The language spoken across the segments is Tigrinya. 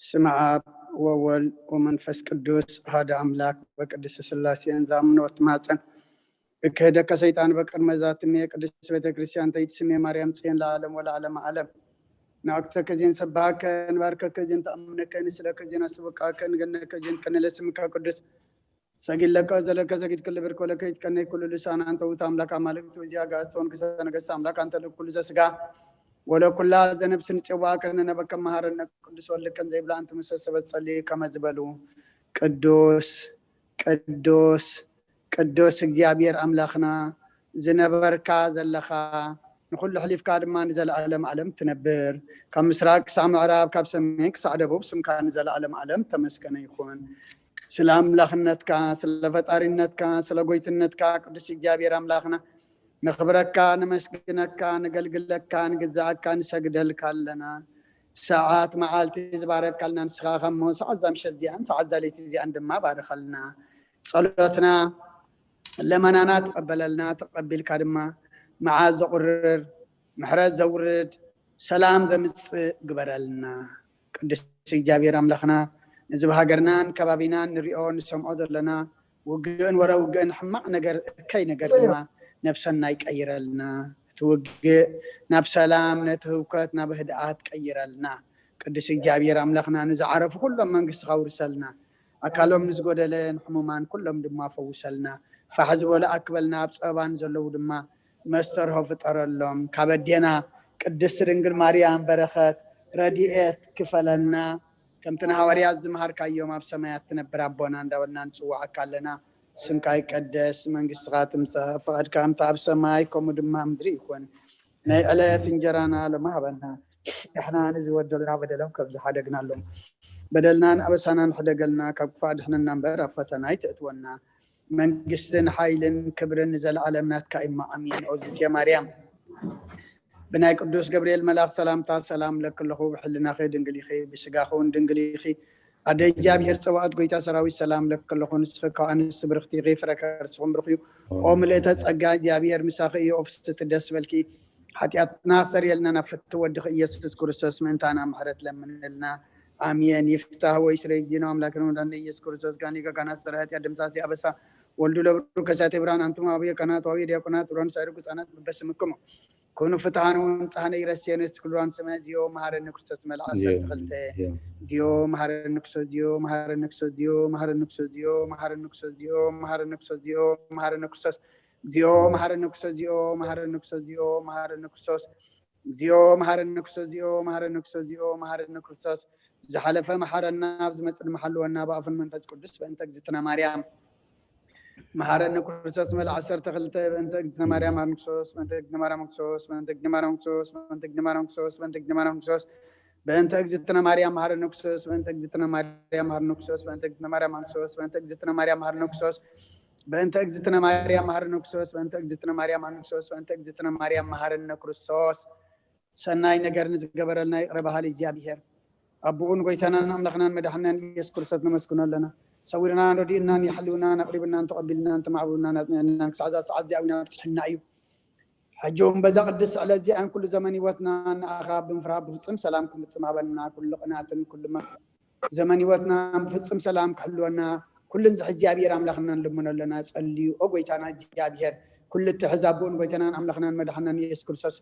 ስመ ኣብ ወወልድ ወመንፈስ ቅዱስ ሓደ ኣምላክ በቅድስት ስላሴን ዛምኖ ትማፀን። እክህደከ ሰይጣን በቅድመ ዛትሜ ቅድስት ቤተ ክርስቲያን ተይትስሜ ማርያም ጽዮን ለዓለም ወለዓለም ዓለም። ንኣክተከ ዜን ሰብሃከ ንባርከከ ዜን ተኣምነከ ንስለከ ዜን ኣስብቃከ ንገነከ ዜን ቅንለ ስምከ ቅዱስ። ሰጊድ ለከ ዘለከ ሰጊድ ክልብር ኮለከ ይትቀነይ ኩሉ ልሳን አንተ ውእቱ አምላክ አማልክት ወዚያ ጋስቶን ክሰ ነገስት አምላክ አንተ ለኩሉ ዘስጋ ወለኩላ ዘነብስ ንጽዋ ከነነበከ መሃረነ ቅዱስ ወልከን ዘይብላ አንተ መሰሰበት ጸልዩ ከመ ዝበሉ ቅዱስ ቅዱስ ቅዱስ እግዚኣብሔር ኣምላኽና ዝነበርካ ዘለኻ ንኹሉ ሕሊፍካ ድማ ንዘለኣለም ዓለም ትነብር። ካብ ምስራቅ ክሳዕ ምዕራብ ካብ ሰሜን ክሳዕ ደቡብ ስምካ ንዘለኣለም ዓለም ተመስገነ ይኹን። ስለ ኣምላኽነትካ ስለ ፈጣሪነትካ ስለ ጎይትነትካ ቅዱስ እግዚኣብሔር ኣምላኽና ነኽብረካ ነመስግነካ ነገልግለካ ንግዛኣካ ንሰግደልካ ኣለና። ሰዓት መዓልቲ ዝባረካልና ንስኻ ከሞ ሰዓት ዛ ምሸት እዚኣን ሰዓት ዛ ለይቲ እዚኣን ድማ ባርኸልና። ጸሎትና ለመናና ተቐበለልና። ተቐቢልካ ድማ መዓት ዘቑርር ምሕረት ዘውርድ ሰላም ዘምጽእ ግበረልና። ቅዱስ እግዚኣብሔር ኣምላኽና ነዚ ብሃገርናን ከባቢናን ንሪኦ ንሰምዖ ዘለና ውግእን ወረ ውግእን ሕማቕ ነገር እከይ ነገር ድማ ነብሰና ይቀይረልና። እቲ ውግእ ናብ ሰላም ነቲ ህውከት ናብ ህድኣት ቀይረልና። ቅዱስ እግዚኣብሔር ኣምላኽና ንዝዓረፉ ኩሎም መንግስትኻ ውርሰልና። ኣካሎም ንዝጎደለ ንሕሙማን ኩሎም ድማ ፈውሰልና። ፋሕ ዝበሉ ኣክበልና ኣብ ጸበባን ዘለዉ ድማ መስተርሆ ፍጠረሎም። ካብ ኣዴና ቅድስቲ ድንግል ማርያም በረኸት ረድኤት ክፈለና። ከምቲ ንሃዋርያት ዝመሃርካዮም ኣብ ሰማያት ትነብር ኣቦና እንዳበልና ንጽውዓካ ኣለና። ስምካ ይቀደስ፣ መንግስትኻ ትምጻእ፣ ፍቓድካ ከምቲ ኣብ ሰማይ ከምኡ ድማ ኣብ ምድሪ ይኹን። ናይ ዕለት እንጀራና ሎሚ ሃበና። ንሕና ንዝበደሉና በደሎም ከም ዝሓደግናሎም በደልናን ኣበሳናን ሕደገልና፣ ካብ ክፉእ ኣድሕነና እምበር ኣብ ፈተና ኣይተእትወና። መንግስትን ሓይልን ክብርን ንዘለኣለም ናትካ እማ ኣሜን። ኦዝቴ ማርያም ብናይ ቅዱስ ገብርኤል መልኣኽ ሰላምታ ሰላም ለክለኹ ብሕልናኺ ድንግል ኢኺ ብስጋኺ እውን ድንግል ኢኺ። ኣደ እግዚኣብሔር ጸባኦት ጎይታ ሰራዊት ሰላም ለክለኹ ንስኺ ካብ ኣንስቲ ብርኽቲ ኢኺ ፍረ ከርስኹም ብሩኽ እዩ። ኦ ምልእተ ጸጋ እግዚኣብሔር ምሳኺ እዩ። ኦ ፍስቲ ደስ በልኪ ሓጢኣትና ክሰርየልና ናብ ፍትው ወድኺ ኢየሱስ ክርስቶስ ምእንታና ምሕረት ለምንልና። ኣሜን። ይፍታህ ወይ ስረይ ጊኖ ኣምላክን ወዳነ ኢየሱስ ክርስቶስ ጋኒ ጋጋና ስተረ ኃጢአት ደምሳሲ ኣበሳ ወልዱ ለብሩ ከሳቴ ብርሃን አንቱም አብየ ካህናት ዋዊ ዲያቆናት ብሮን ሳይሩ ህጻናት በበስምክሙ ኩኑ ፍትሃን ወምጽሃነ ይረስየነ ስትክልዋን ስመ ዚዮ መሃረኒ ክርስቶስ መልዓ ዓሰርተ ክልተ ዚዮ መሃረኒ ክርስቶስ ዚዮ መሃረኒ ክርስቶስ ዚዮ መሃረኒ ክርስቶስ ዚዮ መሃረኒ ክርስቶስ ዚዮ መሃረኒ ክርስቶስ ዚዮ መሃረኒ ክርስቶስ ዚዮ መሃረኒ ክርስቶስ ዚዮ መሃረኒ ክርስቶስ ዚዮ መሃረኒ ክርስቶስ ዚኦ መሃረኒ ክርስቶስ ዚኦ መሃረኒ ክርስቶስ ዚኦ መሃረኒ ክርስቶስ። ዝሓለፈ መሓረና ኣብ ዝመጽእ ድማ ሓልወና ብኣፍን መንፈስ ቅዱስ በእንተ እግዝእትነ ማርያም። መሃረኒ ክርስቶስ መል ዓሰርተ ክልተ በእንተ እግዝእትነ ማርያም መሃረኒ ክርስቶስ በእንተ እግዝእትነ ማርያም ክርስቶስ በእንተ እግዝእትነ ማርያም ክርስቶስ በእንተ እግዝእትነ ማርያም ክርስቶስ በእንተ እግዝእትነ ማርያም በእንተ እግዝእትነ ማርያም መሃረኒ ክርስቶስ በእንተ እግዝእትነ ማርያም መሃረኒ ክርስቶስ በእንተ እግዝእትነ ማርያም መሃረኒ ክርስቶስ በእንተ እግዝእትነ ማርያም መሃረኒ ክርስቶስ በእንተ እግዝእትነ ማርያም መሃረነ ክርስቶስ በእንተ እግዝእትነ ማርያም መሃረነ ክርስቶስ በእንተ እግዝእትነ ማርያም መሃረነ ክርስቶስ። ሰናይ ነገር ንዝገበረልና ይቕረ በሃሊ እግዚኣብሔር ኣቦኡን ጎይታናን ኣምላኽናን መድሓናን ኢየሱስ ክርስቶስ ነመስግኖ ኣለና። ሰዊርናን ረዲኡናን የሕልውናን ኣቕሪብናን ተቐቢልናን ተማዕብሉናን ኣጽኒዕናን ክሳዕ እዛ ሰዓት እዚኣ እውን ኣብጽሕና እዩ። ሕጂ እውን በዛ ቅድስቲ ዕለት እዚኣን ኩሉ ዘመን ህይወትና ንኣኻ ብምፍራህ ብፍጹም ሰላም ክንፍጽም ሃበና። ኩሉ ቅናትን ኩሉ ዘመን ህይወትና ብፍጹም ሰላም ክሕልወና ኩሉ ንዝሕ እግዚኣብሔር ኣምላኽና ንልምኖ ኣለና። ጸልዩ ኦ ጎይታና እግዚኣብሔር ኩሉ እቲ ሕዛብኡን ጎይታናን ኣምላኽናን መድሓናን ኢየሱስ ክርስቶስ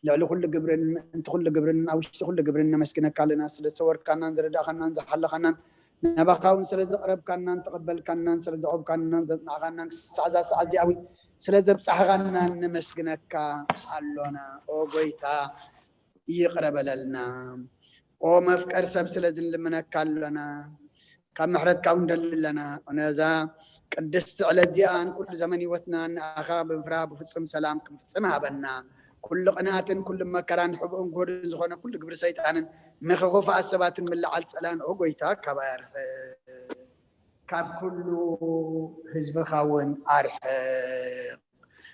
ልዕሊ ኩሉ ግብርን ምእንቲ ኩሉ ግብርን ኣብ ውሽጢ ኩሉ ግብርን ነመስግነካ ኣለና። ስለ ዝሰወርካናን ዝረዳእካናን ዝሓለኻናን ናባኻ እውን ስለ ዘቕረብካናን ተቐበልካናን ስለ ዘቕረብካናን ዘጽናዕካናን ክሳዕ እዛ ሰዓት እዚኣ እውን ስለ ዘብጻሕኻናን ነመስግነካ ኣሎና። ኦ ጎይታ ይቕረ በለልና። ኦ መፍቀር ሰብ ስለ ዝንልምነካ ኣሎና። ካብ ምሕረትካ እውን ደሊ ኣለና። ነዛ ቅድስቲ ዕለት እዚኣን ኩሉ ዘመን ህይወትና ንኣኻ ብምፍራህ ብፍጹም ሰላም ክንፍጽም ሃበና። ኩሉ ቅንኣትን ኩሉ መከራን ሕቡእን ጉህርን ዝኾነ ኩሉ ግብሪ ሰይጣንን ምኽሪ ክፉኣት ሰባትን ምልዓል ጸላእን ኦ ጎይታ ካባይ ኣርሕቕ። ካብ ኩሉ ህዝብኻ እውን ኣርሕቕ።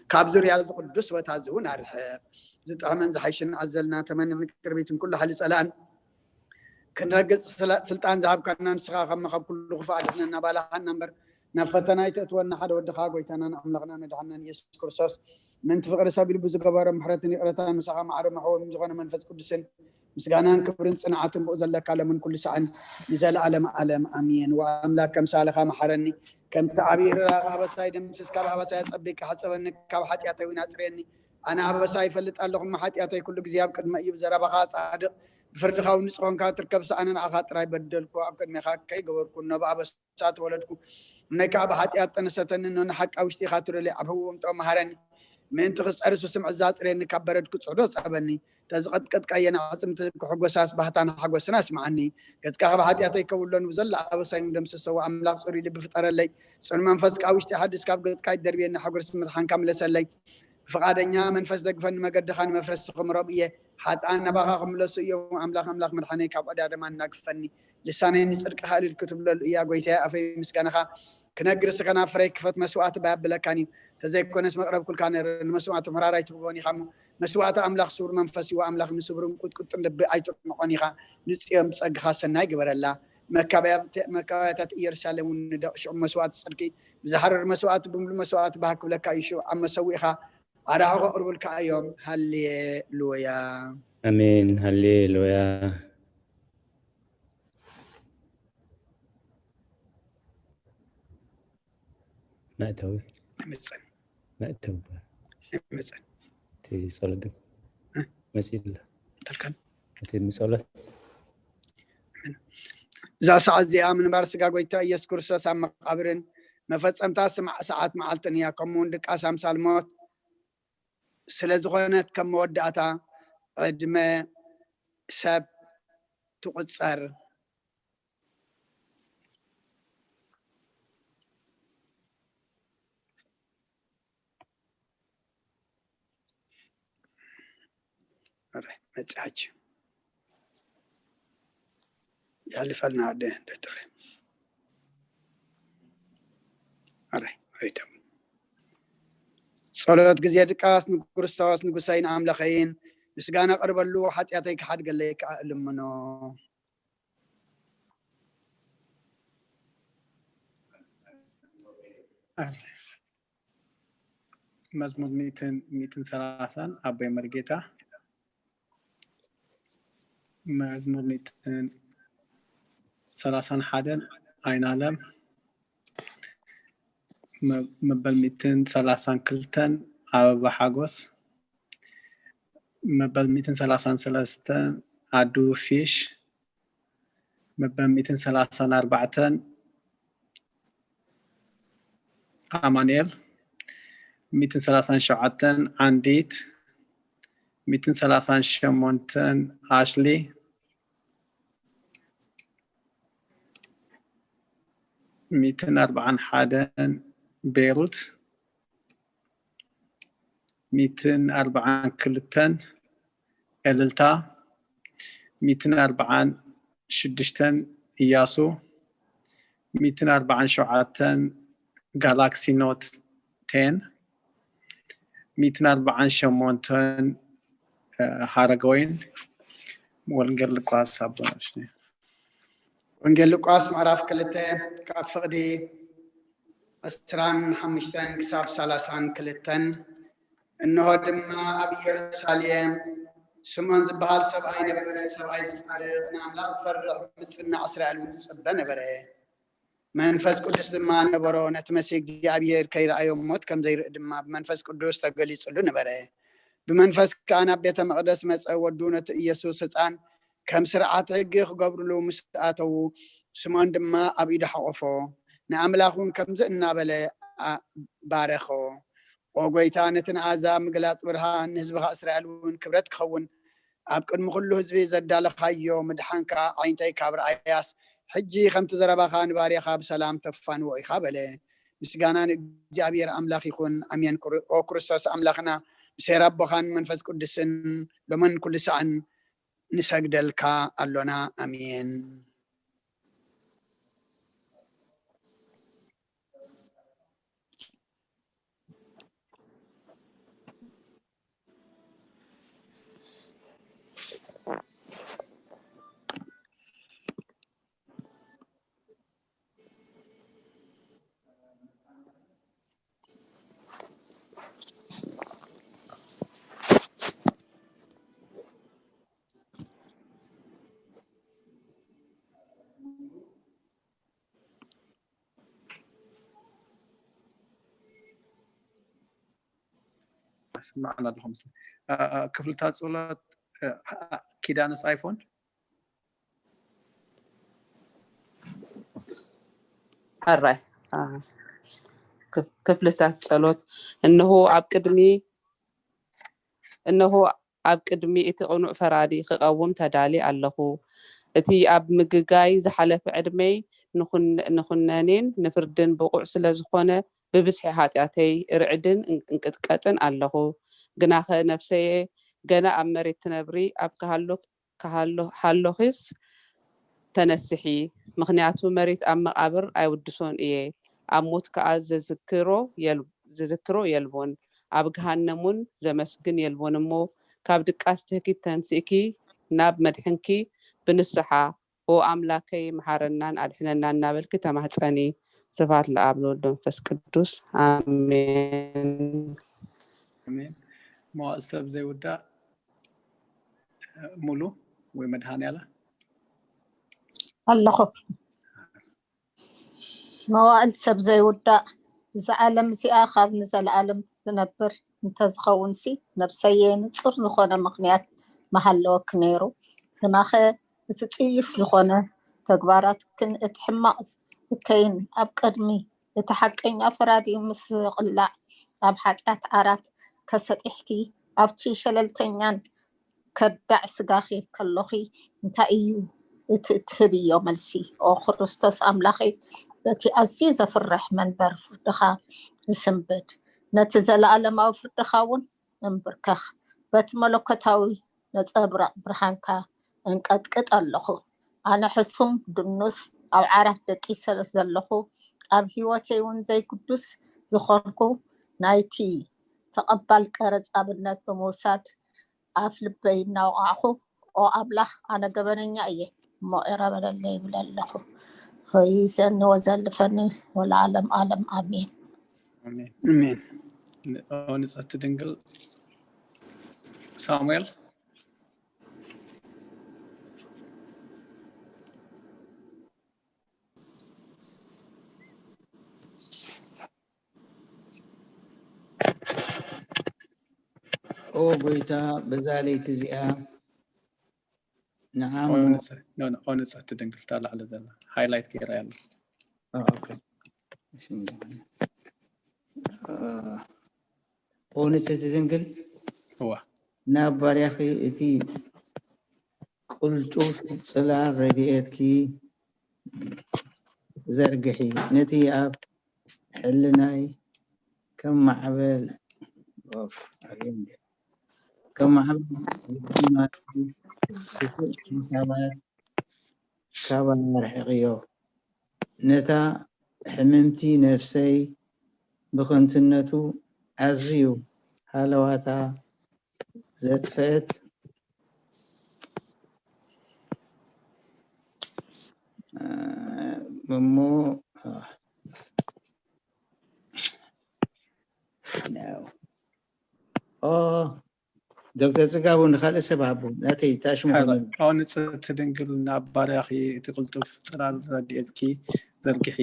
ካብ ዙርያ እዚ ቅዱስ ቦታ እዚ እውን ኣርሕቕ። ዝጥዕመን ዝሓይሽን ኣዘልና ተመንን ቅርቢትን ኩሉ ሓይሊ ጸላእን ክንረግጽ ስለ-፣ ስልጣን ዝሃብካና ንስኻ ከመ ካብ ኩሉ ክፉእ ኣድሕነና ባላኻና እምበር ናብ ፈተና ኣይተእትወና ሓደ ወድኻ ጎይታናን ኣምላኽናን መድሓናን ኢየሱስ ክርስቶስ ምእንቲ ፍቕሪ ሰብ ኢሉ ብዝገበሮ ምሕረትን ይቕረታን ምሳኻ ማዕረ መሕወምን ዝኾነ መንፈስ ቅዱስን ምስጋናን ክብርን ጽንዓትን ብኡ ዘለካ፣ ሎምን ኩሉ ሳዕን ንዘለኣለም ኣለም ኣሜን። ወኣምላክ ከምሳልኻ መሓረኒ፣ ከምቲ ዓብዪ ርራኻ ኣበሳይ ደምስስ፣ ካብ ኣበሳይ ኣጸቢቅካ ሕጸበኒ፣ ካብ ሓጢኣተይ እውን ኣጽርየኒ። ኣነ ኣበሳይ ይፈልጥ ኣለኹ፣ እሞ ሓጢኣተይ ኩሉ ግዜ ኣብ ቅድመ እዩ። ብዘረባኻ ጻድቕ፣ ብፍርድኻ እውን ንጹህ ኮንካ ትርከብ። ኣነ ንዓኻ ጥራይ በደልኩ፣ ኣብ ቅድሜኻ ከይገበርኩ እኖ ብኣበሳ ተወለድኩ። እነይ ከዓ ብሓጢኣት ጠነሰተኒ፣ እኖ ንሓቂ ኣብ ውሽጢኻ ትደልዮ ኣብ ህውምቶ መሃረኒ። ምእንቲ ክጸርስ ብስምዒ ዛጽርየኒ፣ ካብ በረድ ክጽዕዶ ጸበኒ። ተዝቐጥቀጥካየን ኣዕጽምቲ ክሕጎሳስ፣ ባህታን ሓጎስን ኣስምዓኒ። ገጽካ ካብ ሓጢኣተይ ከውሎ፣ ንብዘላ ኣበሳይ ደምስሶ። ኣምላኽ ጽሩይ ልቢ ፍጠረለይ፣ ጽኑ መንፈስ ካብ ውሽጢ ሓድስ፣ ካብ ገጽካ ይደርብየኒ፣ ሓጎስ ምድሓንካ ምለሰለይ። ብፍቓደኛ መንፈስ ደግፈኒ፣ መገድኻ ንመፍረሲ ክምሮም እየ። ሓጥኣን ናባኻ ክምለሱ እዮም። ኣምላኽ፣ ኣምላኽ መድሓነይ፣ ካብ ዕዳ ደማ እናግፈኒ። ልሳነይ ንጽድቅኻ እልል ክትብለሉ እያ። ጎይታየ፣ ኣፈይ ምስጋናኻ ክነግር፣ ስኸ ናብ ፍረይ ክፈት፣ መስዋዕቲ ባይ ኣብለካን እዩ። ተዘይኮነስ መቕረብኩልካ ነይረ። ንመስዋዕቲ ምሕራር ኣይትብልዎን ኢኻ እሞ፣ መስዋዕቲ ኣምላኽ ስቡር መንፈስ እዩ። ኣምላኽ ንስቡርን ቁጥቁጥን ልቢ ኣይትንዖን ኢኻ። ንጽዮን ብጸግኻ ሰናይ ግበረላ። መካበያ-፣ መካበያታት ኢየሩሳሌም እውን ንደቕ። ሽዑ መስዋዕቲ ጽድቂ ብዝሓርር መስዋዕቲ፣ ብምሉእ መስዋዕቲ ባህ ክብለካ እዩ። ሽዑ ኣብ መሰዊእኻ ኣራሑ ከቕርቡልካ እዮም። ሃሌሉያ። ኣሜን። ሃሌሉያ። መእተዊ። ኣይመጽእን። መእተዊ። ኣይመጽእን። እቲ ጸሎት እ? መጺእላ። እንተልካን? እቲ ምጸሎት። እዛ ሰዓት እዚኣ ምንባር ስጋ ጎይታ ኢየሱስ ክርስቶስ ኣብ መቓብርን መፈጸምታ ስማዕ ሰዓት መዓልትን እያ። ከምኡ እውን ድቃስ ኣምሳል ሞት ስለ ዝኾነት፣ ከም መወዳእታ ዕድመ ሰብ ትቑጸር። ኣረ፣ መጽእ ሕጂ። ይሓልፈልና ወደ ዶክተር። ኣረ፣ ወይቶም። ጸሎት ግዜ ድቃስ ንክርስቶስ ንጉሰይን ኣምላኸይን ምስጋና ቀርበሉ፣ ሓጢኣተይ ክሓድገለይ ከኣ እልምኖ። ኣረ። መዝሙር ሚእትን፣ ሚእትን ሰላሳን ኣቦይ መርጌታ፣ መዝሙር ሚእትን ሰላሳን ሓደን ኣይናለም፣ መ-፣ መበል ሚእትን ሰላሳን ክልተን ኣበባ ሓጎስ፣ መበል ሚእትን ሰላሳን ሰለስተን ኣዱ ፊሽ፣ መበል ሚእትን ሰላሳን ኣርባዕተን ኣማኑኤል፣ ሚእትን ሰላሳን ሸውዓተን ዓንዲት፣ ሚእትን ሰላሳን ሸሞንተን ኣሽሊ፣ ሚእትን ኣርባዓን ሓደን ቤይሩት፣ ሚእትን ኣርባዓን ክልተን ኤልልታ፣ ሚእትን ኣርባዓን ሽዱሽተን እያሱ፣ ሚእትን ኣርባዓን ሸውዓተን ጋላክሲ ኖት ቴን፣ ሚእትን ኣርባዓን ሸሞንተን፣ እ፣ ሃረገወይን፣ ወንጌል ሉቃስ ኣቦ ነፍሲ። ወንጌል ሉቃስ ምዕራፍ ክልተ ካብ ፍቕዲ ዕስራን ሓሙሽተን ክሳብ ሰላሳን ክልተን። እንሆ ድማ ኣብ ኢየሩሳሌም ስምዖን ዝበሃል ሰብኣይ ነበረ። ሰብኣይ ጻድቕ፣ ንኣምላኽ ዝፈርሕ፣ ምጽናዕ እስራኤል እውን ዝጸበ ነበረ። መንፈስ ቅዱስ ድማ ነበሮ። ነቲ መሲህ እግዚኣብሔር ከይረኣዮ ሞት ከም ዘይርኢ ድማ ብመንፈስ ቅዱስ ተገሊጹሉ ነበረ። ብመንፈስ ከኣ ናብ ቤተ መቕደስ መጸ። ወዱ ነቲ ኢየሱስ ህጻን ከም ስርዓት ሕጊ ክገብርሉ ምስ ኣተዉ፣ ስምዖን ድማ ኣብ ኢዱ ሓቖፎ። ንኣምላኽ እውን ከምዚ እናበለ ኣ-፣ ባረኾ። ኦ ጎይታ፣ ነቲ ንኣህዛብ ምግላጽ ብርሃን፣ ንህዝብኻ እስራኤል እውን ክብረት ክኸውን፣ ኣብ ቅድሚ ኩሉ ህዝቢ ዘዳለኻዮ ምድሓንካ፣ ዓይንተይ ካብ ረኣያስ፣ ሕጂ ከምቲ ዘረባኻ ንባርያኻ ብሰላም ተፋንዎ ኢኻ በለ። ምስጋና ንእግዚኣብሔር ኣምላኽ ይኹን። ኣሜን። ክር-፣ ኦ ክርስቶስ ኣምላኽና፣ ብሴር ኣቦኻን መንፈስ ቅዱስን ሎምን ኩሉ ሳዕን ንሰግደልካ ኣሎና። ኣሜን። ትስምዓና ኣለኹ መስለኒ። ኣ፣ ኣ፣ ክፍልታት ጸሎት፣ እ፣ ኣ፣ ኣ፣ ኪዳነስ ኣይፎን? ሕራይ። ኣ፣ ክፍ-፣ ክፍልታት ጸሎት። እንሆ ኣብ ቅድሚ፣ እንሆ ኣብ ቅድሚ እቲ ቅኑዕ ፈራዲ ክቐውም ተዳልየ ኣለኹ። እቲ ኣብ ምግጋይ ዝሓለፈ ዕድመይ ንኹን-፣ ንኹነኔን ንፍርድን ብቑዕ ስለ ዝኾነ፣ ብብዝሒ ሓጢኣተይ እርዕድን እን-፣ እንቅጥቀጥን ኣለኹ። ግናኸ ነፍሰየ፣ ገና ኣብ መሬት ትነብሪ ኣብ ክሃሉ-፣ ክሃሉ-፣ ሃሎኺስ ተነስሒ፣ ምኽንያቱ መሬት ኣብ መቓብር ኣይውድሶን እየ፣ ኣብ ሞት ከኣ ዘዝክሮ የል-፣ ዘዝክሮ የልቦን፣ ኣብ ገሃነም እውን ዘመስግን የልቦን እሞ፣ ካብ ድቃስ ትህኪት ተንሲእኪ ናብ መድሕንኪ ብንስሓ፣ ኦ ኣምላከይ፣ መሓረናን ኣድሕነናን እናበልኪ ተማህጸኒ። ስብሐት ለኣብ፣ ለወልድ፣ መንፈስ ቅዱስ፣ ኣሜን። ኣሜን። መዋእል ሰብ ዘይውዳእ፣ ሙሉ ወይ መድሃንያላ? ኣለኹ። መዋእል ሰብ ዘይውዳእ፣ እዛ ዓለም እዚኣ ካብ ንዘለኣለም ዝነብር እንተዝኸውንሲ፣ ነብሰየ ንጹር ዝኾነ ምኽንያት ምሃለወኪ ነይሩ። ግናኸ፣ እቲ ጽዩፍ ዝኾነ ተግባራትክን እቲ ሕማቕ እከይን ኣብ ቅድሚ እቲ ሓቀኛ ፈራዲ ምስ ዝቕላዕ፣ ኣብ ሓጢኣት ዓራት ተሰጢሕኪ፣ ኣብቲ ሸለልተኛን ከዳዕ ስጋኺ ከሎኺ፣ እንታይ እዩ እቲ እትህብዮ መልሲ? ኦ ክርስቶስ ኣምላኸይ፣ በቲ ኣዝዩ ዘፍርሕ መንበር ፍርድኻ ይስንብድ፣ ነቲ ዘለኣለማዊ ፍርድኻ እውን እንብርከኽ። በቲ መለኮታዊ ነጸብራቕ ብርሃንካ እንቀጥቅጥ ኣለኹ። ኣነ ሕሱም ድኑስ ኣብ ዓራት ደቂሰ ዘለኹ፣ ኣብ ህይወተይ እውን ዘይግዱስ ዝኾንኩ፣ ናይቲ ተቐባል ቀረጽ ኣብነት ብምውሳድ ኣፍ ልበይ እናወቓዕኹ፣ ኦ ኣምላኽ፣ ኣነ ገበነኛ እየ እሞ ኤረ በለለይ ይብል ኣለኹ። ሆይሰኒ ወዘልፈኒ ወለዓለም ዓለም ኣሜን። ኣሜን። ኣሜን። ኦ ንጽሕቲ ድንግል ሳሙኤል። ኦ ጎይታ፣ በዛ ለይቲ እዚኣ ንዓሞ ኦ ንጽ-፣ ኖ፣ ኖ፣ ኦ ንጽሕቲ ድንግል፣ እታ ላዕሊ ዘላ ሃይላይት ገይራ ያለ። ኦ፣ ኦኬ። እሺ፣ ኦ ንጽሕቲ ድንግል፣ እዋ። ናብ ባርያኺ እቲ ቅልጡፍ ጽላል ረድኤትኪ ዘርግሒ፣ ነቲ ኣብ ሕልናይ ከም ማዕበል፣ ኦፍ፣ ኣርእዮም ድየ? ከም ማዕበል ዝግማቱ ክፉእ ሓሳባት ካባይ ኣርሕቕዮ። ነታ ሕምምቲ ነፍሰይ ብኸንቱነቱ ኣዝዩ ሃለዋታ ዘጥፈአት እሞ፣ ኦ፣ ዶክተር ጽጋቡ ንኻልእ ሰብ ሃቦ፣ ናተይ ታሽሙ ሓራ፣ ከመይ? ኦ ንጽሕቲ ድንግል፣ ናብ ባርያኺ እቲ ቅልጡፍ ጽላል ረድኤትኪ ዘርግሒ፣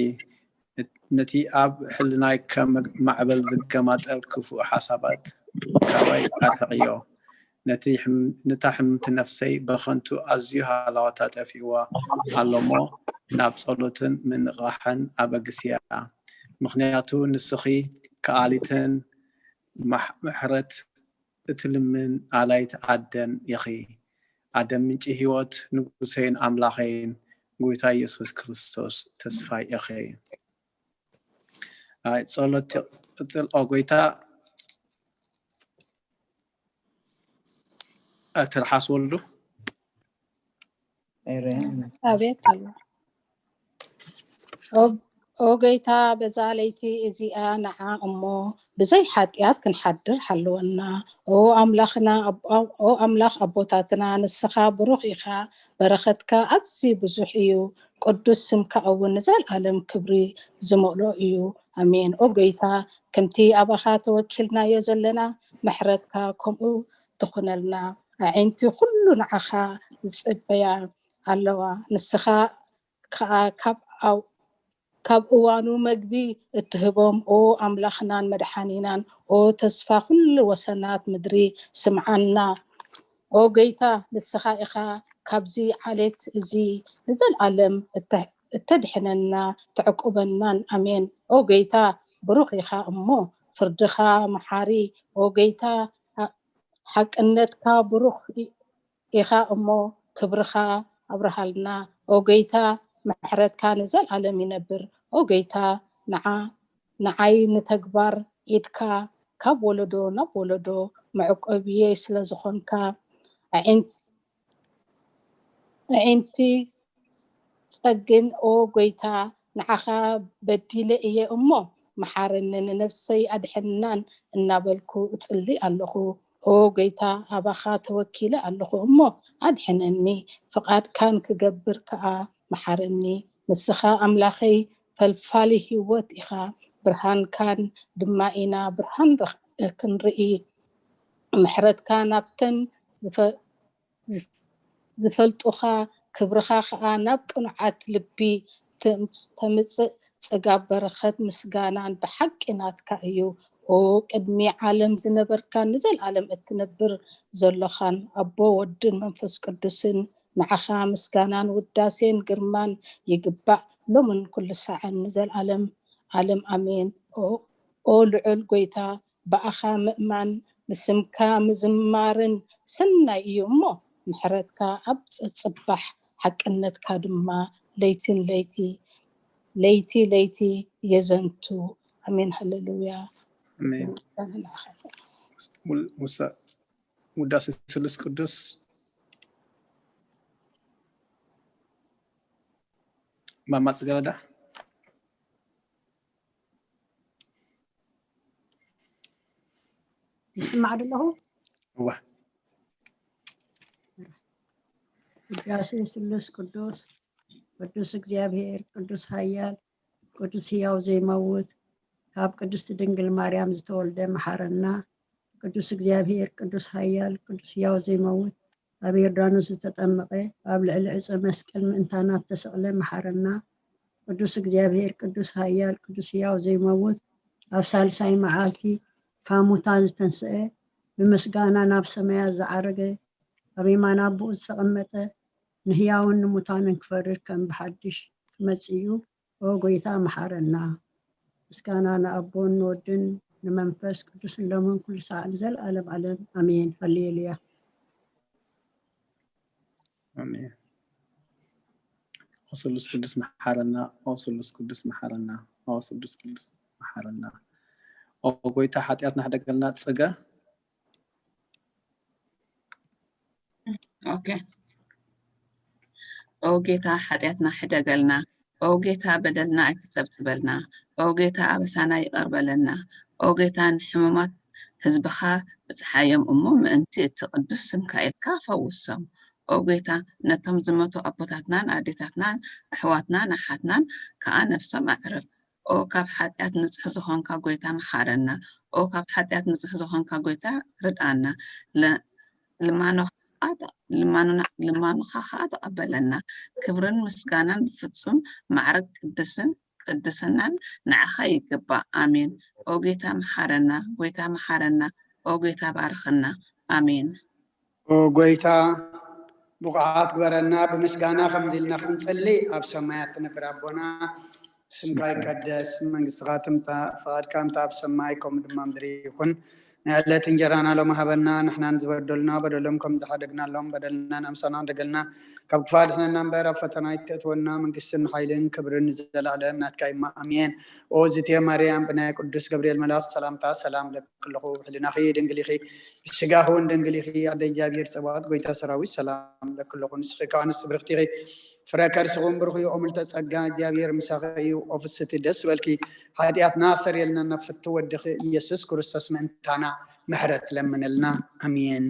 ነቲ ኣብ ሕልናይ ከም ማዕበል ዝገማጠል ክፉእ ሓሳባት ካባይ ኣርሕቕዮ። ነቲ ሕም-፣ ነታ ሕምምቲ ነፍሰይ ብኸንቱ ኣዝዩ ሃለዋታ ጠፊእዋ ኣሎ እሞ፣ ናብ ጸሎትን ምንቕቓሕን ኣበግስያ። ምኽንያቱ ንስኺ ከኣሊትን ማሕ-፣ ምሕረት እትልምን ኣላይት ኣደን ኢኺ። ኣደ ምንጪ ህይወት፣ ንጉሰይን ኣምላኸይን፣ ጎይታ ኢየሱስ ክርስቶስ ተስፋይ ኢኺ። ኣይ፣ ጸሎት ይቕጽል። ኦ ጎይታ፣ ትርሓስ ወልዱ። ኤረ፣ ኣቤት ኣሎ። ኦ፣ ኦ ጎይታ፣ በዛ ለይቲ እዚኣ ንዓ እሞ ብዘይ ሓጢኣት ክንሓድር ሓልወና። ኦ ኣምላኽና፣ ኣብ-፣ ኦ ኣምላኽ ኣቦታትና፣ ንስኻ ብሩኽ ኢኻ፣ በረኸትካ ኣዝዩ ብዙሕ እዩ፣ ቅዱስ ስምካ እውን ንዘለኣለም ክብሪ ዝመልኦ እዩ። ኣሜን። ኦ ጎይታ፣ ከምቲ ኣባኻ ተወኪልናዮ ዘለና፣ ምሕረትካ ከምኡ ትኹነልና። ኣዒንቲ ኩሉ ንዓኻ ዝጽበያ ኣለዋ። ንስኻ ከኣ ካብ ኣው-፣ ካብ እዋኑ መግቢ እትህቦም፣ ኦ ኣምላኽናን መድሓኒናን፣ ኦ ተስፋ ኩሉ ወሰናት ምድሪ፣ ስምዓና። ኦ ጎይታ፣ ንስኻ ኢኻ ካብዚ ዓሌት እዚ ንዘለኣለም እተ-፣ እተድሕነና፣ ተዕቁበናን። ኣሜን። ኦ ጎይታ፣ ብሩኽ ኢኻ እሞ ፍርድኻ መሓሪ። ኦ ጎይታ፣ ሓ-፣ ሓቅነትካ ብሩኽ ኢ-፣ ኢኻ እሞ ክብርኻ ኣብርሃልና። ኦ ጎይታ፣ ምሕረትካ ንዘለኣለም ይነብር። ኦ ጎይታ፣ ንዓ-፣ ንዓይ ንተግባር ኢድካ ካብ ወለዶ ናብ ወለዶ መዕቆብየይ ስለ ዝኾንካ፣ ኣዒን-፣ ኣዒንቲ ጸግን። ኦ ጎይታ፣ ንዓኻ በዲለ እየ እሞ መሓረኒ፣ ንነፍሰይ ኣድሕናን እናበልኩ እጽሊ ኣለኹ። ኦ ጎይታ፣ ኣባኻ ተወኪለ ኣለኹ እሞ ኣድሕነኒ፣ ፍቓድካን ክገብር ከኣ መሓረኒ። ንስኻ ኣምላኸይ ፈልፋሊ ህይወት ኢኻ፣ ብርሃንካን ድማ ኢና ብርሃን ረኽ-፣ ክንርኢ። ምሕረትካ ናብተን ዝፈ-፣ ዝፈልጡኻ፣ ክብርኻ ኸኣ ናብ ቅኑዓት ልቢ ተምጽ-፣ ተምጽእ ጽጋብ በረኸት ምስጋናን ብሓቂ ናትካ እዩ። ኦ ቅድሚ ዓለም ዝነበርካን ንዘለኣለም እትነብር ዘሎኻን ኣቦ ወድን መንፈስ ቅዱስን ንዓኻ ምስጋናን ውዳሴን ግርማን ይግባእ ሎምን ኩሉ ሳዕን ንዘለኣለም ዓለም ኣሜን። ኦ፣ ኦ ልዑል ጎይታ ብኣኻ ምእማን ንስምካ ምዝማርን ሰናይ እዩ እሞ፣ ምሕረትካ ኣብ ጽባሕ ሓቅነትካ ድማ ለይትን ለይቲ፣ ለይቲ ለይቲ የዘንቱ። ኣሜን ሃሌሉያ። ኣሜን። ውዳሴ ስሉስ ቅዱስ ማማ ጽገረዳ ይስማዕ ደለኹ። እዋ ውዳሴ ስሉስ ቅዱስ፣ ቅዱስ እግዚኣብሔር፣ ቅዱስ ኃያል፣ ቅዱስ ሕያው ዘይመውት፣ ካብ ቅድስቲ ድንግል ማርያም ዝተወልደ መሓረና። ቅዱስ እግዚኣብሔር፣ ቅዱስ ኃያል፣ ቅዱስ ሕያው ዘይመውት፣ ኣብ ዮርዳኖስ ዝተጠመቐ፣ ኣብ ልዕሊ ዕፀ መስቀል ምእንታና ዝተሰቕለ መሓረና። ቅዱስ እግዚኣብሔር፣ ቅዱስ ኃያል፣ ቅዱስ ሕያው ዘይመውት፣ ኣብ ሳልሳይ መዓልቲ ካብ ሙታን ዝተንስአ፣ ብምስጋና ናብ ሰማያት ዝዓረገ፣ ኣብ የማን ኣቦኡ ዝተቐመጠ፣ ንሕያውን ንሙታንን ክፈርድ ከም ብሓድሽ ክመጽእ እዩ። ኦ ጎይታ መሓረና። ምስጋና ንኣቦን ንወድን ንመንፈስ ቅዱስን ሎምን ኩሉ ሰዓት ንዘለዓለም ዓለም ኣሜን። ሃሌሉያ። ኣሜን። ኦ ስሉስ ቅዱስ መሓረና፣ ኦ ስሉስ ቅዱስ መሓረና፣ ኦ ስሉስ ቅዱስ መሓረና። ኦ ጎይታ ሓጢኣትና ሕደገልና ጽገ ኦኬ። ኦ ጌታ ሓጢኣትና ሕደገልና። ኦ ጌታ በደልና ኣይትጸብጽበልና። ኦ ጌታ ኣበሳና ይቕር በለና። ኦ ጌታ ንሕሙማት ህዝብኻ ብጽሓዮም እሞ ምእንቲ እቲ ቅዱስ ስምካ ኢልካ ፈውሶም። ኦ ጌታ ነቶም ዝመቱ ኣቦታትናን ኣዴታትናን ኣሕዋትናን ኣሓትናን ከኣ ነፍሶም ኣዕርፍ። ኦ ካብ ሓጢኣት ንጹሕ ዝኾንካ ጎይታ መሓረና። ኦ ካብ ሓጢኣት ንጹሕ ዝኾንካ ጎይታ ርድኣና። ለ-፣ ልማኖኻ ኸኣ ተ-፣ ልማኖና-፣ ልማኖኻ ኸኣ ተቐበለና። ክብርን ምስጋናን ብፍጹም ማዕረግ ቅድስን ቅድስናን ንዓኻ ይግባእ። ኣሜን። ኦ ጎይታ መሓረና፣ ጎይታ መሓረና፣ ኦ ጎይታ ባርኸና። ኣሜን። ኦ ጎይታ ብቑዓት ግበረና። ብምስጋና ከምዚ ኢልና ክንጽሊ፣ ኣብ ሰማያት ትነብር ኣቦና፣ ስምካ ይቀደስ፣ መንግስትኻ ትምጻእ፣ ፍቓድካ ከምቲ ኣብ ሰማይ ከምኡ ድማ ምድሪ ይኹን። ንዕለት እንጀራና ሎሚ ሃበና፣ ንሕናን ዝበደሉና በደሎም ከም ዝሓደግናሎም በደልና ኣምሳና ደገልና፣ ካብ ክፋ ድሕነና እምበር ኣብ ፈተና ኣይተእትወና፣ መንግስትን ሓይልን ክብርን ንዘለኣለም ናትካ እዩማ፣ ኣሜን። ኦ ዝቴ ማርያም ብናይ ቅዱስ ገብርኤል መልኣኽ ሰላምታ ሰላም እብለኪ ኣለኹ፣ ብሕልናኺ ድንግል ኢኺ፣ ብስጋኺ እውን ድንግል ኢኺ፣ ኣደ እግዚኣብሔር ጸባኦት ጎይታ ሰራዊት ሰላም እብለኪ ኣለኹ። ንስኺ ከኣ ኣንስቲ ብርኽቲ ኢኺ፣ ፍረ ከርስኺ እውን ብሩኽ እዩ። ኦ ምልዕተ ጸጋ እግዚኣብሔር ምሳኺ እዩ። ኦ ፍስቲ ደስ ይበልኪ፣ ሓጢኣትና ኣሰርየልና ናብ ፍትው ወድኺ ኢየሱስ ክርስቶስ ምእንታና ምሕረት ለምንልና። ኣሜን።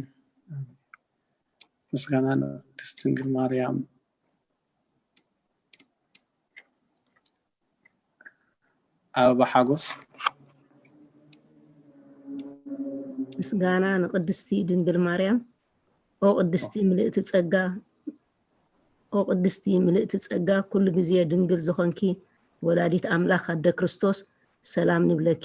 ምስጋና ንቅድስት ድንግል ማርያም። ኣበባ ሓጎስ። ምስጋና ንቅድስቲ ድንግል ማርያም። ኦ ቅድስቲ ምልእቲ ጸጋ፣ ኦ ቅድስቲ ምልእቲ ጸጋ፣ ኩሉ ግዜ ድንግል ዝኾንኪ ወላዲት ኣምላኽ ኣደ ክርስቶስ፣ ሰላም ንብለኪ።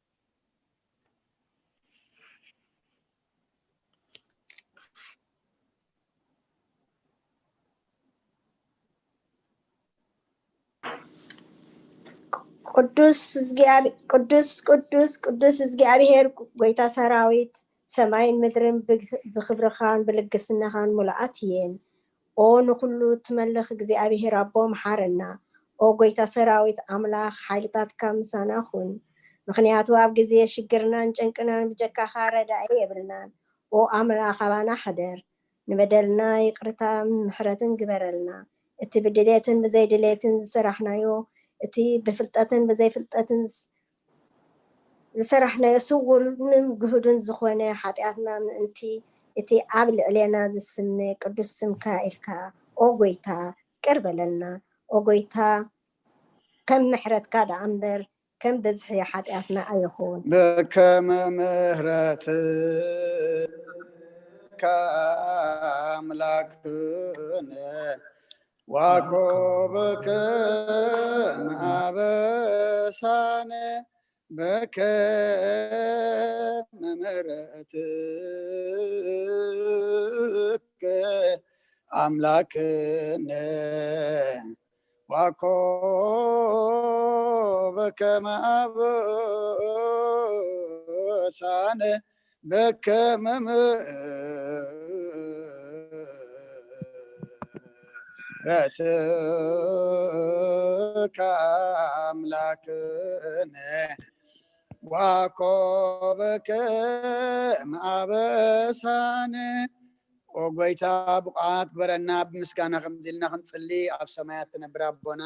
ቅዱስ እግዚኣብ-፣ ቅዱስ፣ ቅዱስ፣ ቅዱስ እግዚኣብሔር ጎይታ ሰራዊት፣ ሰማይን ምድርን ብግ-፣ ብኽብርኻን ብልግስናኻን ምሉኣት እየን። ኦ ንኹሉ እትመልኽ እግዚኣብሔር ኣቦ፣ መሓረና። ኦ ጎይታ ሰራዊት ኣምላኽ፣ ሓይልታትካ ምሳና ኩን። ምኽንያቱ ኣብ ግዜ ሽግርናን ጭንቅናን ብጀካኻ ረዳኢ የብልናን። ኦ ኣምላኽ፣ ኣባና ሕደር። ንበደልና ይቕርታን ምሕረትን ግበረልና። እቲ ብድሌትን ብዘይድሌትን ዝሰራሕናዮ፣ እቲ ብፍልጠትን ብዘይፍልጠትን ዝስ-፣ ዝሰራሕናዮ ስዉርን ግህዱን ዝኾነ ሓጢኣትና ምእንቲ እቲ ኣብ ልዕሌና ዝስነ ቅዱስ ስምካ ኢልካ፣ ኦ ጎይታ፣ ይቅር በለልና። ኦ ጎይታ፣ ከም ምሕረትካ ደኣ እምበር ከም ብዝሒ ሓጢኣትና ኣይኹን። በከመ ምሕረትከ ኣምላክነ ዋኮ በከመ ኣበሳነ በከመ ምሕረትከ ኣምላክነ ዋኮ በከመ ኣበሳነ በከመ ምሕረትከ ኣምላክነ ዋኮ በከመ ኣበሳነ። ኦ ጎይታ፣ ብቕዓት ግበረና፣ ብምስጋና ከምዚ ኢልና ክንጽሊ። ኣብ ሰማያት ትነብር ኣቦና፣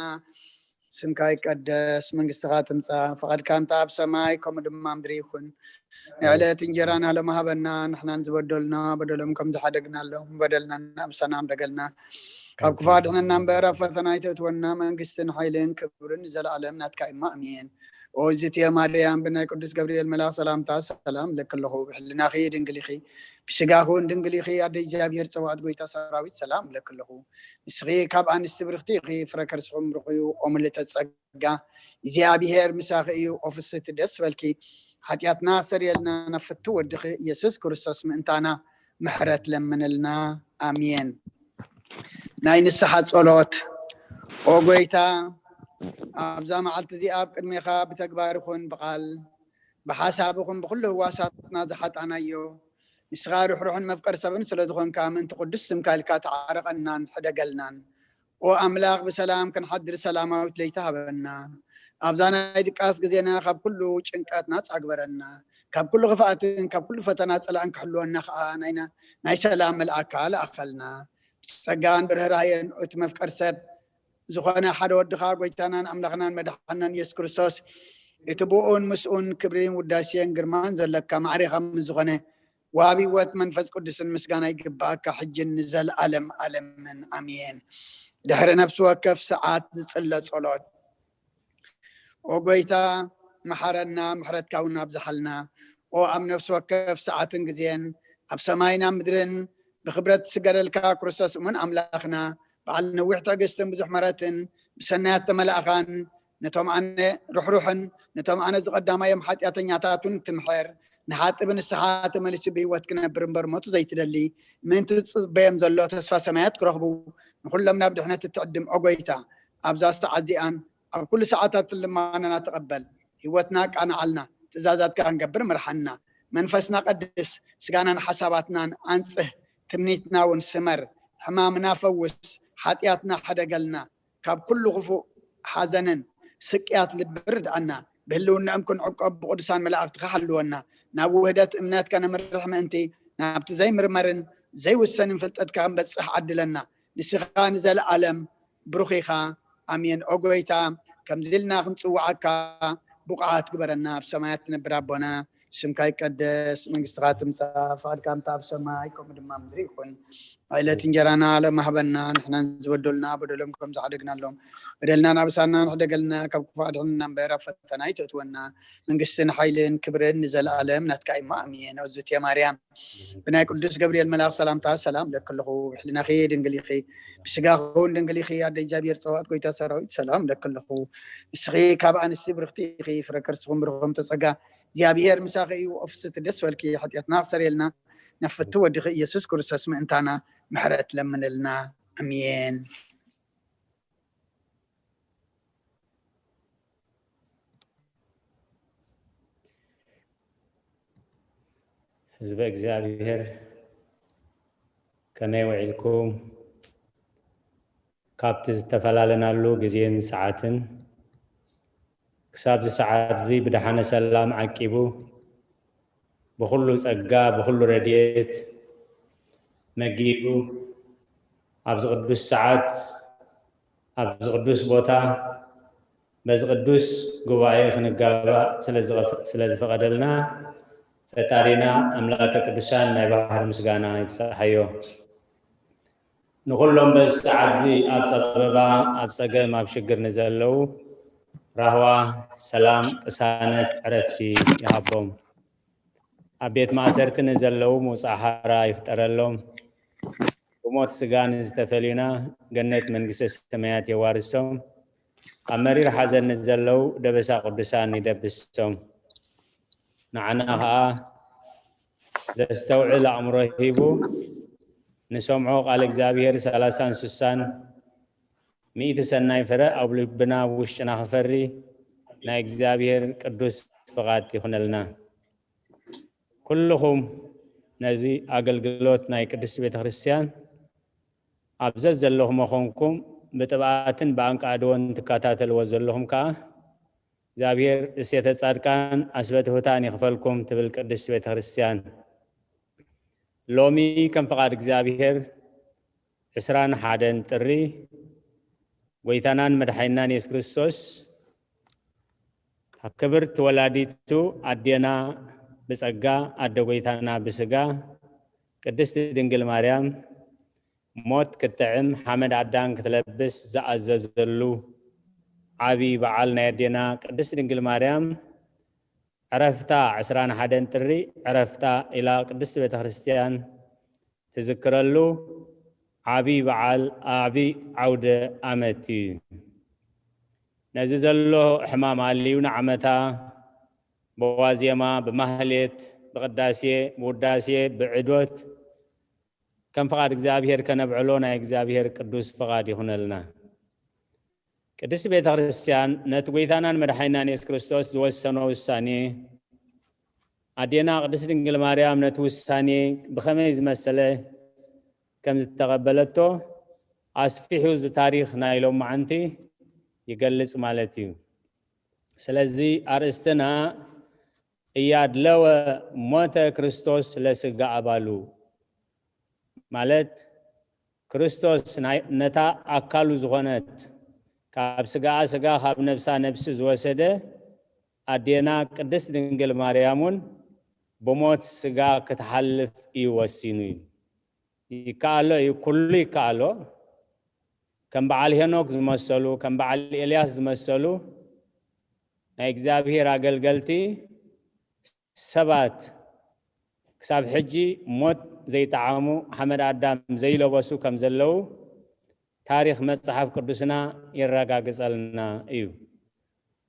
ስምካ ይቀደስ፣ መንግስትኻ ትምጻእ፣ ፈቓድካ እንተ ኣብ ሰማይ ከምኡ ድማ ምድሪ ይኹን። ንዕለት እንጀራና ሎም ሃበና፣ ንሕናን ዝበደሉና በደሎም ከም ዝሓደግናሎም በደልና ምሳና ንደገልና፣ ካብ ክፉእ ኣድሕነና እምበር ኣብ ፈተና ኣይተእትወና፣ መንግስትን ሓይልን ክብርን ንዘለኣለም ናትካ እማ፣ ኣሜን። ኦ እግዝእትየ ማርያም፣ ብናይ ቅዱስ ገብርኤል መልኣኽ ሰላምታ ሰላም እብለኪ ኣለኹ። ብሕልናኺ ድንግል ኢኺ፣ ብስጋኺ እውን ድንግል ኢኺ። ኣደ እግዚኣብሔር፣ ጸባኦት፣ ጎይታ ሰራዊት፣ ሰላም እብለኪ ኣለኹ። ንስኺ ካብ ኣንስቲ ብርኽቲ ኢኺ፣ ፍረ ከርስኺ ምብሩኽ እዩ። ኦ ምልእተ ጸጋ፣ እግዚኣብሔር ምሳኺ እዩ። ኦ ፍስህቲ፣ ደስ በልኪ፣ ሓጢኣትና ሰሪየልና፣ ናብ ፍቱ ወድኺ ኢየሱስ ክርስቶስ ምእንታና ምሕረት ለምንልና። ኣሜን። ናይ ንስሓ ጸሎት። ኦ ጎይታ፣ ኣብዛ መዓልቲ እዚኣ ኣብ ቅድሜኻ ብተግባር ይኹን ብቓል፣ ብሓሳብ ይኹን ብኹሉ ህዋሳትና ዝሓጣናዮ፣ ንስኻ ርሕሩሕን መፍቀሪ ሰብን ስለ ዝኾንካ፣ ምእንቲ ቅዱስ ስምካ ኢልካ ተዓረቐናን ሕደገልናን። ኦ ኣምላኽ፣ ብሰላም ክንሓድር ሰላማዊት ለይቲ ሃበና። ኣብዛ ናይ ድቃስ ግዜና ካብ ኩሉ ጭንቀት ናጻ ግበረና። ካብ ኩሉ ክፍኣትን ካብ ኩሉ ፈተና ጸላእን ክሕልወና ከኣ ናይና፣ ናይ ሰላም መልኣካ ለኣኸልና። ብጸጋን ብርህራሄን እቲ መፍቀር ሰብ ዝኾነ ሓደ ወድኻ፣ ጎይታናን ኣምላኽናን መድሓናን ኢየሱስ ክርስቶስ፣ እቲ ብኡን ምስኡን ክብሪን ውዳሴን ግርማን ዘለካ፣ ማዕሬኻ ምስ ዝኾነ ወሃቢ ህይወት መንፈስ ቅዱስን ምስጋና ይግብኣካ፣ ሕጅን ንዘለኣለም ኣለምን። ኣሜን። ድሕሪ ነፍሲ ወከፍ ሰዓት ዝጽለ ጸሎት። ኦ ጎይታ፣ መሓረና፣ ምሕረትካ እውን ኣብዝሓልና። ኦ ኣብ ነፍሲ ወከፍ ሰዓትን ግዜን፣ ኣብ ሰማይን ኣብ ምድርን ብኽብረት ትስገደልካ ክርስቶስ እሙን ኣምላኽና፣ በዓል ነዊሕ ትዕግስትን ብዙሕ ምሕረትን፣ ብሰናያት ተመላእኻን፣ ነቶም ኣነ ርሕሩሕን ነቶም ኣነ ዝቐዳማዮም ሓጢኣተኛታቱን ትምሕር፣ ንሓጢእ ብንስሓ ተመሊሱ ብህይወት ክነብር እምበር ሞቱ ዘይትደሊ፣ ምእንቲ ዝጽበዮም ዘሎ ተስፋ ሰማያት ክረኽቡ፣ ንኹሎም ናብ ድሕነት እትዕድም፣ ኦ ጎይታ፣ ኣብዛ ሰዓት እዚኣን ኣብ ኩሉ ሰዓታትን ልማናና ተቐበል። ህይወትና ኣቃንዓልና፣ ትእዛዛትካ ክንገብር ምርሓና። መንፈስና ቀድስ፣ ስጋናን ሓሳባትናን ኣንጽህ፣ ትምኒትና እውን ስመር። ሕማምና ፈውስ፣ ሓጢኣትና ሕደገልና። ካብ ኩሉ ክፉእ ሓዘንን ስቅያት ልቢ ርድኣና። ብህልውናኦም ክንዕቆብ ብቅዱሳን መላእኽትኻ ሓልወና። ናብ ውህደት እምነት ከነምርሕ ምእንቲ ናብቲ ዘይምርመርን ዘይውሰንን ፍልጠትካ ክንበጽሕ ዓድለና። ንስኻ ንዘለኣለም ብሩኽ ኢኻ። ኣሜን። ኦ ጎይታ፣ ከምዚ ኢልና ክንጽውዓካ ብቑዓት ግበረና። ኣብ ሰማያት ትነብር ኣቦና፣ ስምካ ይቀደስ፣ መንግስትኻ ትምጻእ፣ ፍቓድካ ከምቲ ኣብ ሰማይ ከምኡ ድማ ምድሪ ይኹን። ዕለት እንጀራና ሎም ሃበና፣ ንሕናን ዝበደሉና በደሎም ከም ዝሓደግናሎም በደልና ናብሳና ንሕደገልና፣ ካብ ክፉእ ኣድሕንና እምበር ኣብ ፈተና ኣይተእትወና። መንግስትን ሓይልን ክብርን ንዘለኣለም ናትካ እሞ ኣሜን። እግዝእትየ ማርያም፣ ብናይ ቅዱስ ገብርኤል መልኣኽ ሰላምታ ሰላም እብለኪ ኣለኹ። ብሕልናኺ ድንግል ኢኺ፣ ብስጋኺ እውን ድንግል ኢኺ። ኣደ እግዚኣብሔር ጸባኦት፣ ጎይታ ሰራዊት፣ ሰላም እብለኪ ኣለኹ። ንስኺ ካብ ኣንስቲ ብርኽቲ ኢኺ፣ ፍረ ከርስኹም ብሩኽ እምተ ጸጋ፣ እግዚኣብሔር ምሳኺ እዩ። ኦ ፍስሕቲ ደስ በልኪ፣ ሓጢኣትና ክሰርየልና ናብ ፍቱ ወድኺ ኢየሱስ ክርስቶስ ምእንታና ምሕረት ለምንልና። ኣሜን። ህዝበ እግዚኣብሔር፣ ከመይ ውዒልኩም? ካብቲ ዝተፈላለናሉ ግዜን ሰዓትን ክሳብዚ ሰዓት እዚ ብደሓነ ሰላም ዓቂቡ፣ ብኹሉ ጸጋ፣ ብኹሉ ረድኤት መጊቡ፣ ኣብዚ ቅዱስ ሰዓት፣ ኣብዚ ቅዱስ ቦታ፣ በዚ ቅዱስ ጉባኤ ክንጋባእ ስለ ዝቐፍ-፣ ስለ ዝፈቐደልና፣ ፈጣሪና ኣምላከ ቅዱሳን ናይ ባሕሪ ምስጋና ይብጽሓዮ። ንኹሎም በዚ ሰዓት እዚ ኣብ ጸበባ፣ ኣብ ጸገም፣ ኣብ ሽግር ንዘለዉ ራህዋ፣ ሰላም፣ ቅሳነት፣ ዕረፍቲ ይሃቦም። ኣብ ቤት ማእሰርቲ ንዘለዉ ምውጻእ ሓራ ይፍጠረሎም። ብሞት ስጋ ንዝተፈልዩና ገነት መንግስተ ሰማያት የዋርሶም። ኣብ መሪር ሓዘን ንዘለዉ ደበሳ ቅዱሳን ይደብሶም። ንዓና ኸኣ ዘስተውዕል ኣእምሮ ሂቡ ንሰምዖ ቃል እግዚኣብሔር ሰላሳን ስሳን ሚእቲ ሰናይ ፍረ ኣብ ልብና፣ ኣብ ውሽጥና ክፈሪ ናይ እግዚኣብሔር ቅዱስ ፍቓድ ይኹነልና። ኩልኹም ነዚ ኣገልግሎት ናይ ቅድስቲ ቤተ ክርስቲያን ኣብ ዘዘለኹም መኾንኩም ብጥብኣትን ብኣንቃዕድዎን ትከታተልዎ ዘለኹም ከኣ እግዚኣብሔር እሴተ ጻድቃን ኣስበ ትሑታን ይኽፈልኩም ትብል ቅድስቲ ቤተ ክርስቲያን። ሎሚ ከም ፍቓድ እግዚኣብሔር ዕስራን ሓደን ጥሪ ጎይታናን መድሓኒናን የሱስ ክርስቶስ ክብርቲ ወላዲቱ ኣዴና ብጸጋ ኣደ ጎይታና ብስጋ ቅድስቲ ድንግል ማርያም ሞት ክትጥዕም ሓመድ ኣዳም ክትለብስ ዝኣዘዘሉ ዓቢ በዓል ናይ ኣዴና ቅድስቲ ድንግል ማርያም ዕረፍታ ዕስራን ሓደን ጥሪ ዕረፍታ ኢላ ቅድስቲ ቤተ ክርስቲያን ትዝክረሉ ዓቢ በዓል ዓቢ ዓውደ ኣመት እዩ። ነዚ ዘሎ ሕማም ኣልዩ ንዓመታ ብዋዜማ፣ ብማህሌት፣ ብቅዳሴ፣ ብውዳሴ፣ ብዕዶት ከም ፍቓድ እግዚኣብሔር ከነብዕሎ ናይ እግዚኣብሔር ቅዱስ ፍቓድ ይኹነልና። ቅድስቲ ቤተ ክርስቲያን ነቲ ጎይታናን መድሓኒናን የሱስ ክርስቶስ ዝወሰኖ ውሳኔ፣ ኣዴና ቅድስቲ ድንግል ማርያም ነቲ ውሳኔ ብኸመይ ዝመሰለ ከም ዝተቐበለቶ ኣስፊሑ እዚ ታሪኽ ናይ ሎማዓንቲ ይገልጽ ማለት እዩ። ስለዚ ኣርእስትና እያድለወ ሞተ ክርስቶስ ለስጋ ኣባሉ፣ ማለት ክርስቶስ ናይ፣ ነታ ኣካሉ ዝኾነት ካብ ስጋኣ ስጋ ካብ ነብሳ ነብሲ ዝወሰደ ኣዴና ቅድስት ድንግል ማርያም እውን ብሞት ስጋ ክትሓልፍ እዩ ወሲኑ እዩ። ይከኣሎ እዩ፣ ኩሉ ይከኣሎ። ከም በዓል ሄኖክ ዝመሰሉ፣ ከም በዓል ኤልያስ ዝመሰሉ ናይ እግዚኣብሔር ኣገልገልቲ ሰባት ክሳብ ሕጂ ሞት ዘይጠዓሙ፣ ሓመድ ኣዳም ዘይለበሱ ከም ዘለዉ ታሪኽ መጽሓፍ ቅዱስና የረጋግጸልና እዩ።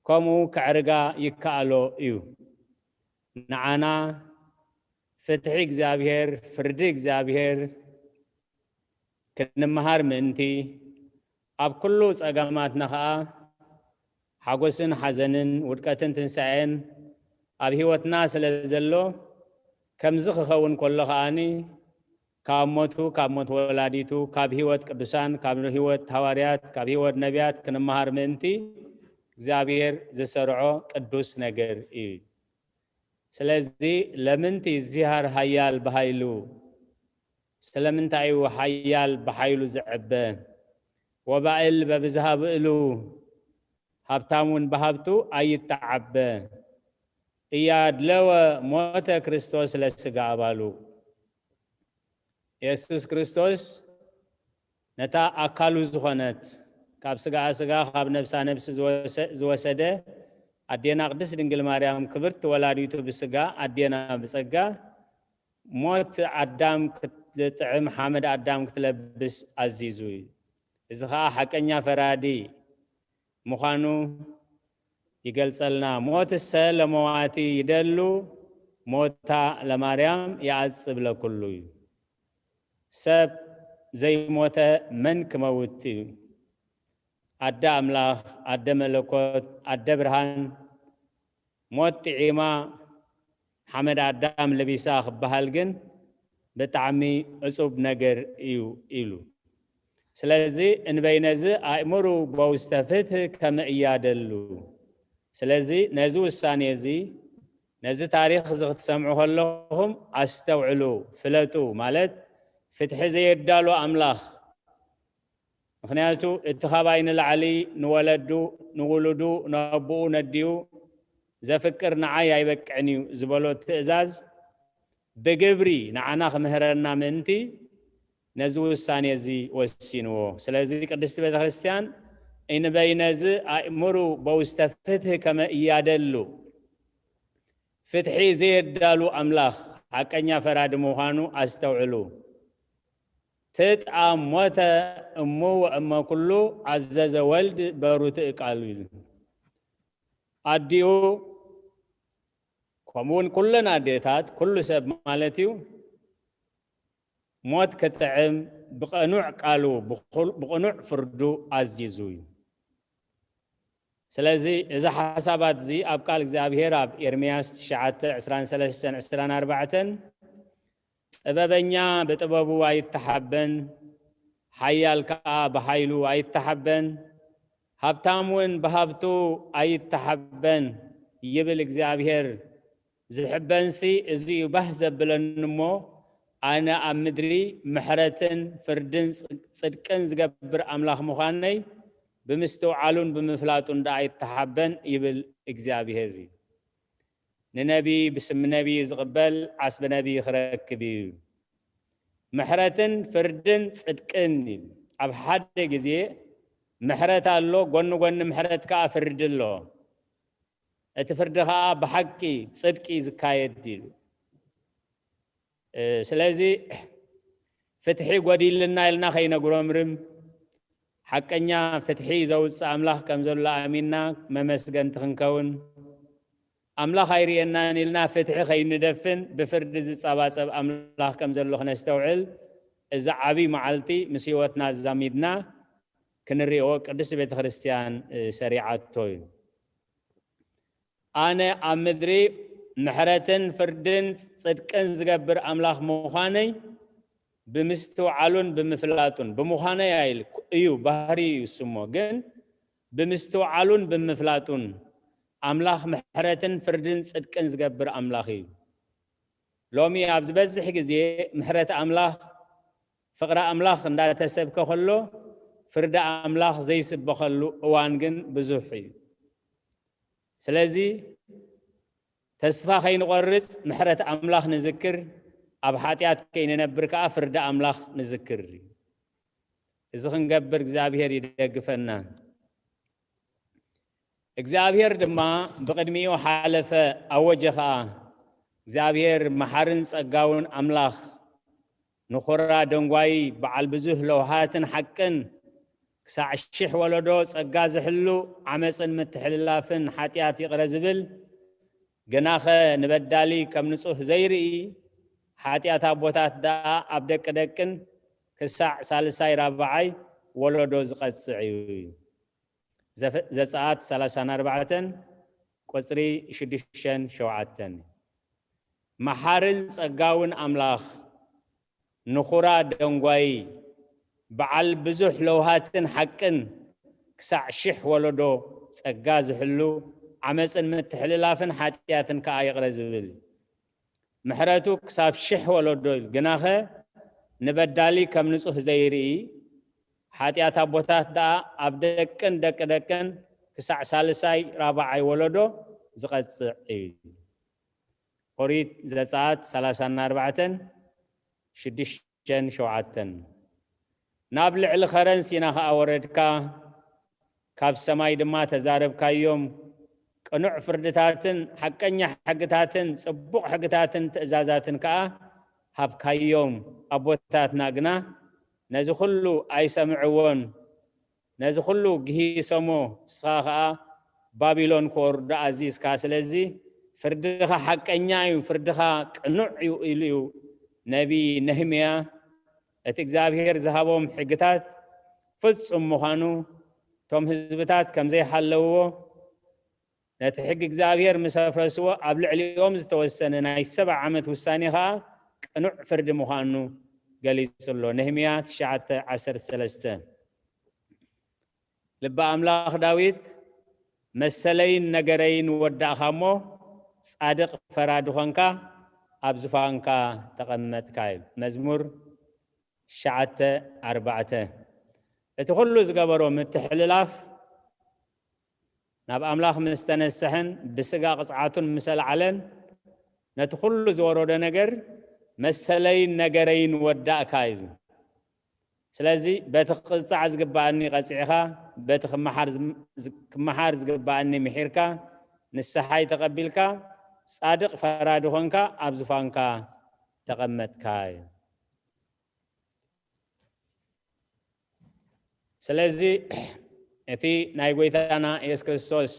ከምኡ ከዕርጋ ይከኣሎ እዩ። ንዓና ፍትሒ እግዚኣብሔር፣ ፍርዲ እግዚኣብሔር ክንመሃር ምእንቲ፣ ኣብ ኩሉ ጸገማትና ኸኣ ሓጎስን ሓዘንን ውድቀትን ትንሳኤን ኣብ ህይወትና ስለ ዘሎ፣ ከምዚ ክኸውን ከሎ ኸኣኒ ካብ ሞቱ፣ ካብ ሞት ወላዲቱ፣ ካብ ህይወት ቅዱሳን፣ ካብ ህይወት ሃዋርያት፣ ካብ ህይወት ነቢያት ክንመሃር ምእንቲ እግዚኣብሔር ዝሰርዖ ቅዱስ ነገር እዩ። ስለዚ ለምንቲ እግዚኣብሔር ኃያል በኃይሉ፣ ስለምንታይ እዩ ኃያል በኃይሉ ዝዕበ? ወባእል በብዝሃ ብእሉ፣ ሃብታም እውን ብሃብቱ ኣይተዓበ። እያድለወ ሞተ ክርስቶስ ለሥጋ ኣባሉ። የሱስ ክርስቶስ ነታ ኣካሉ ዝኾነት፣ ካብ ስጋኣ ስጋ፣ ካብ ነብሳ ነብሲ ዝወሰ-፣ ዝወሰደ ኣዴና ቅድስት ድንግል ማርያም ክብርቲ ወላዲቱ ብስጋ ኣዴና ብጸጋ ሞት ኣዳም ክትጥዕም፣ ሓመድ ኣዳም ክትለብስ ኣዚዙ እዩ። እዚ ኸኣ ሓቀኛ ፈራዲ ምዃኑ ይገልጸልና። ሞትሰ ለመዋቲ ይደሉ፣ ሞታ ለማርያም ይዓጽብ ለኩሉ እዩ። ሰብ ዘይሞተ መን ክመውት እዩ? ኣደ ኣምላኽ፣ ኣደ መለኮት፣ ኣደ ብርሃን፣ ሞት ጥዒማ ሓመድ ኣዳም ልቢሳ ክበሃል ግን ብጣዕሚ ዕጹብ ነገር እዩ ኢሉ። ስለዚ እንበይነዚ ኣእምሩ በውስተ ፍትህ ከመ እያደሉ። ስለዚ ነዚ ውሳኔ እዚ፣ ነዚ ታሪኽ እዚ ክትሰምዑ ከለኹም ኣስተውዕሉ፣ ፍለጡ፣ ማለት ፍትሒ ዘየዳሉ ኣምላኽ። ምኽንያቱ እቲ ኻባይ ንላዕሊ ንወለዱ፣ ንውሉዱ፣ ነቦኡ ነዲኡ ዘፍቅር ንዓይ ኣይበቅዕን እዩ ዝበሎ ትእዛዝ ብግብሪ ንዓና ክምህረና ምእንቲ ነዚ ውሳኔ እዚ ወሲንዎ። ስለዚ ቅድስቲ ቤተ ክርስቲያን እንበይነዚ ኣእምሩ በውስተ ፍትህ ከመ እያደሉ፣ ፍትሒ ዘየዳሉ ኣምላኽ ሓቀኛ ፈራዲ ምዃኑ ኣስተውዕሉ። ትጥኣም ሞተ እሙ ወእመ ኩሉ ኣዘዘ ወልድ በሩ ትእቃሉ ኢሉ። ኣዲኡ ከምኡውን ኩለን ኣዴታት፣ ኩሉ ሰብ ማለት እዩ፣ ሞት ክጥዕም ብቐኑዕ ቃሉ፣ ብኹል-፣ ብቕኑዕ ፍርዱ ኣዚዙ እዩ። ስለዚ እዚ ሓሳባት እዚ ኣብ ቃል እግዚኣብሔር ኣብ ኤርምያስ ትሽዓተ ዕስራን ሰለስተን ዕስራን ኣርባዕተን፣ ጥበበኛ ብጥበቡ ኣይተሓበን፣ ሓያል ከኣ ብሓይሉ ኣይተሓበን፣ ሃብታም እውን ብሃብቱ ኣይተሓበን ይብል እግዚኣብሔር። ዝሕበንሲ እዚ እዩ ባህ ዘብለኒ እሞ፣ ኣነ ኣብ ምድሪ ምሕረትን ፍርድን ጽ-፣ ጽድቅን ዝገብር ኣምላኽ ምዃነይ ብምስትውዓሉን ብምፍላጡን ደኣ ኣይተሓበን ይብል እግዚኣብሔር እዩ። ንነቢ ብስም ነቢ ዝቕበል ዓስቢ ነቢ ክረክብ እዩ። ምሕረትን ፍርድን ጽድቅን እዩ። ኣብ ሓደ ግዜ ምሕረት ኣሎ፣ ጎኒ ጎኒ ምሕረት ከኣ ፍርዲ ኣሎ። እቲ ፍርዲ ከኣ ብሓቂ ጽድቂ ዝካየድ እዩ። እ፣ ስለዚ ፍትሒ ጎዲልና ኢልና ከይነጉረምርም፣ ሓቀኛ ፍትሒ ዘውጽእ ኣምላኽ ከም ዘሎ ኣሚንና መመስገንቲ ክንከውን፣ ኣምላኽ ኣይርእየናን ኢልና ፍትሒ ከይንደፍን ብፍርዲ ዝጸባጸብ ኣምላኽ ከም ዘሎ ክነስተውዕል፣ እዚ ዓቢ መዓልቲ ምስ ህይወትና ኣዛሚድና ክንሪኦ ቅድስቲ ቤተ ክርስቲያን፣ እ፣ ሰሪዓቶ እዩ። ኣነ ኣብ ምድሪ ምሕረትን ፍርድን ጽድቅን ዝገብር ኣምላኽ ምዃነይ ብምስትውዓሉን ብምፍላጡን፣ ብምዃነይ ኣይል-፣ እዩ፣ ባህሪ እዩ እሱ እሞ፣ ግን ብምስትውዓሉን ብምፍላጡን ኣምላኽ ምሕረትን ፍርድን ጽድቅን ዝገብር ኣምላኽ እዩ። ሎሚ ኣብ ዝበዝሕ ግዜ ምሕረት ኣምላኽ፣ ፍቕሪ ኣምላኽ እንዳተሰብከ ከሎ፣ ፍርዲ ኣምላኽ ዘይስበኸሉ እዋን ግን ብዙሕ እዩ። ስለዚ ተስፋ ከይንቖርጽ ምሕረት ኣምላኽ ንዝክር፣ ኣብ ሓጢኣት ከይንነብር ከኣ ፍርዲ ኣምላኽ ንዝክር። እዚ ክንገብር እግዚኣብሔር ይደግፈና። እግዚኣብሔር ድማ ብቕድሚኡ ሓለፈ፣ ኣወጀ ኸኣ፣ እግዚኣብሔር መሓርን ጸጋውን ኣምላኽ፣ ንኹራ ደንጓዪ፣ በዓል ብዙህ ለውሃትን ሓቅን፣ ክሳዕ ሽሕ ወለዶ ጸጋ ዝሕሉ፣ ዓመጽን ምትሕልላፍን ሓጢኣት ይቕረ ዝብል፣ ግናኸ ንበዳሊ ከም ንጹህ ዘይርኢ፣ ሓጢኣት ኣቦታት ደኣ ኣብ ደቂ ደቅን ክሳዕ ሳልሳይ ራብዓይ ወለዶ ዝቐጽዕ እዩ። ዘፈ-፣ ዘጸኣት ሰላሳን ኣርባዕተን ቁጽሪ ሽዱሽተን ሸውዓተን። መሓርን ጸጋውን ኣምላኽ፣ ንኹራ ደንጓዪ፣ በዓል ብዙሕ ለውሃትን ሓቅን፣ ክሳዕ ሽሕ ወለዶ ጸጋ ዝሕሉ፣ ዓመጽን ምትሕልላፍን ሓጢኣትን ከኣ ይቕረ ዝብል። ምሕረቱ ክሳብ ሽሕ ወለዶ ኢሉ፣ ግናኸ ንበዳሊ ከም ንጹህ ዘይርኢ፣ ሓጢኣት ኣቦታት ደኣ ኣብ ደቅን ደቂ ደቅን ክሳዕ ሳልሳይ ራብዓይ ወለዶ ዝቐጽዕ እዩ። ኦሪት ዘጸኣት ሰላሳን ኣርባዕተን ሽዱሽተን ሸውዓተን። ናብ ልዕሊ ኸረን ሲና ኸኣ ወረድካ፣ ካብ ሰማይ ድማ ተዛረብካዮም። ቅኑዕ ፍርድታትን ሓቀኛ ሕግታትን ጽቡቕ ሕግታትን ትእዛዛትን ከኣ ሃብካዮም። ኣቦታትና ግና ነዚ ኹሉ ኣይሰምዕዎን። ነዚ ኹሉ ግሂሶሞ፣ ንስኻ ኸኣ ባቢሎን ክወርዱ ኣዚዝካ። ስለዚ ፍርድኻ ሓቀኛ እዩ፣ ፍርድኻ ቅኑዕ እዩ ኢሉ እዩ ነቢይ ነህምያ። እቲ እግዚኣብሔር ዝሃቦም ሕግታት ፍጹም ምዃኑ፣ እቶም ህዝብታት ከም ዘይሓለውዎ፣ ነቲ ሕጊ እግዚኣብሔር ምስ ኣፍረስዎ፣ ኣብ ልዕሊኦም ዝተወሰነ ናይ ሰብዓ ዓመት ውሳኔ ኸኣ ቅኑዕ ፍርዲ ምዃኑ ገሊጹ ኣሎ። ነህምያ ትሽዓተ ዓሰርተ ሰለስተ። ልበ ኣምላኽ ዳዊት፣ "መሰለይን ነገረይን ወዳእኻ እሞ፣ ጻድቕ ፈራዲ ኾንካ፣ ኣብ ዙፋንካ ተቐመጥካ" እዩ። መዝሙር ትሽዓተ ኣርባዕተ። እቲ ኹሉ ዝገበሮ ምትሕልላፍ፣ ናብ ኣምላኽ ምስ ተነስሐን ብስጋ ቅጽዓቱን ምስ ኣልዓለን፣ ነቲ ኹሉ ዝወረዶ ነገር፣ "መሰለይን ነገረይን ወዳእካ" ኢሉ። ስለዚ በቲ ክቕጻዕ ዝግባኣኒ ቀጺዕካ፣ በቲ ክመሓር ዝም-፣ ዝ-፣ ክመሓር ዝግባኣኒ ምሒርካ፣ ንስሓይ ተቐቢልካ፣ ጻድቕ ፈራዲ ኾንካ፣ ኣብ ዙፋንካ ተቐመጥካ እዩ። ስለዚ እቲ ናይ ጎይታና የሱስ ክርስቶስ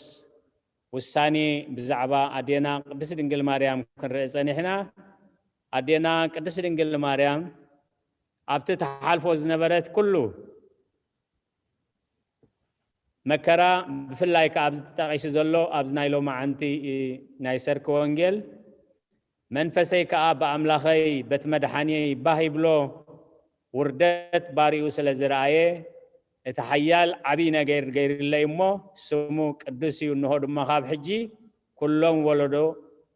ውሳኔ ብዛዕባ ኣዴና ቅድስት ድንግል ማርያም ክንርኢ ጸኒሕና፣ ኣዴና ቅድስት ድንግል ማርያም ኣብቲ ተሓልፎ ዝነበረት ኩሉ መከራ፣ ብፍላይ ከኣ ኣብዚ ተጠቒሱ ዘሎ ኣብዚ ናይ ሎማዓንቲ ናይ ሰርክ ወንጌል፣ "መንፈሰይ ከኣ ብኣምላኸይ በቲ መድሓንየይ ባህ ይብሎ፣ ውርደት ባሪኡ ስለ ዝረኣየ፣ እቲ ሓያል ዓብዪ ነገር ገይሩለይ እሞ፣ ስሙ ቅዱስ እዩ፣ እንሆ ድማ ካብ ሕጂ ኩሎም ወለዶ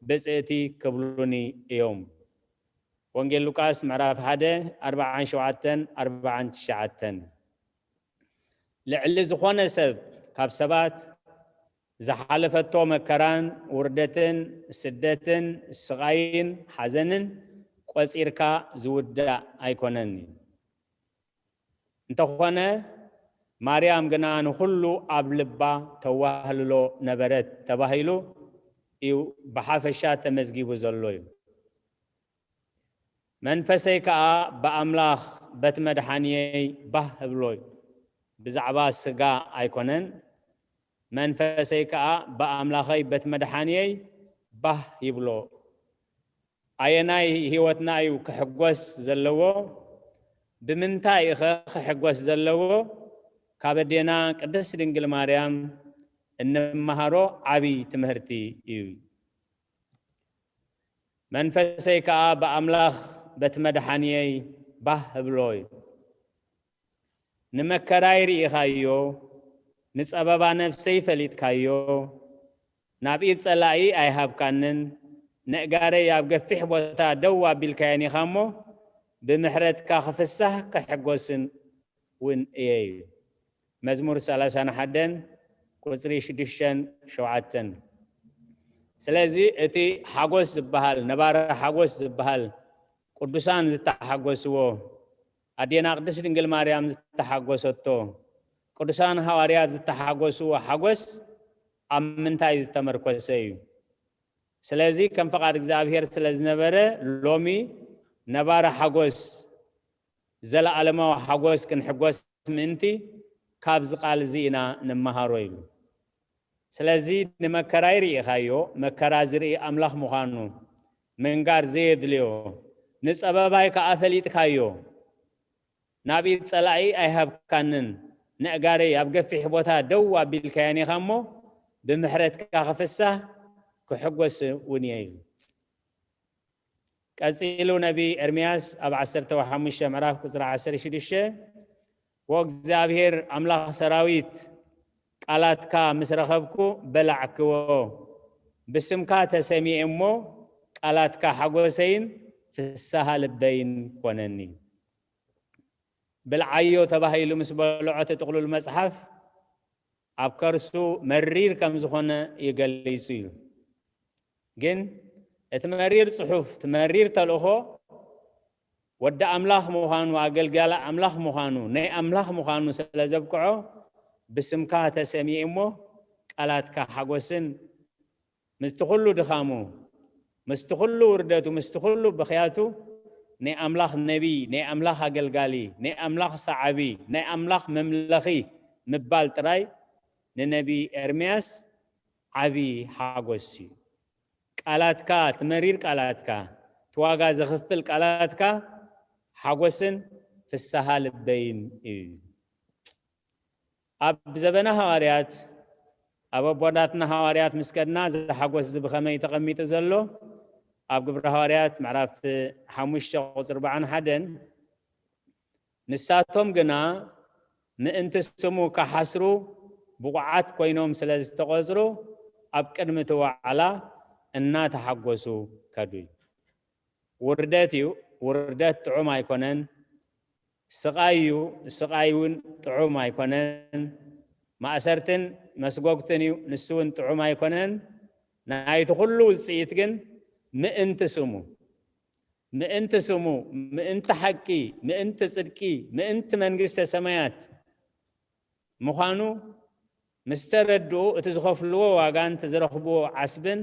ብጽእቲ ክብሉኒ እዮም።" ወንጌል ሉቃስ ምዕራፍ ሓደ ኣርብዓን ሸውዓተን ኣርብዓን ትሽዓተን። ልዕሊ ዝኾነ ሰብ ካብ ሰባት ዝሓለፈቶ መከራን ውርደትን ስደትን ስቓይን ሓዘንን ቆጺርካ ዝውዳእ ኣይኮነን እዩ። እንተኾነ ማርያም ግና ንኹሉ ኣብ ልባ ተዋህልሎ ነበረት ተባሂሉ እዩ ብሓፈሻ ተመዝጊቡ ዘሎ እዩ። "መንፈሰይ ከኣ ብኣምላኽ በቲ መድሓንየይ ባህ እብሎ እዩ።" ብዛዕባ ስጋ ኣይኮነን። "መንፈሰይ ከኣ ብኣምላኸይ በቲ መድሓንየይ ባህ ይብሎ።" ኣየናይ ህይወትና እዩ ክሕጎስ ዘለዎ? ብምንታይ እኸ ክሕጎስ ዘለዎ? ካብ ኣዴና ቅድስት ድንግል ማርያም እንመሃሮ ዓቢ ትምህርቲ እዩ። "መንፈሰይ ከኣ ብኣምላኽ በቲ መድሓንየይ ባህ እብሎ እዩ። ንመከራይ ርኢኻዮ፣ ንጸበባ ነፍሰይ ፈሊጥካዮ፣ ናብ ኢድ ጸላኢ ኣይሃብካንን፣ ነእጋረይ ኣብ ገፊሕ ቦታ ደው ኣቢልካየን ኢኻ እሞ፣ ብምሕረትካ ክፍሳህ ክሕጎስን እውን እየ" እዩ። መዝሙር ሰላሳን ሓደን ቁጽሪ ሽዱሽተን ሸውዓተን። ስለዚ እቲ ሓጎስ ዝበሃል፣ ነባሪ ሓጎስ ዝበሃል፣ ቅዱሳን ዝተሓጎስዎ፣ ኣዴና ቅድስት ድንግል ማርያም ዝተሓጎሰቶ፣ ቅዱሳን ሃዋርያት ዝተሓጎስዎ ሓጎስ ኣብ ምንታይ ዝተመርኮሰ እዩ? ስለዚ ከም ፍቓድ እግዚኣብሔር ስለ ዝነበረ ሎሚ ነባሪ ሓጎስ፣ ዘለኣለማዊ ሓጎስ ክንሕጎስ ምእንቲ ካብዚ ቃል እዚ ኢና ንመሃሮ ኢሉ። ስለዚ ንመከራይ ርኢኻዮ፣ መከራ ዝርኢ ኣምላኽ ምዃኑ ምንጋር ዘየድልዮ፣ ንጸበባይ ከኣ ፈሊጥካዮ፣ ናብ ኢድ ጸላኢ ኣይሃብካንን፣ ነእጋረይ ኣብ ገፊሕ ቦታ ደው ኣቢልካያን ኢኻ እሞ፣ ብምሕረትካ ክፍሳህ ክሕጎስ እውን እየ ኢሉ። ቀጺሉ ነቢ ኤርምያስ ኣብ ዓሰርተ ሓሙሽተ ምዕራፍ ቁጽሪ ዓሰርተ ሽዱሽተ፣ "ወእግዚኣብሔር ኣምላኽ ሰራዊት፣ ቃላትካ ምስ ረኸብኩ በላዕክዎ፣ ብስምካ ተሰሚኤ እሞ፣ ቃላትካ ሓጎሰይን ፍስሃ ልበይን ኮነኒ።" ብልዓዮ ተባሂሉ ምስ በልዖ እቲ ጥቕሉል መጽሓፍ ኣብ ከርሱ መሪር ከም ዝኾነ እዩ ገሊጹ እዩ። ግን እቲ መሪር ጽሑፍ፣ እቲ መሪር ተልእኾ ወዲ ኣምላኽ ምዃኑ፣ ኣገልጋሊ ኣምላኽ ምዃኑ፣ ናይ ኣምላኽ ምዃኑ ስለ ዘብቅዖ፣ "ብስምካ ተሰሚኤ እሞ ቃላትካ ሓጎስን ምስቲ ኩሉ ድኻሙ፣ ምስቲ ኩሉ ውርደቱ፣ ምስቲ ኩሉ ብኽያቱ፣ ናይ ኣምላኽ ነቢይ፣ ናይ ኣምላኽ ኣገልጋሊ፣ ናይ ኣምላኽ ሰዓቢ፣ ናይ ኣምላኽ መምለኺ ምባል ጥራይ ንነቢ ኤርምያስ ዓቢ ሓጎስ እዩ። ቃላትካ፣ እቲ መሪር ቃላትካ፣ እቲ ዋጋ ዘኽፍል ቃላትካ ሓጎስን ፍስሃ ልበይን እዩ። ኣብ ዘበነ ሃዋርያት ኣብ ኣቦታትና ሃዋርያት ምስ ከድና፣ እዚ ሓጎስ እዚ ብኸመይ ተቐሚጡ ዘሎ? ኣብ ግብረ ሃዋርያት ምዕራፍ ሓሙሽተ ቁጽሪ ኣርባዓን ሓደን፣ "ንሳቶም ግና ምእንቲ ስሙ ክሓስሩ ብቑዓት ኮይኖም ስለ ዝተቖጽሩ፣ ኣብ ቅድሚ እቲ ዋዕላ እናተሓጎሱ ከዱ" እዩ። ውርደት እዩ፣ ውርደት ጥዑም ኣይኮነን። ስቓይ እዩ፣ ስቓይ እውን ጥዑም ኣይኮነን። ማእሰርትን መስጎግትን እዩ፣ ንሱ እውን ጥዑም ኣይኮነን። ናይቲ ኩሉ ውጽኢት ግን ምእንቲ ስሙ፣ ምእንቲ ስሙ፣ ምእንቲ ሓቂ፣ ምእንቲ ጽድቂ፣ ምእንቲ መንግስተ ሰማያት ምዃኑ ምስ ተረድኡ፣ እቲ ዝኸፍልዎ ዋጋን እቲ ዝረኽብዎ ዓስብን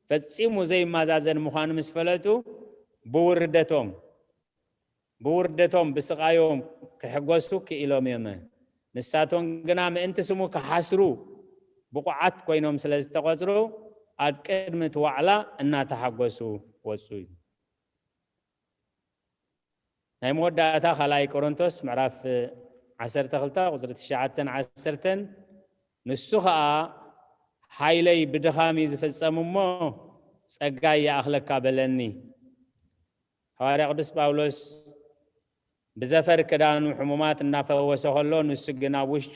ፈጺሙ ዘይመዛዘን ምዃኑ ምስ ፈለጡ፣ ብውርደቶም፣ ብውርደቶም፣ ብስቓዮም ክሕጎሱ ክኢሎም እዮም። ንሳቶም ግና ምእንቲ ስሙ ክሓስሩ ብቑዓት ኮይኖም ስለ ዝተቖጽሩ፣ ኣብ ቅድሚ እቲ ዋዕላ እናተሓጎሱ ወጹ እዩ። ናይ መወዳእታ ካልኣይ ቆሮንቶስ ምዕራፍ ዓሰርተ ክልተ ቁጽሪ ትሽዓተን ዓሰርተን፣ "ንሱ ኸኣ ሓይለይ ብድኻም እዩ ዝፍጸም እሞ፣ ጸጋይ ይኣኽለካ በለኒ።" ሃዋርያ ቅዱስ ጳውሎስ ብዘፈር ክዳኑ ሕሙማት እናፈወሰ ከሎ፣ ንሱ ግን ኣብ ውሽጡ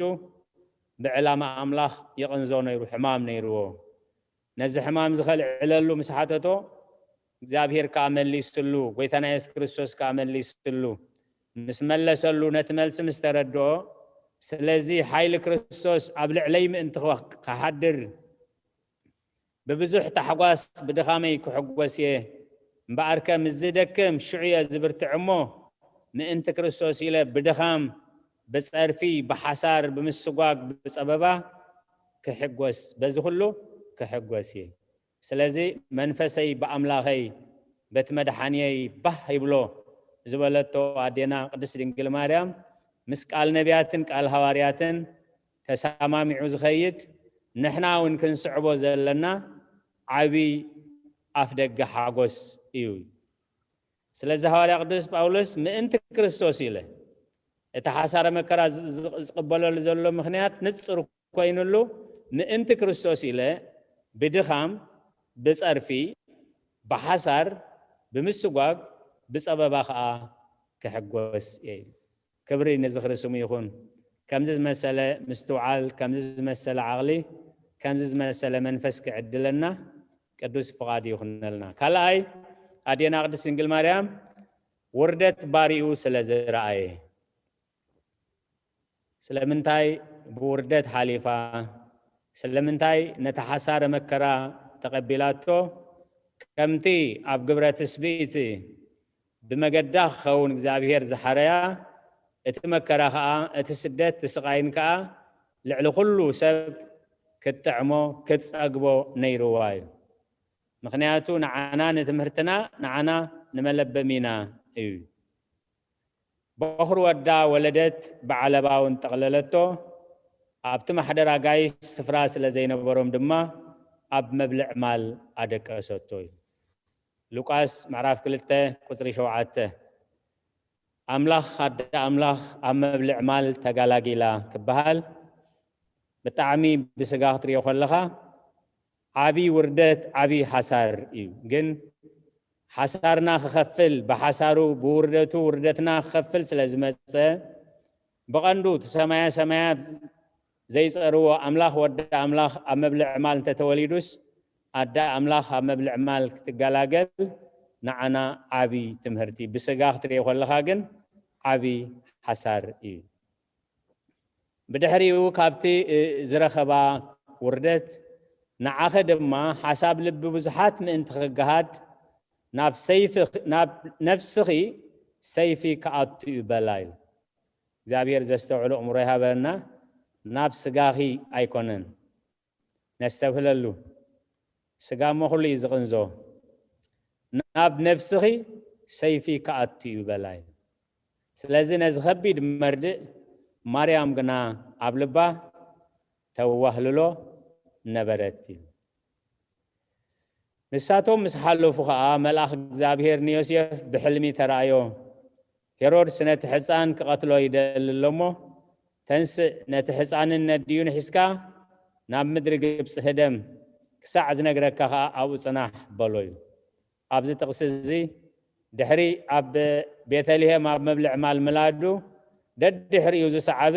ብዕላማ ኣምላኽ ይቕንዞ ነይሩ፣ ሕማም ነይርዎ። ነዚ ሕማም እዚ ከልዕለሉ ምስ ሓተቶ፣ እግዚኣብሔር ከኣ መሊስሉ፣ ጎይታና የሱስ ክርስቶስ ከኣ መሊስሉ። ምስ መለሰሉ፣ ነቲ መልሲ ምስ ተረድኦ፣ "ስለዚ ሓይሊ ክርስቶስ ኣብ ልዕለይ ምእንቲ ክዋ-፣ ክሓድር፣ ብብዙሕ ታሕጓስ ብድኻመይ ክሕጎስ እየ። እምበኣርከ ምስ ዝደክም ሽዑ እየ ዝብርትዕ እሞ፣ ምእንቲ ክርስቶስ ኢለ ብድኻም፣ ብጸርፊ፣ ብሓሳር፣ ብምስጓግ፣ ብጸበባ ክሕጎስ፣ በዚ ኩሉ ክሕጎስ እየ። ስለዚ መንፈሰይ ብኣምላኸይ፣ በቲ መድሓንየይ ባህ ይብሎ" ዝበለቶ ኣዴና ቅድስት ድንግል ማርያም፣ ምስ ቃል ነቢያትን ቃል ሃዋርያትን ተሰማሚዑ ዝኸይድ፣ ንሕና እውን ክንስዕቦ ዘለና ዓቢ ኣፍደገ ሓጎስ እዩ። ስለዚ ሃዋርያ ቅዱስ ጳውሎስ፣ "ምእንቲ ክርስቶስ" ኢለ፣ እቲ ሓሳረ መከራ ዝ-፣ ዝ-፣ ዝቕበለሉ ዘሎ ምኽንያት ንጹር ኮይኑሉ፣ "ምእንቲ ክርስቶስ ኢለ ብድኻም፣ ብጸርፊ፣ ብሓሳር፣ ብምስጓግ፣ ብጸበባ ኸኣ ክሕጎስ እየ" ኢሉ። ክብሪ ንዝኽሪ ስሙ ይኹን። ከምዚ ዝመሰለ ምስትውዓል፣ ከምዚ ዝመሰለ ዓቕሊ፣ ከምዚ ዝመሰለ መንፈስ ክዕድለና ቅዱስ ፍቓድ ይኹነልና። ካልኣይ፣ ኣዴና ቅድስት ድንግል ማርያም ውርደት ባሪኡ ስለ ዝረኣየ፣ ስለምንታይ ብውርደት ሓሊፋ? ስለምንታይ ነቲ ሓሳረ መከራ ተቐቢላቶ? ከምቲ ኣብ ግብረ ትስብእቲ ብመገዳ ክኸውን እግዚኣብሔር ዝሓረያ፣ እቲ መከራ ኸኣ፣ እቲ ስደት፣ እቲ ስቓይን ከኣ ልዕሊ ኩሉ ሰብ ክትጥዕሞ፣ ክትጸግቦ ነይርዋ እዩ። ምኽንያቱ ንዓና ንትምህርትና፣ ንዓና ንመለበሚና እዩ። በኹሪ ወዳ ወለደት፣ ብዓለባ እውን ጠቕለለቶ። ኣብቲ ማሕደር ኣጋይሽ ስፍራ ስለ ዘይነበሮም ድማ ኣብ መብልዕ ማል ኣደቀሰቶ እዩ። ሉቃስ ምዕራፍ ክልተ ቁጽሪ ሸውዓተ። ኣምላኽ፣ ኣደ ኣምላኽ ኣብ መብልዕ ማል ተጋላጊላ ክበሃል፣ ብጣዕሚ ብስጋ ክትሪኦ ከለኻ ዓቢ ውርደት፣ ዓቢ ሓሳር እዩ። ግን ሓሳርና ክኸፍል፣ ብሓሳሩ፣ ብውርደቱ ውርደትና ክኸፍል ስለ ዝመጸ፣ ብቐንዱ እቲ ሰማያ ሰማያት ዘይጸርዎ ኣምላኽ፣ ወዲ ኣምላኽ ኣብ መብልዕ ማል እንተተወሊዱስ፣ ኣደ ኣምላኽ ኣብ መብልዕ ማል ክትገላገል ንዓና ዓቢ ትምህርቲ። ብስጋ ክትሪኦ ከለኻ ግን ዓቢ ሓሳር እዩ። ብድሕሪኡ ካብቲ፣ እ፣ ዝረኸባ ውርደት፣ ንዓኺ ድማ ሓሳብ ልቢ ብዙሓት ምእንቲ ክገሃድ፣ ናብ ሰይፊ፣ ናብ ነፍስኺ ሰይፊ ክኣቱ እዩ በላ ኢሉ። እግዚኣብሔር ዘስተውዕሎ እምሮ ይሃበና። ናብ ስጋኺ ኣይኮነን። ነስተብህለሉ። ስጋ እሞ ኩሉ እዩ ዝቕንዞ። ናብ ነብስኺ ሰይፊ ክኣቱ እዩ በላ ኢሉ። ስለዚ ነዚ ከቢድ መርድእ ማርያም ግና ኣብ ልባ ተዋህልሎ ነበረት እዩ። ንሳቶም ምስ ሓለፉ ኸኣ መልኣኽ እግዚኣብሔር ንዮሴፍ ብሕልሚ ተራእዮ። ሄሮድስ ነቲ ሕፃን ክቐትሎ ይደሊ ኣሎ እሞ፣ ተንስእ፣ ነቲ ሕፃንን ነዲኡን ሒዝካ ናብ ምድሪ ግብፂ ህደም፣ ክሳዕ ዝነግረካ ኸዓ ኣብኡ ፅናሕ በሎ እዩ። ኣብዚ ጥቕሲ እዚ ድሕሪ ኣብ ቤተልሔም ኣብ መብልዕ ማል ምላዱ ደድሕሪኡ ዝሰዓበ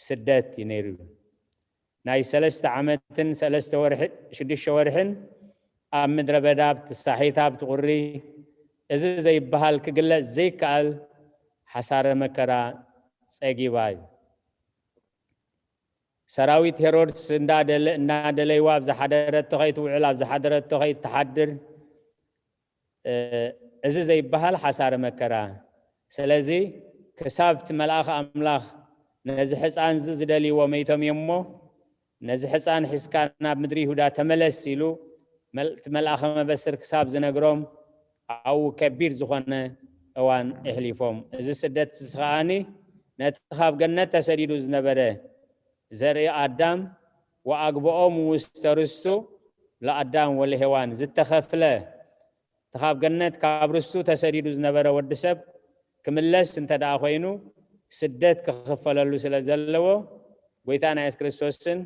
ስደት እዩ ነይሩ። ናይ ሰለስተ ዓመትን ሰለስተ ወርሒ ሽዱሽተ ወርሕን ኣብ ምድረ በዳ ኣብቲ ሳሒት ኣብቲ ቁሪ እዚ ዘይበሃል ክግለጽ ዘይከኣል ሓሳረ መከራ ጸጊባ እዩ። ሰራዊት ሄሮድስ እንዳደለ- እንዳደለይዋ ኣብ ዝሓደረቶ ከይትውዕል ኣብ ዝሓደረቶ ከይትሓድር እዚ ዘይበሃል ሓሳረ መከራ። ስለዚ ክሳብ እቲ መልኣኽ ኣምላኽ ነዚ ሕፃን እዚ ዝደልይዎ መይቶም እዮም እሞ ነዚ ሕፃን ሒዝካ ናብ ምድሪ ይሁዳ ተመለስ ኢሉ መል- እቲ መልኣኸ መበስር ክሳብ ዝነግሮም ኣብኡ ከቢድ ዝኾነ እዋን ኣሕሊፎም። እዚ ስደት እዚ ከዓኒ ነቲ ካብ ገነት ተሰዲዱ ዝነበረ ዘርኢ ኣዳም ወኣግብኦም ውስተ ርስቱ ለኣዳም ወለሔዋን ዝተኸፍለ እቲ ካብ ገነት ካብ ርስቱ ተሰዲዱ ዝነበረ ወዲ ሰብ ክምለስ እንተ ደኣ ኮይኑ ስደት ክኽፈለሉ ስለ ዘለዎ ጎይታና የሱስ ክርስቶስን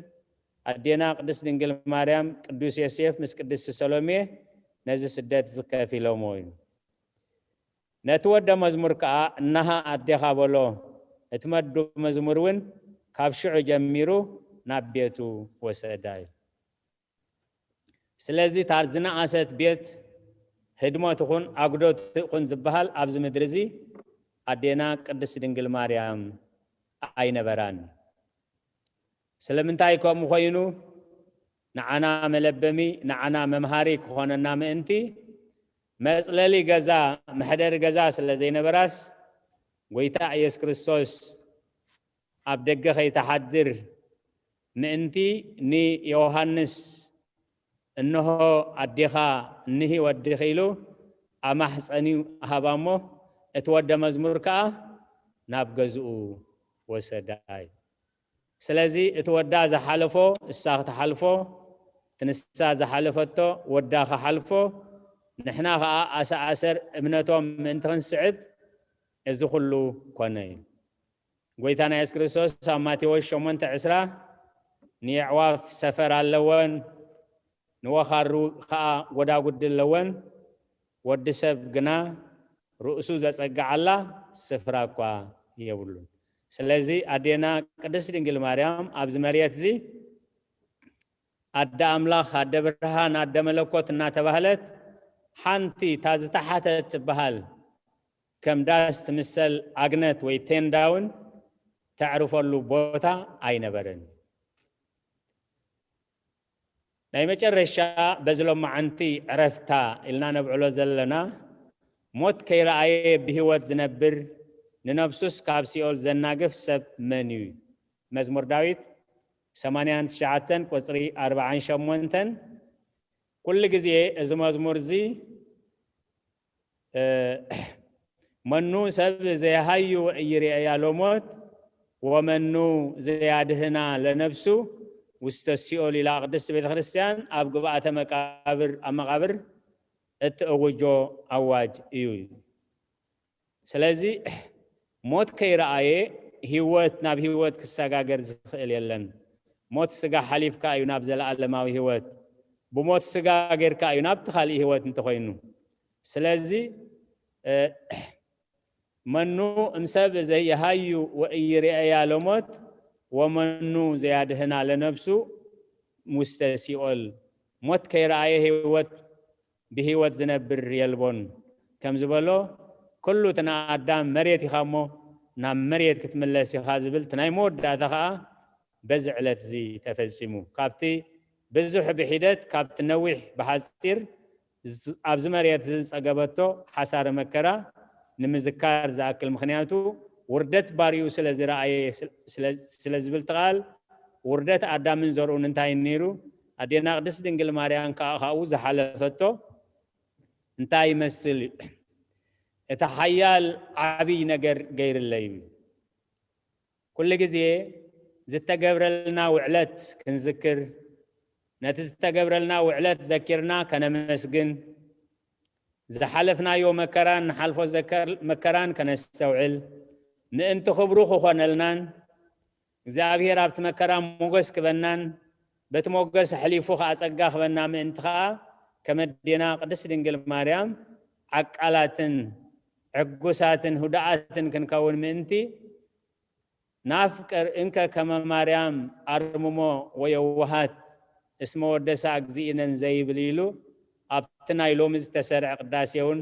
ኣዴና ቅድስት ድንግል ማርያም ቅዱስ ዮሴፍ ምስ ቅድስት ሰሎሜ ነዚ ስደት ዝከፊሎሞ እዩ። ነቲ ወደ መዝሙር ከኣ እናሃ ኣዴኻ በሎ። እቲ መዱ መዝሙር እውን ካብ ሽዑ ጀሚሩ ናብ ቤቱ ወሰዳ እዩ። ስለዚ እታ ዝነኣሰት ቤት ህድሞ ትኹን ኣጉዶ ትኹን ዝበሃል ኣብዚ ምድሪ እዚ ኣዴና ቅድስት ድንግል ማርያም ኣይነበራን። ስለምንታይ ከምኡ ኮይኑ? ንዓና መለበሚ ንዓና መምሃሪ ክኾነና ምእንቲ መፅለሊ ገዛ መሕደሪ ገዛ ስለ ዘይነበራስ ጎይታ ኢየሱስ ክርስቶስ ኣብ ደገ ከይትሓድር ምእንቲ ንዮሃንስ እንሆ ኣዴኻ እኒሂ ወዲኺ ኢሉ ኣብ ማሕፀንዩ ሃባ እሞ እቲ ወደ መዝሙር ከዓ ናብ ገዝኡ ወሰዳ እዩ። ስለዚ እቲ ወዳ ዝሓለፎ እሳ ክትሓልፎ እቲ ንሳ ዝሓለፈቶ ወዳ ክሓልፎ ንሕና ከዓ ኣሰኣሰር እምነቶም ምእንቲ ክንስዕብ እዚ ኩሉ ኮነ እዩ። ጎይታና የሱስ ክርስቶስ ኣብ ማቴዎስ ሸሞንተ ዕስራ ንየዕዋፍ ሰፈር ኣለወን ንወኻሩ ከዓ ጎዳጉዲ ኣለወን፣ ወዲ ሰብ ግና ርእሱ ዘጸግዓላ ስፍራ እኳ የብሉን። ስለዚ ኣዴና ቅድስት ድንግል ማርያም ኣብዚ መሬት እዚ ኣደ ኣምላኽ፣ ኣደ ብርሃን፣ ኣደ መለኮት እናተባህለት ሓንቲ እታ ዝተሓተት ትበሃል ከም ዳስ ትምሰል ኣግነት ወይ ቴንዳ እውን ተዕርፈሉ ቦታ ኣይነበረን። ናይ መጨረሻ በዚ ሎማዓንቲ ዕረፍታ ኢልና ነብዕሎ ዘለና ሞት ከይረኣየ ብህይወት ዝነብር ንነብሱስ ካብ ሲኦል ዘናግፍ ሰብ መን እዩ? መዝሙር ዳዊት ሰማንያን ትሽዓተን ቁፅሪ ኣርብዓን ሸሞንተን። ኩሉ ግዜ እዚ መዝሙር እዚ መኑ ሰብ ዘይሃዩ ወእይርአያ ለሞት ወመኑ ዘያድህና ለነብሱ ውስተ ሲኦል ኢላ ቅድስት ቤተ ክርስቲያን ኣብ ግብኣተ መቃብር ኣብ መቃብር እትእውጆ ኣዋጅ እዩ። ስለዚ ሞት ከይረኣየ ህይወት ናብ ህይወት ክሰጋገር ዝኽእል የለን። ሞት ስጋ ሓሊፍካ እዩ ናብ ዘለኣለማዊ ህይወት። ብሞት ስጋ ጌርካ እዩ ናብቲ ካልእ ህይወት እንተኾይኑ። ስለዚ መኑ እምሰብ ዘይሃዩ ወእይርአያ ለሞት ወመኑ ዘያድህና ለነብሱ ውስተ ሲኦል። ሞት ከይረኣየ ህይወት ብህይወት ዝነብር የልቦን ከም ዝበሎ ኩሉ እቲ ንኣዳም መሬት ኢኻ እሞ ናብ መሬት ክትምለስ ኢኻ ዝብል እቲ ናይ መወዳእታ ከዓ በዚ ዕለት እዚ ተፈጺሙ። ካብቲ ብዙሕ ብሒደት ካብቲ ነዊሕ ብሓጺር ኣብዚ መሬት ዝጸገበቶ ሓሳረ መከራ ንምዝካር ዝኣክል፣ ምኽንያቱ ውርደት ባሪኡ ስለ ዝረኣየ ስለ ዝብል ቃል ውርደት ኣዳምን ዘርኡን እንታይ ነይሩ? ኣዴና ቅድስት ድንግል ማርያም ከዓ ካብኡ ዝሓለፈቶ እንታይ ይመስል እዩ? እቲ ሓያል ዓብይ ነገር ገይርለይ እዩ። ኩሉ ግዜ ዝተገብረልና ውዕለት ክንዝክር፣ ነቲ ዝተገብረልና ውዕለት ዘኪርና ከነመስግን፣ ዝሓለፍናዮ መከራን ንሓልፎ መከራን ከነስተውዕል፣ ምእንቲ ክብሩ ክኾነልናን እግዚኣብሔር ኣብቲ መከራ ሞገስ ክበናን በቲ ሞገስ ኣሕሊፉ ከኣ ጸጋ ክበና ምእንቲ ከኣ፣ ከመ ኣዴና ቅድስት ድንግል ማርያም ዓቃላትን ዕጉሳትን ህዱኣትን ክንከውን ምእንቲ፣ ናፍቅር እንከ ከመ ማርያም ኣርምሞ ወየዋሃት እስመ ወደሳ እግዚእነን ዘይብል ኢሉ ኣብቲ ናይ ሎሚ ዝተሰርዐ ቅዳሴ እውን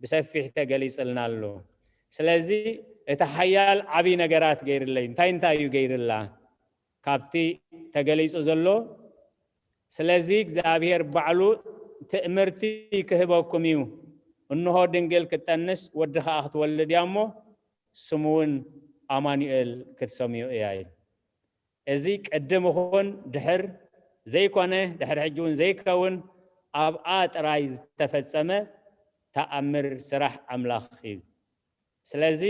ብሰፊሕ ተገሊጽልና ኣሎ። ስለዚ እቲ ሓያል ዓብዪ ነገራት ገይርለይ እንታይ እንታይ እዩ ገይርላ? ካብቲ ተገሊጹ ዘሎ፣ ስለዚ እግዚኣብሔር ባዕሉ ትእምርቲ ክህበኩም እዩ፣ እንሆ ድንግል ክትጠንስ ወዲ ኸኣ ክትወልድ እያ እሞ ስሙ እውን ኣማኑኤል ክትሰምዮ እያ ይብል። እዚ ቅድም ይኹን ድሕር ዘይኮነ፣ ድሕሪ ሕጂ እውን ዘይከውን፣ ኣብኣ ጥራይ ዝተፈጸመ ተኣምር ስራሕ ኣምላኽ እዩ። ስለዚ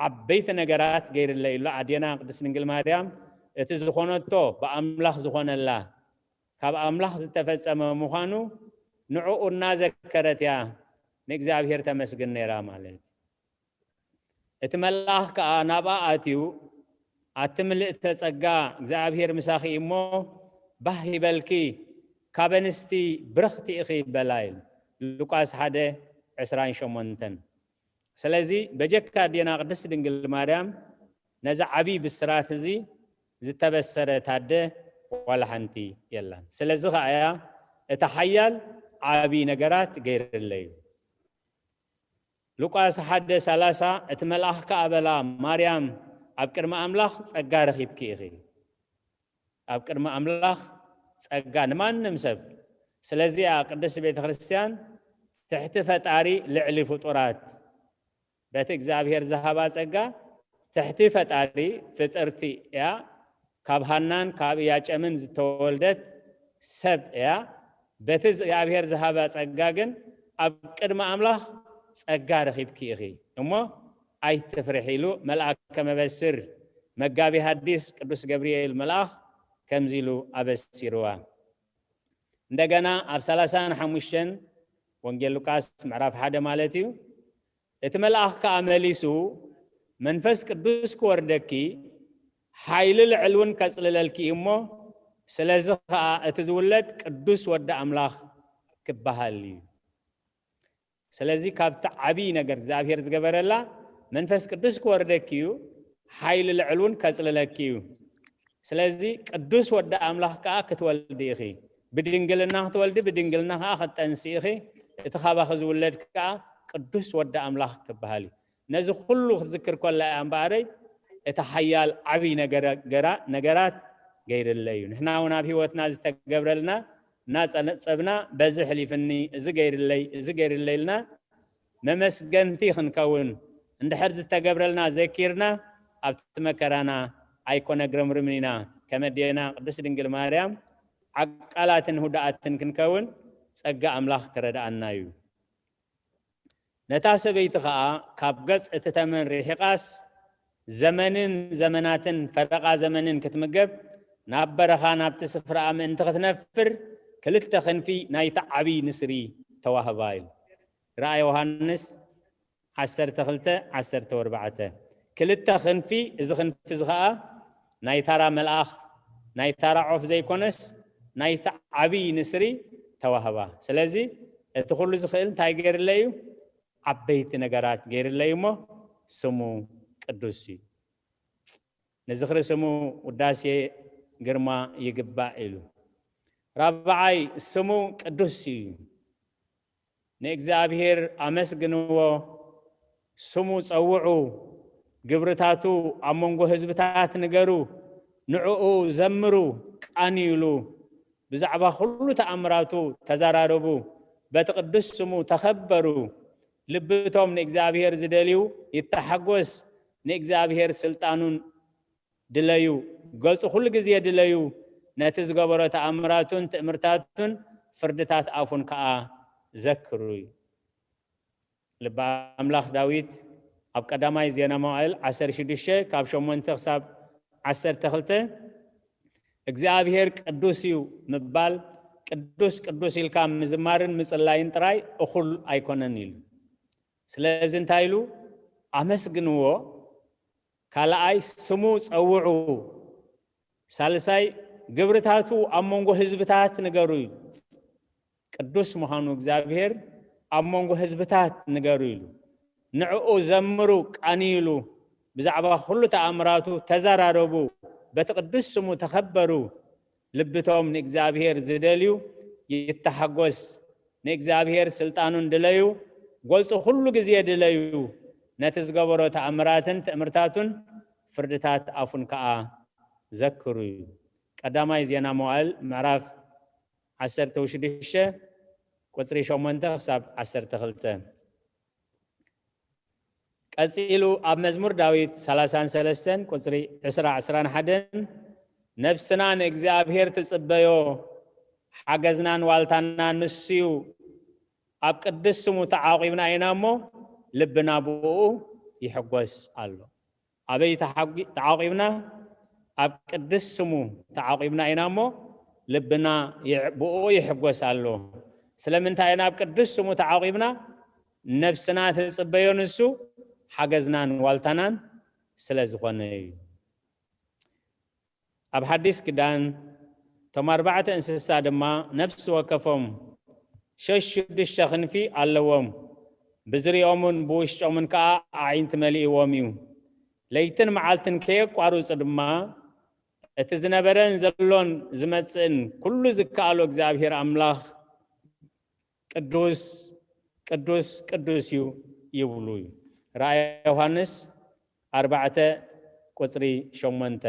ዓበይቲ ነገራት ገይርለይ ኣሎ ኣዴና ቅድስት ድንግል ማርያም፣ እቲ ዝኾነቶ ብኣምላኽ ዝኾነላ፣ ካብ ኣምላኽ ዝተፈጸመ ምዃኑ ንዕኡ እናዘከረት እያ ንእግዚኣብሔር ተመስግን ነይራ ማለት እዩ። እቲ መልኣኽ ከኣ ናብኣ ኣትዩ፣ ኣቲ ምልእተ ጸጋ እግዚኣብሔር ምሳኺ እሞ ባህ ይበልኪ፣ ካብ ኣንስቲ ብርኽቲ ኢኺ በላ ኢሉ። ሉቃስ ሓደ ዕስራን ሸሞንተን። ስለዚ በጀካ ኣዴና ቅድስት ድንግል ማርያም ነዚ ዓብዪ ብስራት እዚ ዝተበሰረት ኣደ ዋላ ሓንቲ የላን። ስለዚ ኸኣ እያ እታ ሓያል ዓብዪ ነገራት ገይርለይ እዩ። ሉቃስ ሓደ ሰላሳ፣ እቲ መልኣኽ ከኣ በላ፣ ማርያም፣ ኣብ ቅድሚ ኣምላኽ ጸጋ ረኺብኪ ኢኺ። ኣብ ቅድሚ ኣምላኽ ጸጋ ንማንም ሰብ። ስለዚኣ ቅድስት ቤተ ክርስቲያን ትሕቲ ፈጣሪ ልዕሊ ፍጡራት፣ በቲ እግዚኣብሔር ዝሃባ ጸጋ ትሕቲ ፈጣሪ ፍጥርቲ እያ። ካብ ሃናን ካብ ኢያጨምን ዝተወልደት ሰብ እያ። በቲ እግዚኣብሔር ዝሃባ ጸጋ ግን ኣብ ቅድሚ ኣምላኽ ጸጋ ረኺብኪ ኢኺ እሞ ኣይትፍርሒ ኢሉ መልኣክ ከመበስር መጋቢ ሐዲስ ቅዱስ ገብርኤል መልኣኽ ከምዚ ኢሉ ኣበሲርዋ። እንደገና ኣብ ሰላሳን ሓሙሽተን ወንጌል ሉቃስ ምዕራፍ ሓደ ማለት እዩ። እቲ መልኣኽ ከኣ መሊሱ፣ መንፈስ ቅዱስ ክወርደኪ፣ ሓይሊ ልዕል እውን ከጽልለልኪ እዩ እሞ፣ ስለዚ ከኣ እቲ ዝውለድ ቅዱስ ወዲ ኣምላኽ ክበሃል እዩ። ስለዚ ካብቲ ዓብዪ ነገር እግዚኣብሔር ዝገበረላ፣ መንፈስ ቅዱስ ክወርደኪ እዩ፣ ሓይሊ ልዕል እውን ከጽልለኪ እዩ። ስለዚ ቅዱስ ወዲ ኣምላኽ ከኣ ክትወልዲ ኢኺ። ብድንግልና ክትወልዲ፣ ብድንግልና ከኣ ክትጠንሲ ኢኺ። እቲ ካባኺ ዝውለድ ከኣ ቅዱስ ወዲ ኣምላኽ ክበሃል እዩ። ነዚ ኩሉ ክትዝክር ከላ እያ እምበኣረይ፣ እቲ ሓያል ዓብዪ ነገረ-፣ ገራ-፣ ነገራት ገይርለ እዩ። ንሕና እውን ኣብ ህይወትና ዝተገብረልና እናጸብጸብና፣ በዚ ሕሊፍኒ፣ እዚ ገይርለይ፣ እዚ ገይርለይ ኢልና መመስገንቲ ክንከውን፣ እንድሕር ዝተገብረልና ዘኪርና፣ ኣብቲ መከራና ኣይኮነ ግረምርምን ኢና። ከመ ኣዴና ቅድስት ድንግል ማርያም ዓቃላትን ህዱኣትን ክንከውን ጸጋ ኣምላኽ ክረድኣና እዩ። ነታ ሰበይቲ ኸኣ ካብ ገጽ እቲ ተመን ርሒቓስ፣ ዘመንን ዘመናትን ፈረቓ ዘመንን ክትምገብ፣ ናብ በረኻ ናብቲ ስፍራኣ ምእንቲ ክትነፍር፣ ክልተ ክንፊ ናይቲ ዓብዪ ንስሪ ተዋህባ ኢሉ። ራእይ ዮሃንስ ዓሰርተ ክልተ ዓሰርተ ኣርባዕተ። ክልተ ክንፊ፣ እዚ ክንፊ እዚ ኸኣ ናይ ታራ መልኣኽ፣ ናይ ታራ ዖፍ ዘይኮነስ፣ ናይቲ ዓብዪ ንስሪ ተዋህባ። ስለዚ እቲ ኩሉ ዝኽእል እንታይ ገይርለ እዩ? ዓበይቲ ነገራት ገይርለ እዩ እሞ ስሙ ቅዱስ እዩ። ንዝኽሪ ስሙ ውዳሴ ግርማ ይግባእ ኢሉ። ራብዓይ፣ ስሙ ቅዱስ እዩ። ንእግዚኣብሔር ኣመስግንዎ፣ ስሙ ጸውዑ፣ ግብርታቱ ኣብ መንጎ ህዝብታት ንገሩ፣ ንዕኡ ዘምሩ፣ ቃንዩሉ፣ ብዛዕባ ኩሉ ተኣምራቱ ተዘራረቡ፣ በቲ ቅዱስ ስሙ ተኸበሩ። ልብቶም ንእግዚኣብሔር ዝደልዩ ይተሓጎስ፣ ንእግዚኣብሔር ስልጣኑን ድለዩ፣ ገጹ ኩሉ ግዜ ድለዩ፣ ነቲ ዝገበሮ ተኣምራቱን ትእምርታቱን ፍርድታት ኣፉን ከኣ ዘክሩ እዩ። ልበ ኣምላኽ ዳዊት ኣብ ቀዳማይ ዜና መዋዕል ዓሰርተ ሽዱሽተ ካብ ሸሞንተ ክሳብ ዓሰርተ ክልተ፣ እግዚኣብሔር ቅዱስ እዩ ምባል፣ ቅዱስ ቅዱስ ኢልካ ምዝማርን ምጽላይን ጥራይ እኹል ኣይኮነን ኢሉ። ስለዚ እንታይ ኢሉ? ኣመስግንዎ፣ ካልኣይ ስሙ ጸውዑ፣ ሳልሳይ ግብርታቱ ኣብ መንጎ ህዝብታት ንገሩ ኢሉ። ቅዱስ ምዃኑ እግዚኣብሔር ኣብ መንጎ ህዝብታት ንገሩ ኢሉ። ንዕኡ ዘምሩ፣ ቃንዩሉ፣ ብዛዕባ ኩሉ ተኣምራቱ ተዘራረቡ፣ በቲ ቅዱስ ስሙ ተኸበሩ። ልብቶም ንእግዚኣብሔር ዝደልዩ ይተሓጎስ፣ ንእግዚኣብሔር ስልጣኑን ድለዩ፣ ገጹ ኩሉ ግዜ ድለዩ፣ ነቲ ዝገበሮ ተኣምራትን ትእምርታቱን ፍርድታት ኣፉን ከኣ ዘክሩ እዩ። ቀዳማይ ዜና መዋዕል ምዕራፍ ዓሰርተ ሽዱሽተ ቁጽሪ ሸሞንተ ክሳብ ዓሰርተ ክልተ። ቀጺሉ ኣብ መዝሙር ዳዊት ሰላሳን ሰለስተን ቁጽሪ ዕስራ፣ ዕስራን ሓደን፣ ነፍስና ንእግዚኣብሔር ትጽበዮ፣ ሓገዝናን ዋልታናን ንሱዩ፣ ኣብ ቅዱስ ስሙ ተዓቂብና ኢና እሞ፣ ልብና ብኡ ይሕጎስ ኣሎ። ኣበይ ተሓጒ-፣ ተዓቂብና? ኣብ ቅዱስ ስሙ ተዓቂብና ኢና እሞ፣ ልብና ይዕ-፣ ብኡ ይሕጎስ ኣሎ። ስለምንታይ ኢና ኣብ ቅዱስ ስሙ ተዓቂብና? ነፍስና ትጽበዮ ንሱ፣ ሓገዝናን ዋልታናን ስለ ዝኾነ እዩ። ኣብ ሓዲስ ኪዳን፣ እቶም ኣርባዕተ እንስሳ ድማ ነፍሲ ወከፎም ሸሽዱሽተ ክንፊ ኣለዎም፣ ብዙሪኦምን ብውሽጦምን ከኣ ኣዒንቲ መሊእዎም እዩ። ለይትን መዓልትን ከየቋርጹ ድማ፣ እቲ ዝነበረን ዘሎን ዝመጽእን ኩሉ ዝከኣሎ እግዚኣብሔር ኣምላኽ ቅዱስ፣ ቅዱስ፣ ቅዱስ እዩ ይብሉ እዩ። ራእየ ዮሃንስ ኣርባዕተ ቁጽሪ ሸሞንተ፣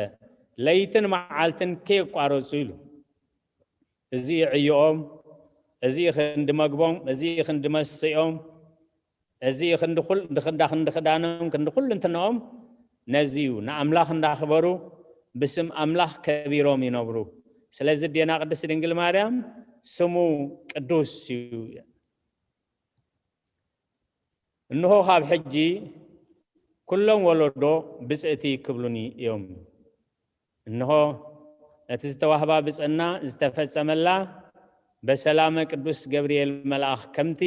ለይትን መዓልትን ከየቋረጹ ኢሉ። እዚ እዩ ዕዮኦም፣ እዚ እዩ ክንዲ መግቦም፣ እዚ እዩ ክንዲ መስተኦም፣ እዚ እዩ ክንዲ ኩል-፣ ክንዳ ክንዲ ክዳኖም፣ ክንዲ ኩሉ እንትንኦም፣ ነዚ እዩ ንኣምላኽ እንዳኽበሩ፣ ብስም ኣምላኽ ከቢሮም ይነብሩ። ስለዚ ኣዴና ቅድስት ድንግል ማርያም ስሙ ቅዱስ እዩ። እንሆ ካብ ሕጂ ኩሎም ወለዶ ብጽእቲ ክብሉኒ እዮም። እንሆ ነቲ ዝተዋህባ ብጽእና ዝተፈጸመላ በሰላመ ቅዱስ ገብርኤል መልኣኽ ከምቲ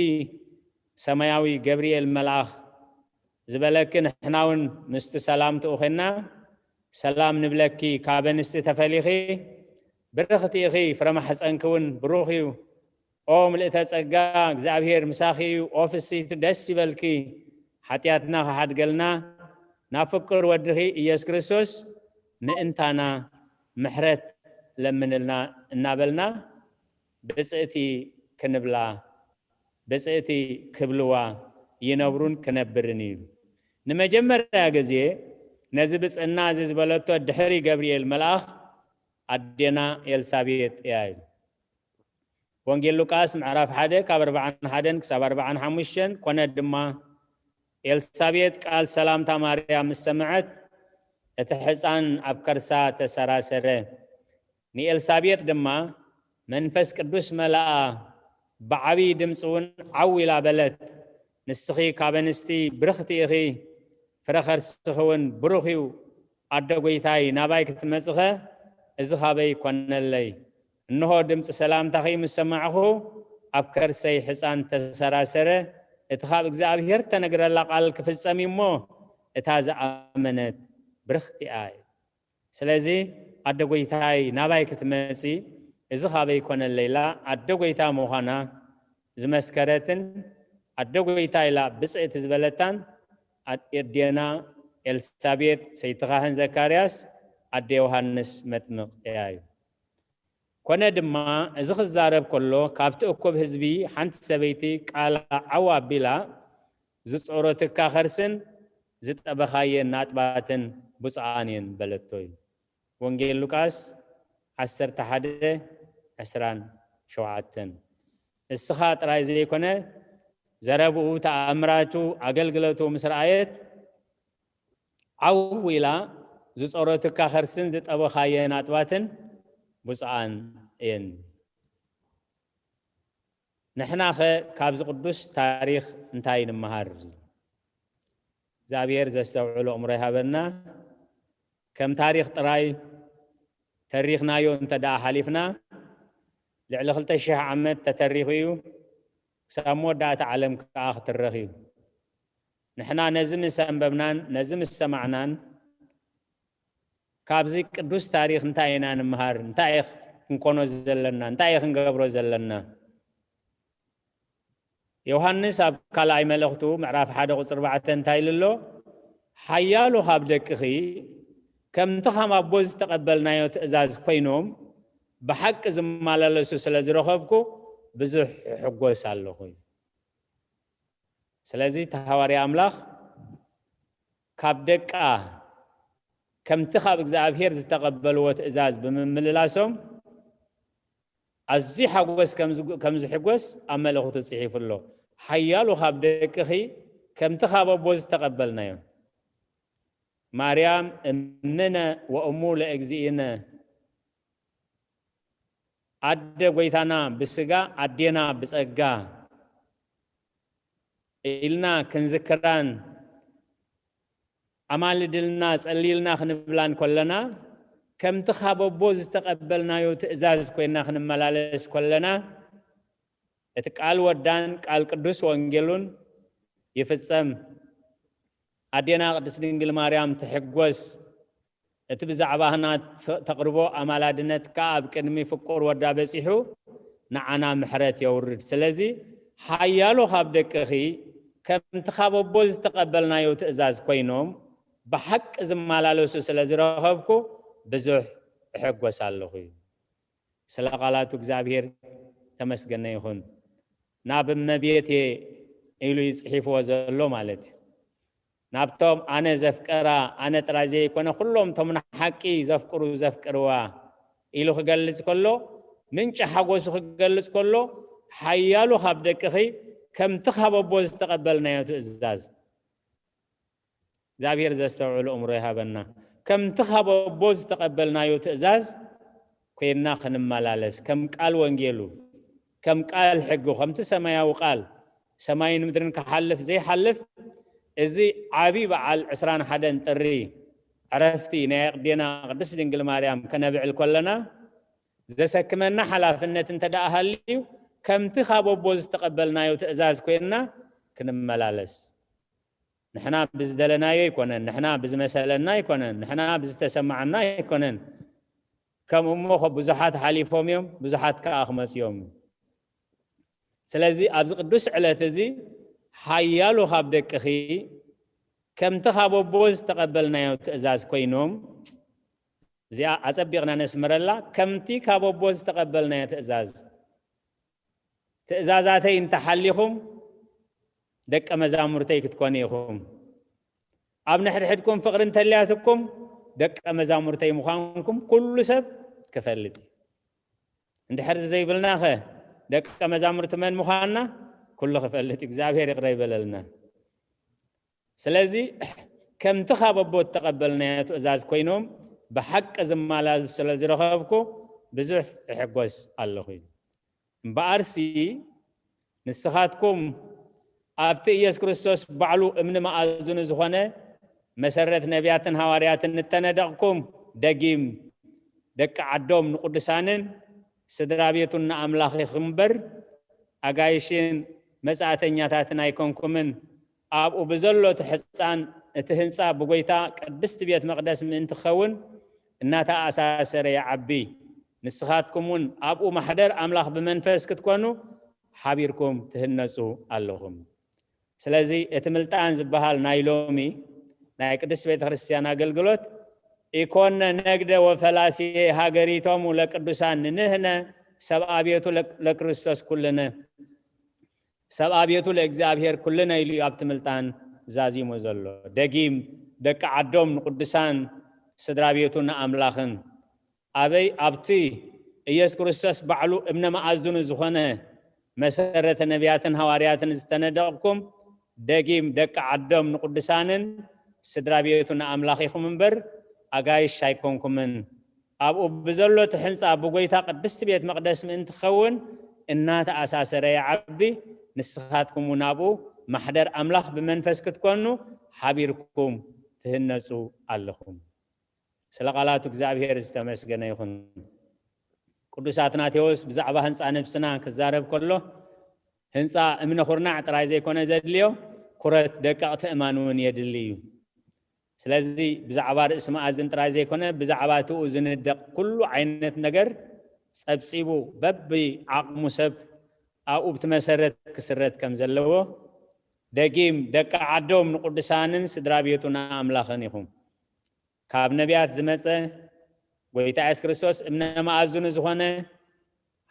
ሰማያዊ ገብርኤል መልኣኽ ዝበለኪ ንሕና እውን ምስቲ ሰላምትኡ ኾንና ሰላም ንብለኪ። ካብ ኣንስቲ ተፈሊኺ ብርኽቲ ኢኺ፣ ፍረ ማሕፀንኪ እውን ብሩኽ እዩ። ኦ ምልእተ ጸጋ እግዚኣብሔር ምሳኺ እዩ። ኦ ፍስይቲ ደስ ይበልኪ፣ ሓጢኣትና ክሓድገልና ናብ ፍቁር ወድኺ ኢየሱስ ክርስቶስ ምእንታና ምሕረት ለምንልና እናበልና ብጽእቲ ክንብላ ብጽእቲ ክብልዋ ይነብሩን ክነብርን እዩ። ንመጀመርያ ግዜ ነዚ ብጽእና እዚ ዝበለቶ ድሕሪ ገብርኤል መልኣኽ ኣዴና ኤልሳቤጥ እያ ኢሉ። ወንጌል ሉቃስ ምዕራፍ ሓደ ካብ ኣርባዓን ሓደን ክሳብ ኣርባዓን ሓሙሽተን፣ ኮነ ድማ ኤልሳቤጥ ቃል ሰላምታ ማርያም ምስ ሰምዐት እቲ ሕፃን ኣብ ከርሳ ተሰራሰረ። ንኤልሳቤጥ ድማ መንፈስ ቅዱስ መላኣ፣ ብዓብዪ ድምፂ እውን ዓው ኢላ በለት፣ ንስኺ ካብ ኣንስቲ ብርኽቲ ኢኺ፣ ፍረ ከርስኺ እውን ብሩኽ እዩ። ኣደ ጐይታይ ናባይ ክትመጽኸ እዚ ኻበይ ኰነለይ? እንሆ ድምፂ ሰላምታኺ ምስ ሰማዕኹ ኣብ ከርሰይ ሕፃን ተሰራሰረ። እቲ ኻብ እግዚኣብሔር ተነግረላ ቓል ክፍጸም እዩ እሞ እታ ዝኣመነት ብርኽቲ እያ። ስለዚ ኣደ ጐይታይ ናባይ ክትመጺ እዚ ኻበይ ኰነለይ ኢላ ኣደ ጐይታ ምዃና ዝመስከረትን ኣደ ጐይታ ኢላ ብፅእቲ ዝበለታን ኣዴና ኤልሳቤጥ ሰይቲ ካህን ዘካርያስ ኣደ ዮሃንስ መጥምቕ እያ እዩ። ኮነ ድማ እዚ ክዛረብ ከሎ ካብቲ እኩብ ህዝቢ ሓንቲ ሰበይቲ ቃላ ዓው ኣቢላ ዝጾረትካ ኸርስን ዝጠበኻየን ናጥባትን ብፁዓን እየን በለቶ እዩ። ወንጌል ሉቃስ ዓሰርተ ሓደ ዕስራን ሸውዓተን። እስኻ ጥራይ ዘይኮነ ዘረብኡ፣ ተኣምራቱ፣ ኣገልግሎቱ ምስ ረኣየት ዓው ኢላ ዝጾረትካ ኸርስን ዝጠበኻየን ኣጥባትን ብፁዓን እየን። ንሕናኸ ካብዚ ቅዱስ ታሪኽ እንታይ ንምሃር? እግዚኣብሔር ዘስተውዕሎ ኣእምሮ ይሃበና። ከም ታሪኽ ጥራይ ተሪኽናዮ እንተ ደኣ ሓሊፍና፣ ልዕሊ ክልተ ሽሕ ዓመት ተተሪኹ እዩ። ክሳብ መወዳእታ ዓለም ከኣ ክትረኽ እዩ። ንሕና ነዚ ምስ ኣንበብናን ነዚ ምስ ሰማዕናን፣ ካብዚ ቅዱስ ታሪኽ እንታይ ኢና ንምሃር? እንታይ ክንኮኖ ዘለና? እንታይ ክንገብሮ ዘለና? ዮሃንስ ኣብ ካልኣይ መልእኽቱ ምዕራፍ ሓደ ቁፅሪ ኣርባዕተ እንታይ ኢሉ ኣሎ? ሓያሎ ካብ ደቅኺ ከምቲ ካብ ኣቦ ዝተቐበልናዮ ትእዛዝ ኮይኖም ብሓቂ ዝመላለሱ ስለ ዝረኸብኩ ብዙሕ እሕጎስ ኣለኹ። ስለዚ እቲ ሃዋርያ ኣምላኽ ካብ ደቃ ከምቲ ካብ እግዚኣብሔር ዝተቐበልዎ ትእዛዝ ብምምልላሶም ኣዝዩ ሓጎስ ከም ዝግ-፣ ከም ዝሕጎስ ኣብ መልእኽቱ ጽሒፉ ኣሎ። ሓያሎ ካብ ደቅኺ ከምቲ ካብ ኣቦ ዝተቐበልናዮ። ማርያም እምነ ወእሙ ለእግዚእነ፣ ኣደ ጎይታና ብስጋ ኣዴና ብጸጋ ኢልና ክንዝክራን ኣማልድልና ጸሊልና ክንብላን ኮለና፣ ከምቲ ካብ ኣቦ ዝተቐበልናዮ ትእዛዝ ኮይና ክንመላለስ ኮለና፣ እቲ ቃል ወዳን ቃል ቅዱስ ወንጌሉን ይፍጸም። ኣዴና ቅድስት ድንግል ማርያም ትሕጎስ። እቲ ብዛዕባና ተ-፣ ተቕርቦ ኣማላድነት ከኣ ኣብ ቅድሚ ፍቁር ወዳ በጺሑ ንዓና ምሕረት የውርድ። ስለዚ ሓያሎ ካብ ደቅኺ ከምቲ ካብ ኣቦ ዝተቐበልናዮ ትእዛዝ ኮይኖም ብሓቂ ዝመላለሱ ስለ ዝረኸብኩ ብዙሕ እሕጎስ ኣለኹ እዩ። ስለ ቃላቱ እግዚኣብሔር ተመስገነ ይኹን። ናብ እመቤቴ ኢሉ እዩ ጽሒፍዎ ዘሎ ማለት እዩ። ናብቶም ኣነ ዘፍቀራ፣ ኣነ ጥራይ ዘይኮነ ኩሎም እቶም ንሓቂ ዘፍቅሩ ዘፍቅርዋ ኢሉ ክገልጽ ከሎ፣ ምንጪ ሓጎሱ ክገልጽ ከሎ፣ ሓያሉ ካብ ደቅኺ ከምቲ ካብ ኣቦ ዝተቐበልናዮ ትእዛዝ። እግዚኣብሔር ዘስተውዕሉ እምሮ ይሃበና። ከምቲ ካብ ኣቦ ዝተቐበልናዮ ትእዛዝ ኮይንና ክንመላለስ፣ ከም ቃል ወንጌሉ፣ ከም ቃል ሕጉ፣ ከምቲ ሰማያዊ ቃል ሰማይን ምድርን ክሓልፍ ዘይሓልፍ፣ እዚ ዓቢ በዓል ዕስራን ሓደን ጥሪ ዕረፍቲ ናይ ኣዴና ቅድስት ድንግል ማርያም ከነብዕል ከለና፣ ዘሰክመና ሓላፍነት እንተ ደኣ ሃልዩ፣ ከምቲ ካብ ኣቦ ዝተቐበልናዮ ትእዛዝ ኮይንና ክንመላለስ። ንሕና ብዝደለናዮ ኣይኮነን፣ ንሕና ብዝመሰለና ኣይኮነን፣ ንሕና ብዝተሰማዓና ኣይኮነን። ከምኡ እሞ ከ ብዙሓት ሓሊፎም እዮም፣ ብዙሓት ከኣ ክመጹ እዮም። ስለዚ ኣብዚ ቅዱስ ዕለት እዚ ሓያሎ ካብ ደቅኺ ከምቲ ካብ ኣቦ ዝተቐበልናዮ ትእዛዝ ኮይኖም፣ እዚኣ ኣጸቢቕና ነስምረላ፣ ከምቲ ካብ ኣቦ ዝተቐበልናዮ ትእዛዝ። ትእዛዛተይ እንተሓሊኹም ደቀ መዛሙርተይ ክትኮኑ ኢኹም። ኣብ ንሕድሕድኩም ፍቕሪ እንተልያትኩም ደቀ መዛሙርተይ ምዃንኩም ኩሉ ሰብ ክፈልጥ እዩ። እንድሕር ዘይብልናኸ ደቀ መዛሙርቲ መን ምዃንና ኩሉ ክፈልጥ እዩ። እግዚኣብሔር ይቕረ ይበለልና። ስለዚ ከምቲ ካብ ኣቦ እተቐበልናዮ ትእዛዝ ኮይኖም ብሓቂ ዝመላለሱ ስለ ዝረኸብኩ ብዙሕ እሕጎስ ኣለኹ እዩ። እምበኣርሲ ንስኻትኩም ኣብቲ ኢየሱስ ክርስቶስ ባዕሉ እምኒ መኣዝኑ ዝኾነ መሰረት ነቢያትን ሃዋርያትን እተነደቕኩም ደጊም ደቂ ዓዶም ንቅዱሳንን ስድራ ቤቱን ንኣምላኽ ኢኹም እምበር ኣጋይሽን መጻእተኛታትን ኣይኮንኩምን። ኣብኡ ብዘሎ እቲ ሕጻን እቲ ህንጻ ብጎይታ ቅድስቲ ቤት መቕደስ ምእንቲ ክኸውን እናተኣሳሰረ ይዓቢ። ንስኻትኩም እውን ኣብኡ ማሕደር ኣምላኽ ብመንፈስ ክትኮኑ ሓቢርኩም ትህነጹ ኣለኹም። ስለዚ እቲ ምልጣን ዝበሃል ናይ ሎሚ ናይ ቅድስት ቤተ ክርስቲያን ኣገልግሎት ኢኮነ ነግደ ወፈላሴ ሃገሪቶሙ ለቅዱሳን ንንህነ ሰብኣ ቤቱ ለ-፣ ለክርስቶስ ኩልነ ሰብኣ ቤቱ ለእግዚኣብሔር ኩልነ ኢሉ እዩ ኣብቲ ምልጣን ዛዚሙ ዘሎ። ደጊም ደቂ ዓዶም ንቅዱሳን ስድራ ቤቱ ንኣምላኽን ኣበይ ኣብቲ ኢየሱስ ክርስቶስ ባዕሉ እምነ መኣዝኑ ዝኾነ መሰረተ ነቢያትን ሃዋርያትን ዝተነደቕኩም ደጊም ደቂ ዓዶም ንቅዱሳንን ስድራ ቤቱ ንኣምላኽ ኢኹም እምበር ኣጋይሽ ኣይኮንኩምን። ኣብኡ ብዘሎ እቲ ሕንጻ ብጎይታ ቅድስቲ ቤት መቕደስ ምእንቲ ክኸውን እናተኣሳሰረ ይዓቢ። ንስኻትኩም እውን ኣብኡ ማሕደር ኣምላኽ ብመንፈስ ክትኮኑ ሓቢርኩም ትህነጹ ኣለኹም። ስለ ቃላቱ እግዚኣብሔር ዝተመስገነ ይኹን። ቅዱስ ኣትናቴዎስ ብዛዕባ ህንጻ ነብስና ክዛረብ ከሎ ህንጻ እምነ ኩርናዕ ጥራይ ዘይኮነ ዘድልዮ ኩረት ደቀቕቲ እማን እውን የድሊ እዩ። ስለዚ ብዛዕባ ርእሲ መኣዝን ጥራይ ዘይኮነ፣ ብዛዕባ እቲኡ ዝንደቕ ኩሉ ዓይነት ነገር ጸብጺቡ በቢ ዓቕሙ ሰብ ኣብኡ ብቲ መሰረት ክስረት ከም ዘለዎ፣ ደጊም ደቂ ዓዶም ንቅዱሳንን ስድራ ቤቱ ንኣምላኽን ኢኹም። ካብ ነቢያት ዝመጸ፣ ጎይታ የሱስ ክርስቶስ እምነ መኣዝኑ ዝኾነ፣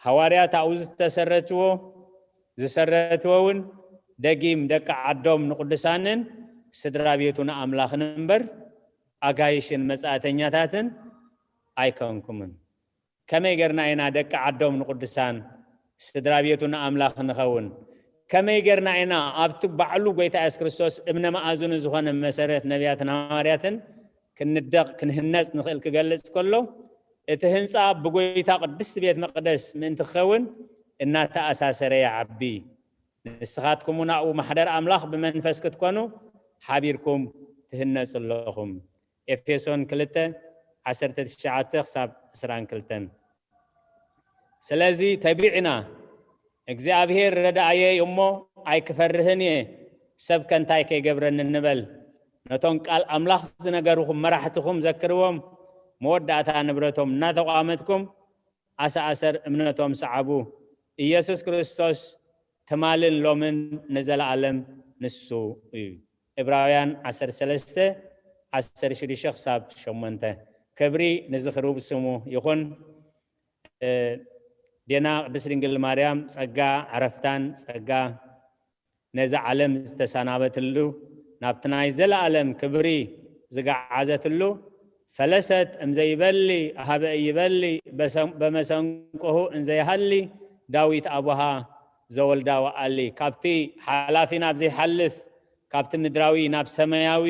ሃዋርያት ኣብኡ ዝተሰረትዎ፣ ዝሰረትዎ እውን ደጊም ደቂ ዓዶም ንቅዱሳንን ስድራ ቤቱ ንኣምላኽን እምበር ኣጋይሽን መጻእተኛታትን ኣይኮንኩምን። ከመይ ጌርና ኢና ደቂ ዓዶም ንቅዱሳን ስድራ ቤቱ ንኣምላኽ ንኸውን? ከመይ ጌርና ኢና ኣብቲ ባዕሉ ጎይታ የሱስ ክርስቶስ እምነ መኣዝኑ ዝኾነ መሰረት ነቢያትን ሃዋርያትን ክንደቕ ክንህነጽ ንኽእል ክገልጽ ከሎ፣ እቲ ህንጻ ብጎይታ ቅድስቲ ቤት መቕደስ ምእንቲ ክኸውን እናተኣሳሰረ ይዓቢ። ንስኻትኩም እውን ኣብኡ ማሕደር ኣምላኽ ብመንፈስ ክትኮኑ ሓቢርኩም ትህነጹ ኣለኹም። ኤፌሶን ክልተ፣ ዓሰርተ ትሽዓተ ክሳብ ዕስራን ክልተን። ስለዚ ተቢዕና፣ እግዚኣብሔር ረዳእየይ እሞ ኣይክፈርህን እየ፣ ሰብ ከ እንታይ ከይገብረኒ ንበል። ነቶም ቃል ኣምላኽ ዝነገርኹም መራሕትኹም ዘክርዎም፣ መወዳእታ ንብረቶም እናተቋመትኩም ኣሰኣሰር እምነቶም ሰዓቡ። ኢየሱስ ክርስቶስ ትማልን ሎምን ንዘለኣለም ንሱ እዩ። ዕብራውያን ዓሰርተ ሰለስተ፣ ዓሰርተ ሽዱሽተ ክሳብ ሸሞንተ። ክብሪ ንዝኽሪ ስሙ ይኹን። እ፣ ዴና ቅድስት ድንግል ማርያም ጸጋ ዕረፍታን ጸጋ ነዚ ዓለም ዝተሰናበትሉ፣ ናብቲ ናይ ዘለኣለም ክብሪ ዝገዓዘትሉ፣ ፈለሰት እምዘይበሊ ሀበ ኢይበሊ፣ በሰ-፣ በመሰንቆሁ እንዘይሃሊ ዳዊት ኣቡሃ ዘወልዳ ወኣሊ። ካብቲ ሓላፊ ናብ ዘይሓልፍ፣ ካብቲ ምድራዊ ናብ ሰማያዊ፣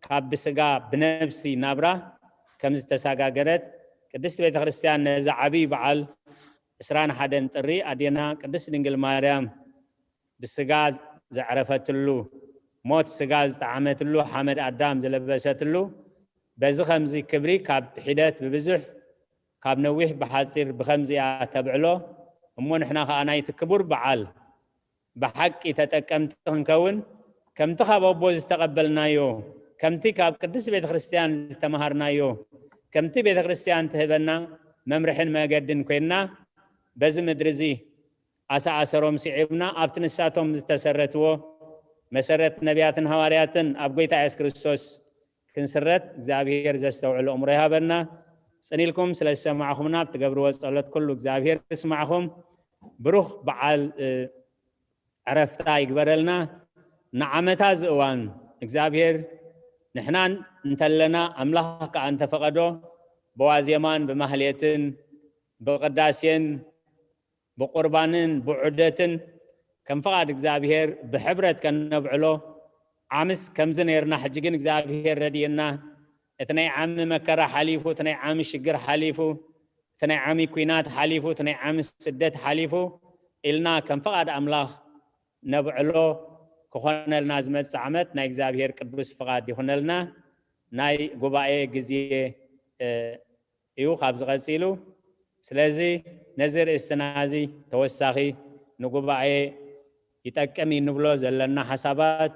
ካብ ብስጋ ብነብሲ ናብራ ከም ዝተሰጋገረት ቅድስት ቤተ ክርስቲያን ነዚ ዓብዪ በዓል ዕስራን ሓደን ጥሪ ኣዴና ቅድስት ድንግል ማርያም ብስጋ ዘዕረፈትሉ፣ ሞት ስጋ ዝጠዓመትሉ፣ ሓመድ ኣዳም ዝለበሰትሉ፣ በዚ ኸምዚ ክብሪ ካብ ሒደት ብብዙሕ፣ ካብ ነዊሕ ብሓጺር ብኸምዚኣ ተብዕሎ። እሞ ንሕና ኸኣ ናይቲ ክቡር በዓል ብሓቂ ተጠቀምቲ ክንከውን፣ ከምቲ ካብ ኣቦ ዝተቐበልናዮ፣ ከምቲ ካብ ቅድስት ቤተ ክርስቲያን ዝተመሃርናዮ፣ ከምቲ ቤተ ክርስቲያን ትህበና መምርሕን መገድን ኮይንና፣ በዚ ምድሪ እዚ ኣሰኣሰሮም ስዒብና፣ ኣብቲ ንሳቶም ዝተሰረትዎ መሰረት ነቢያትን ሃዋርያትን ኣብ ጎይታ የሱስ ክርስቶስ ክንስረት እግዚኣብሔር ዘስተውዕል ኣእምሮ ይሃበና። ጽን ኢልኩም ስለ ዝሰማዕኹምና፣ ኣብ ትገብርዎ ጸሎት ኩሉ እግዚኣብሔር ይስማዕኹም። ብሩኽ በዓል፣ እ፣ ዕረፍታ ይግበረልና። ንዓመታ እዚ እዋን እግዚኣብሔር ንሕና እንተለና፣ ኣምላኽ ከኣ እንተፈቐዶ፣ ብዋዜማን ብማህሌትን ብቕዳሴን ብቁርባንን ብዑደትን ከም ፍቓድ እግዚኣብሔር ብሕብረት ከነብዕሎ፣ ዓምስ ከምዚ ነይርና፣ ሕጂ ግን እግዚኣብሔር ረድእና፣ እቲ ናይ ዓሚ መከራ ሓሊፉ፣ እቲ ናይ ዓሚ ሽግር ሓሊፉ፣ እቲ ናይ ዓሚ ኲናት ሓሊፉ፣ እቲ ናይ ዓሚ ስደት ሓሊፉ ኢልና ከም ፍቓድ ኣምላኽ ነብዕሎ ክኾነልና ዝመጽእ ዓመት ናይ እግዚኣብሔር ቅዱስ ፍቓድ ይኹነልና። ናይ ጉባኤ ግዜ፣ እ፣ እዩ ካብዚ ቀጺሉ። ስለዚ ነዚ ርእስትና እዚ ተወሳኺ ንጉባኤ ይጠቅም እዩ እንብሎ ዘለና ሓሳባት፣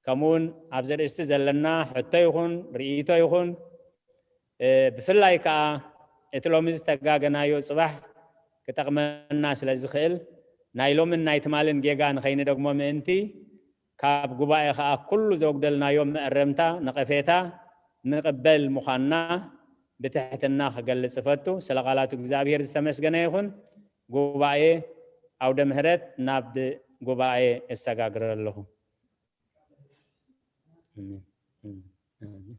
ከምኡውን ኣብዚ ርእስቲ ዘለና ሕቶ ይኹን ርእይቶ ይኹን፣ እ፣ ብፍላይ ከኣ እቲ ሎሚ ዝተጋገናዮ ጽባሕ ክጠቕመና ስለ ዝኽእል፣ ናይ ሎምን ናይ ትማልን ጌጋ ንኸይንደግሞ ምእንቲ፣ ካብ ጉባኤ ኸኣ ኩሉ ዘጉደልናዮ መእረምታ፣ ነቐፌታ ንቕበል ምዃንና ብትሕትና ክገልጽ እፈቱ። ስለ ቃላቱ እግዚኣብሔር ዝተመስገነ ይኹን። ጉባኤ ኣውደ ምህረት ናብ ጉባኤ እሰጋግረ ኣለኹ። ኣሜን። ኣሜን።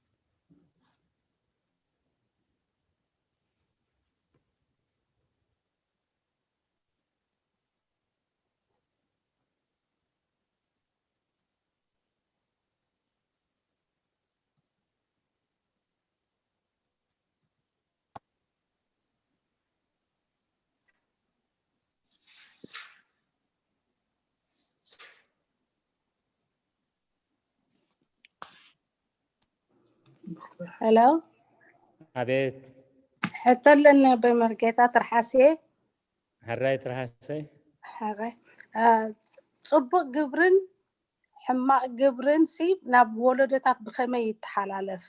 ሄሎ። ኣቤት። ሕቶ ኣለኒ ኣቦይ መርጌታ ትርሓስየ። ሕራይ ትርሓሰይ። ሕራይ። አ፣ ጽቡቕ ግብርን ሕማቕ ግብርን ሲ ናብ ወለዶታት ብኸመይ ይተሓላለፍ?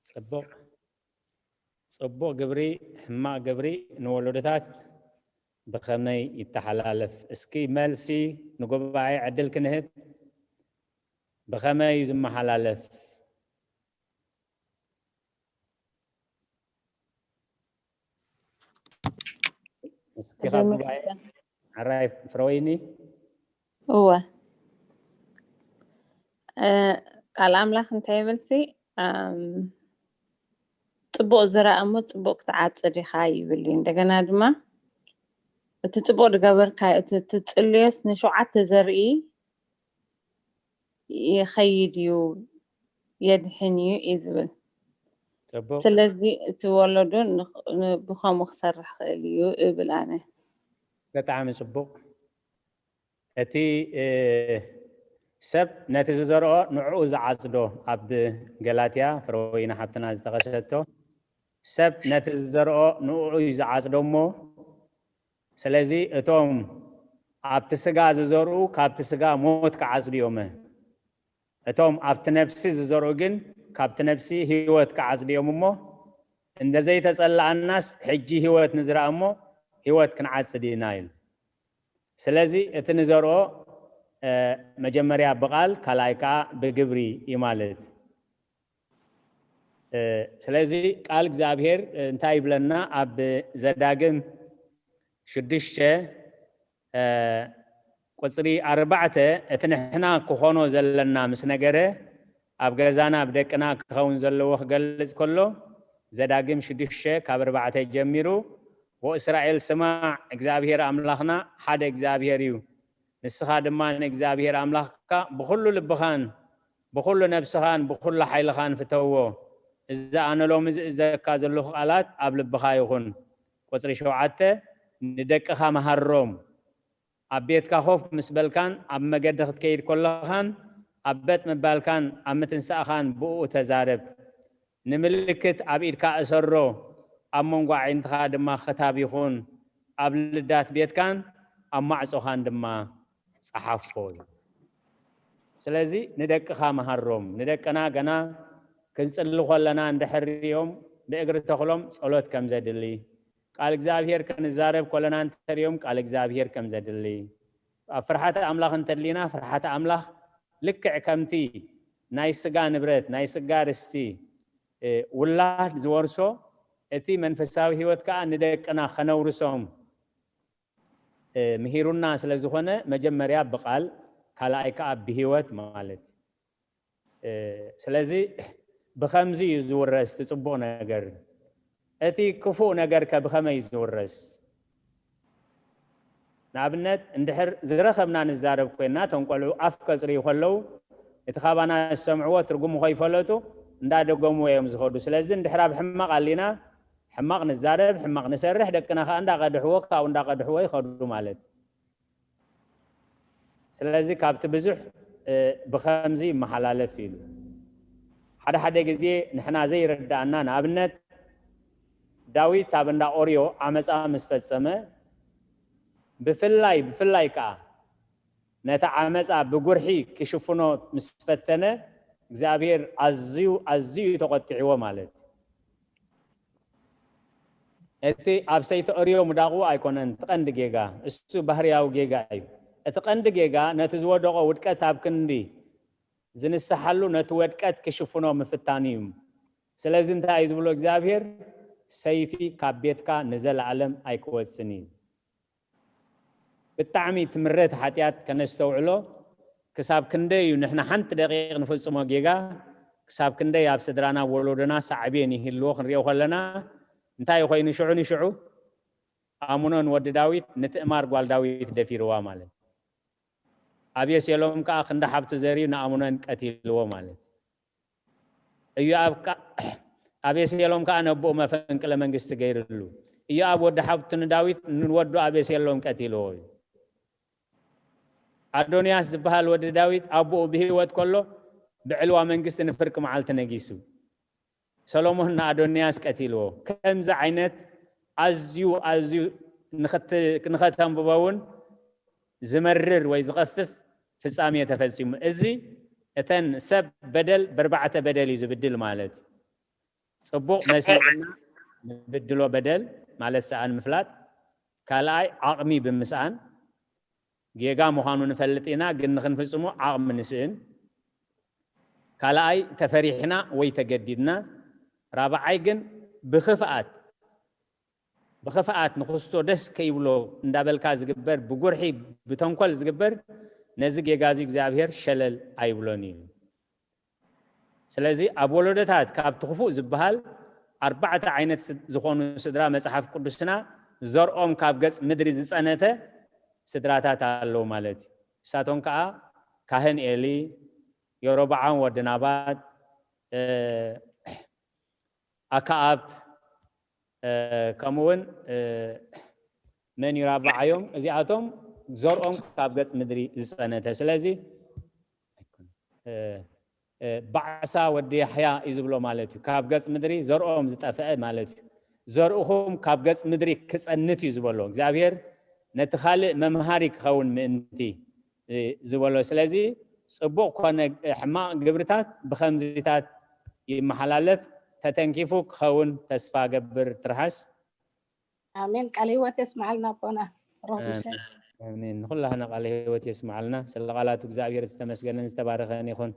ጽቡቕ። ጽቡቕ ግብሪ፣ ሕማቕ ግብሪ ንወለዶታት ብኸመይ ይተሓላለፍ? እስኪ መልሲ ንጉባኤ ዕድል ክንህብ። ብኸመይ እዩ ዝመሓላለፍ? እስኪ ካብ ጉባኤ፣ ሕራይ ፍረወይኒ። እወ፣ ቃል ኣምላኽ እንታይ ይብልሲ? ጽቡቕ ዝረኣ እሞ ጽቡቕ ክትዓጽድ ኢኻ ይብል እዩ። እንደገና ድማ እቲ ጽቡቕ ዝገበርካ እቲ ትጽልዮስ ንሸውዓተ ዘርኢ ይኸይድ እዩ፣ የድሕን እዩ እዩ ዝብል። ስለዚ እቲ ወለዶ ብኸምኡ ክሰርሕ ክእል እዩ እብል ኣነ። ብጣዕሚ ጽቡቕ። እቲ ሰብ ነቲ ዝዘርኦ ንዕኡ ዝዓጽዶ፣ ኣብ ገላትያ ፍረወይኒ ሓብትና ዝጠቐሰቶ፣ ሰብ ነቲ ዝዘርኦ ንዕኡ እዩ ዝዓጽዶ እሞ፣ ስለዚ እቶም ኣብቲ ስጋ ዝዘርኡ ካብቲ ስጋ ሞት ክዓጽዱ እዮም። እቶም ኣብቲ ነፍሲ ዝዘርኡ ግን ካብቲ ነፍሲ ህይወት ክዓጽዱ እዮም እሞ፣ እንደ ዘይተጸላኣናስ ሕጂ ህይወት ንዝረኣ እሞ ህይወት ክንዓጽድ ኢና ኢሉ። ስለዚ እቲ ንዘርኦ መጀመርያ ብቓል ካልኣይ ከዓ ብግብሪ እዩ ማለት። ስለዚ ቃል እግዚኣብሔር እንታይ ይብለና? ኣብ ዘዳግም ሽዱሽተ ቁፅሪ ኣርባዕተ እቲ ንሕና ክኾኖ ዘለና ምስ ነገረ ኣብ ገዛና ኣብ ደቅና ክኸውን ዘለዎ ክገልጽ ከሎ ዘዳግም ሽዱሽተ ካብ ኣርባዕተ ጀሚሩ ወእስራኤል ስማዕ እግዚኣብሔር ኣምላኽና ሓደ እግዚኣብሔር እዩ ንስኻ ድማ ንእግዚኣብሔር ኣምላኽካ ብኹሉ ልብኻን ብኹሉ ነብስኻን ብኹሉ ሓይልኻን ፍተዎ። እዚ ኣነ ሎሚ ዝእዘካ ዘለኹ ቃላት ኣብ ልብኻ ይኹን። ቁፅሪ ሸውዓተ ንደቅኻ መሃሮም። ኣብ ቤትካ ኮፍ ምስ በልካን ኣብ መገዲ ክትከይድ ከለኻን ኣብ በጥ ምባልካን ኣብ ምትንሳእኻን ብእኡ ተዛረብ። ንምልክት ኣብ ኢድካ እሰሮ፣ ኣብ መንጎ ኣዒንትኻ ድማ ክታብ ይኹን፣ ኣብ ልዳት ቤትካን ኣብ ማዕጾኻን ድማ ጸሓፎ እዩ። ስለዚ ንደቅኻ መሃሮም። ንደቅና ገና ክንጽሊ ከለና እንድሕር ሪኦም ብእግሪ ተኽሎም ጸሎት ከም ዘድሊ፣ ቃል እግዚኣብሔር ክንዛረብ ከለና እንተሪኦም ቃል እግዚኣብሔር ከም ዘድሊ፣ ኣብ ፍርሓተ ኣምላኽ እንተድሊና ፍርሓተ ኣምላኽ ልክዕ ከምቲ ናይ ስጋ ንብረት ናይ ስጋ ርስቲ ውላድ ዝወርሶ እቲ መንፈሳዊ ህይወት ከዓ ንደቅና ከነውርሶም ምሂሩና ስለ ዝኾነ መጀመርያ ብቃል ካልኣይ ከዓ ብህይወት ማለት እዩ። ስለዚ ብከምዚ እዩ ዝውረስ እቲ ፅቡቅ ነገር። እቲ ክፉእ ነገር ከ ብከመይ እዩ ዝውረስ? ንኣብነት እንድሕር ዝረኸብና ንዛረብ ኮይና እቶም ቆልዑ ኣፍ ከፅርዩ ከለዉ እቲ ካባና ዝሰምዕዎ ትርጉሙ ከይፈለጡ እንዳደገምዎ እዮም ዝኸዱ። ስለዚ እንድሕር ኣብ ሕማቕ ኣሊና ሕማቕ ንዛረብ፣ ሕማቕ ንሰርሕ፣ ደቅና ከዓ እንዳቀድሕዎ ካብኡ እንዳቀድሕዎ ይኸዱ ማለት እዩ። ስለዚ ካብቲ ብዙሕ ብከምዚ ይመሓላለፍ ኢሉ። ሓደ ሓደ ግዜ ንሕና ዘይርድኣና ንኣብነት ዳዊት ኣብ እንዳ ኦርዮ ዓመፃ ምስ ፈፀመ ብፍላይ ብፍላይ ከዓ ነቲ ዓመፃ ብጉርሒ ክሽፍኖ ምስ ፈተነ እግዚኣብሔር ኣዝዩ ኣዝዩ ተቆጢዕዎ ማለት እዩ። እቲ ኣብ ሰይቲ ኦርዮ ምዳቑ ኣይኮነን እቲ ቀንዲ ጌጋ፣ እሱ ባህርያዊ ጌጋ እዩ። እቲ ቀንዲ ጌጋ ነቲ ዝወደቆ ውድቀት ኣብ ክንዲ ዝንስሓሉ ነቲ ወድቀት ክሽፍኖ ምፍታኑ እዩ። ስለዚ እንታይ እዩ ዝብሎ እግዚኣብሔር? ሰይፊ ካብ ቤትካ ንዘለኣለም ኣይክወፅን እዩ። ብጣዕሚ ትምረት ሓጢኣት ከነስተውዕሎ ክሳብ ክንደይ እዩ ንሕና ሓንቲ ደቂቕ ንፍፅሞ ጌጋ ክሳብ ክንደይ ኣብ ስድራና ወሎዶና ሳዕቤን ይህልዎ ክንሪኦ ከለና እንታይ ኮይኑ ሽዑ ንሽዑ ኣሙኖን ወዲ ዳዊት ንትእማር ጓል ዳዊት ደፊርዋ ማለት ኣቤሴሎም ከዓ ክንዲ ሓብቱ ዘርዩ ንኣሙኖን ቀቲልዎ ማለት እዩ። ኣቤሴሎም ከዓ ነቦኡ መፈንቅለ መንግስቲ ገይርሉ። ኢዮኣብ ወዲ ሓብቱ ንዳዊት ንወዱ ኣቤሴሎም ቀቲልዎ እዩ። ኣዶንያስ ዝበሃል ወዲ ዳዊት ኣቦኡ ብህይወት ከሎ ብዕልዋ መንግስቲ ንፍርቂ መዓልቲ ነጊሱ። ሰሎሞን ንኣዶንያስ ቀቲልዎ። ከምዚ ዓይነት ኣዝዩ ኣዝዩ ንኸተንብቦ እውን ዝመርር ወይ ዝቐፍፍ ፍጻሜ ተፈጺሙ። እዚ እተን ሰብ በደል በርባዕተ በደል እዩ ዝብድል ማለት እዩ። ጽቡቕ መሲልና ንብድሎ በደል ማለት ሰኣን ምፍላጥ፣ ካልኣይ ዓቕሚ ብምስኣን፣ ጌጋ ምዃኑ ንፈልጥ ኢና ግን ንኽንፍጽሞ ዓቕሚ ንስእን፣ ካልኣይ ተፈሪሕና ወይ ተገዲድና፣ ራብዓይ ግን ብኽፍኣት ብኽፍኣት ንክስቶ ደስ ከይብሎ እንዳበልካ ዝግበር፣ ብጉርሒ ብተንኮል ዝግበር፣ ነዚ ጌጋ እዚ እግዚኣብሔር ሸለል ኣይብሎን እዩ። ስለዚ ኣብ ወለዶታት ካብቲ ክፉእ ዝበሃል ኣርባዕተ ዓይነት ዝኾኑ ስድራ መጽሓፍ ቅዱስና ዘርኦም ካብ ገጽ ምድሪ ዝጸነተ ስድራታት ኣለዉ ማለት እዩ። ንሳቶም ከዓ ካህን ኤሊ፣ የሮብዓም ወዲ ናባጥ፣ ኣከኣብ፣ ከምኡ እውን መን እዩ ራብዓዮም? እዚኣቶም ዘርኦም ካብ ገጽ ምድሪ ዝጸነተ። ስለዚ ባዕሳ ወዲ ያሕያ እዩ ዝብሎ ማለት እዩ። ካብ ገጽ ምድሪ ዘርኦም ዝጠፍአ ማለት እዩ። ዘርእኹም ካብ ገጽ ምድሪ ክጸንት እዩ ዝበሎ እግዚኣብሔር፣ ነቲ ካልእ መምሃሪ ክኸውን ምእንቲ ዝበሎ። ስለዚ ጽቡቕ ኮነ ሕማቕ ግብርታት ብኸምዚታት ይመሓላለፍ፣ ተተንኪፉ ክኸውን ተስፋ ገብር። ትርሓስ። ኣሜን። ቃል ህይወት የስምዓልና ኣቦና። ኣሜን። ንኩላህና ቃል ህይወት የስምዓልና። ስለ ቃላቱ እግዚኣብሔር ዝተመስገነን ዝተባረኸን ይኹን።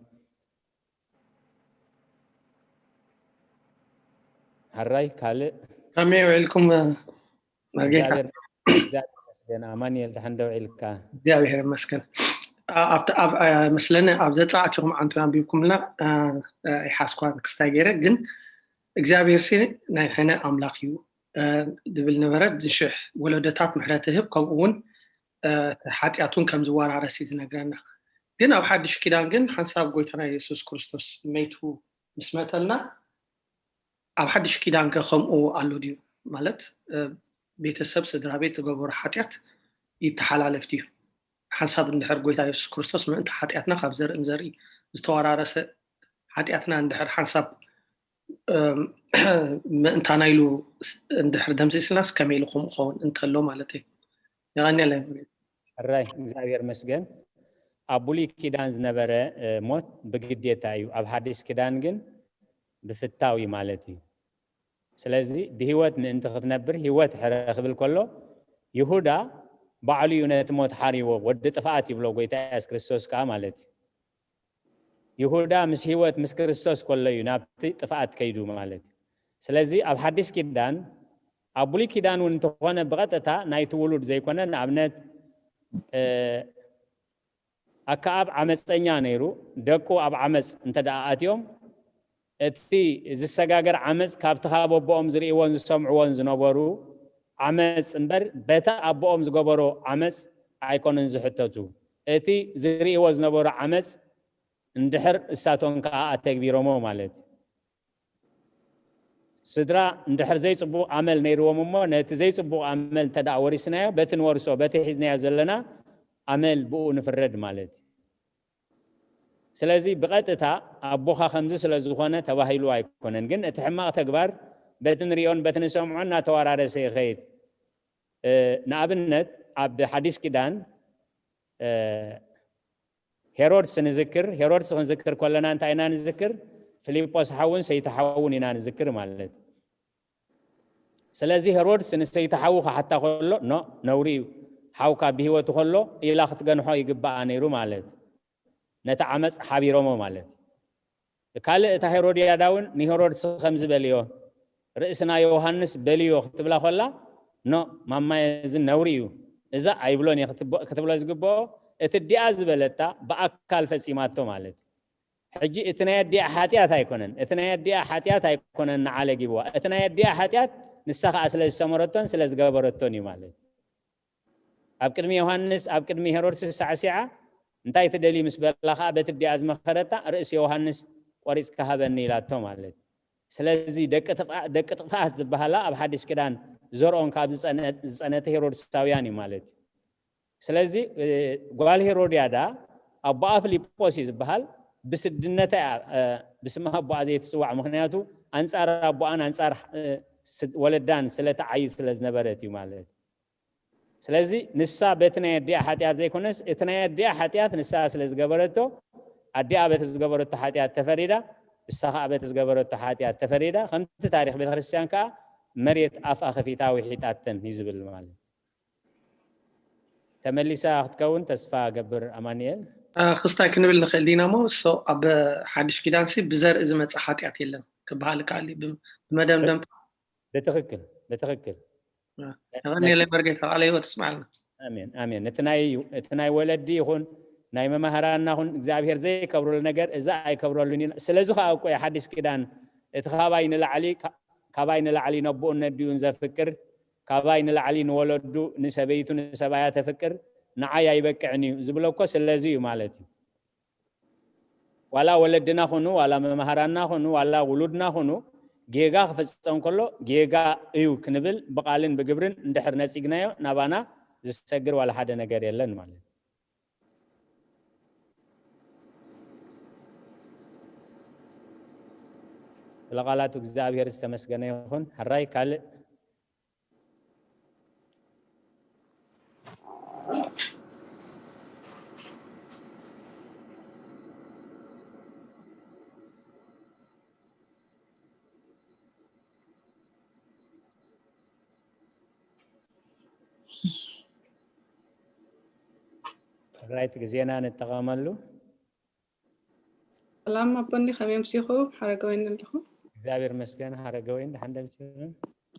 ሕራይ ካልእ ከመይ ውዒልኩም? መርጌታ እግዚኣብሔር ይመስገን። ኣማኑኤል፣ ደሓን ዶ ውዒልካ? እግዚኣብሔር ይመስገን። ኣብ መስለኒ ኣብ ዘጸኣት ኢኹም ዓንቱ ኣንቢብኩምልና ይሓስኳ ክስታይ ገይረ፣ ግን እግዚኣብሔር ሲ ናይ ሕነ ኣምላኽ እዩ ድብል ነበረ። ንሽሕ ወለዶታት ምሕረት ህብ፣ ከምኡ እውን ሓጢኣቱን ከም ዝወራረስ እዩ ዝነግረና። ግን ኣብ ሓድሽ ኪዳን ግን ሓንሳብ ጎይታና የሱስ ክርስቶስ መይቱ ምስ መተልና ኣብ ሓድሽ ኪዳን ከ ከምኡ ኣሎ ድዩ? ማለት ቤተሰብ፣ ስድራ ቤት ዝገበሮ ሓጢኣት ይተሓላለፍ ድዩ? ሓንሳብ እንድሕር ጎይታ የሱስ ክርስቶስ ምእንቲ ሓጢኣትና ካብ ዘርእን ዘርኢ ዝተወራረሰ ሓጢኣትና እንድሕር ሓንሳብ ምእንታና ኢሉ እንድሕር ደምሲስናስ ከመይ ኢሉ ከምኡ ክኸውን እንተሎ ማለት እዩ። የቐንየለይ። ሕራይ እግዚኣብሔር መስገን። ኣብ ብሉይ ኪዳን ዝነበረ ሞት ብግዴታ እዩ፣ ኣብ ሓዲስ ኪዳን ግን ብፍታዊ ማለት እዩ። ስለዚ ብህይወት ምእንቲ ክትነብር ህይወት ሕረ ክብል ከሎ ይሁዳ ባዕሉ እዩ ነቲ ሞት ሓሪዎ፣ ወዲ ጥፍኣት ይብሎ ጎይታ የሱስ ክርስቶስ ከዓ ማለት እዩ። ይሁዳ ምስ ህይወት ምስ ክርስቶስ ከሎ እዩ ናብቲ ጥፍኣት ከይዱ ማለት እዩ። ስለዚ ኣብ ሓዲስ ኪዳን ኣብ ብሉይ ኪዳን እውን እንተኾነ ብቐጥታ ናይቲ ውሉድ ዘይኮነ፣ ንኣብነት ኣከኣብ ዓመፀኛ ነይሩ፣ ደቁ ኣብ ዓመፅ እንተ ደኣ ኣትዮም እቲ ዝሰጋገር ዓመፅ ካብቲ ካብ ኣቦኦም ዝርእይዎን ዝሰምዕዎን ዝነበሩ ዓመፅ እምበር በቲ ኣቦኦም ዝገበሮ ዓመፅ ኣይኮነን ዝሕተቱ። እቲ ዝርእይዎ ዝነበሩ ዓመፅ እንድሕር እሳቶም ከዓ ኣተግቢሮሞ ማለት እዩ። ስድራ እንድሕር ዘይፅቡቕ ኣመል ነይርዎም እሞ ነቲ ዘይፅቡቕ ኣመል እንተ ደኣ ወሪስናዮ በቲ ንወርሶ በቲ ሒዝናዮ ዘለና ኣመል ብኡ ንፍረድ ማለት እዩ። ስለዚ ብቐጥታ ኣቦኻ ከምዚ ስለ ዝኾነ ተባሂሉ ኣይኮነን፣ ግን እቲ ሕማቕ ተግባር በቲ ንሪኦን በቲ ንሰምዖ እናተወራረሰ ይኸይድ። ንኣብነት ኣብ ሓዲስ ኪዳን ሄሮድስ ንዝክር። ሄሮድስ ክንዝክር ከለና እንታይ ኢና ንዝክር? ፊልጶስ ሓውን ሰይቲ ሓውን ኢና ንዝክር ማለት። ስለዚ ሄሮድስ ንሰይቲ ሓዉ ክሓታ ከሎ ኖ ነውሪ እዩ፣ ሓውካ ብህይወቱ ከሎ ኢላ ክትገንሖ ይግባኣ ነይሩ ማለት። ነቲ ዓመፅ ሓቢሮሞ ማለት። ካልእ እታ ሄሮድያዳ እውን ንሄሮድስ ከምዚ በልዮ፣ ርእስና ዮሃንስ በልዮ ክትብላ ከላ ኖ ማማየ እዚ ነውሪ እዩ፣ እዛ ኣይብሎን እየ ክትብሎ ዝግብኦ፣ እቲ ዲኣ ዝበለታ ብኣካል ፈፂማቶ ማለት እዩ። ሕጂ እቲ ናይ ኣዲኣ ሓጢኣት ኣይኮነን፣ እቲ ናይ ኣዲኣ ሓጢኣት ኣይኮነን ንዓ ለጊብዋ፣ እቲ ናይ ኣዲኣ ሓጢኣት ንሳ ከዓ ስለ ዝሰመረቶን ስለ ዝገበረቶን እዩ ማለት። ኣብ ቅድሚ ዮሃንስ ኣብ ቅድሚ ሄሮድስ ሳዕሲዓ እንታይ ትደልዩ ምስ በላ ከዓ በቲ ዲኣ ዝመኸረታ ርእሲ ዮሃንስ ቆሪፅካ ሃበኒ ኢላቶ ማለት። ስለዚ ደቂ ጥፍኣት ዝበሃላ ኣብ ሓዲስ ኪዳን ዘርኦን ካብ ዝፀነተ ሄሮድሳውያን እዩ ማለት እዩ። ስለዚ ጓል ሄሮድያዳ ኣቦኣ ፊልጶስ እዩ ዝበሃል። ብስድነታ እያ ብስማ ኣቦኣ ዘይትፅዋዕ፣ ምክንያቱ ኣንፃር ኣቦኣን ኣንፃር ወለዳን ስለትዓይድ ስለ ዝነበረት እዩ ማለት እዩ። ስለዚ ንሳ በቲ ናይ ኣዲኣ ሓጢኣት ዘይኮነስ፣ እቲ ናይ ኣዲኣ ሓጢኣት ንሳ ስለ ዝገበረቶ፣ ኣዲኣ በቲ ዝገበረቶ ሓጢኣት ተፈሪዳ፣ ንሳ ኸዓ በቲ ዝገበረቶ ሓጢኣት ተፈሪዳ። ከምቲ ታሪኽ ቤተክርስትያን ከኣ መሬት ኣፍኣ ከፊታ ውሒጣተን እዩ ዝብል ማለት እዩ። ተመሊሳ ክትከውን ተስፋ ገብር። ኣማኑኤል። ክስታይ ክንብል ንኽእል ዲና እሞ፣ so ኣብ ሓድሽ ኪዳንሲ ብዘርኢ ዝመጽእ ሓጢኣት የለን ክበሃል ይከኣል እዩ። ብመደምደምታ። ብትኽክል፣ ብትኽክል። የቐንየለይ መርጌታ፣ ቃለ ህይወት እስማዓልና። ኣሜን፣ ኣሜን። እቲ ናይ፣ እቲ ናይ ወለዲ ይኹን ናይ መማህራንና ይኹን እግዚኣብሔር ዘይከብረሉ ነገር እዛ ኣይከብረሉን እዩ። ስለዚ ኸዓ እኮ እዩ ሓድሽ ኪዳን፣ እቲ ካባይ ንላዕሊ፣ ካ-፣ ካባይ ንላዕሊ ነቦኡን ነዲኡን ዘፍቅር፣ ካባይ ንላዕሊ ንወለዱ፣ ንሰበይቱ፣ ንሰባያ ተፍቅር፣ ንዓይ ኣይበቅዕን እዩ ዝብሎ እኮ ስለዚ እዩ ማለት እዩ። ዋላ ወለድና ኹኑ፣ ዋላ መማህራንና ኹኑ፣ ዋላ ውሉድና ኹኑ፣ ጌጋ ክፍጸም ከሎ ጌጋ እዩ ክንብል ብቓልን ብግብርን እንድሕር ነጺግናዮ፣ ናባና ዝሰግር ዋላ ሓደ ነገር የለን ማለት እዩ። ስለቓላቱ እግዚኣብሔር ዝተመስገነ ይኹን። ሕራይ ካልእ ራይት ግዜና ንጠቐመሉ። ሰላም ኣቦኒ፣ ከመይ ኣምሲኹ? ሓረገወይኒ ኣለኹ። እግዚኣብሔር ይመስገን። ሓረገወይኒ፣ ደሓን ደምሲኹ?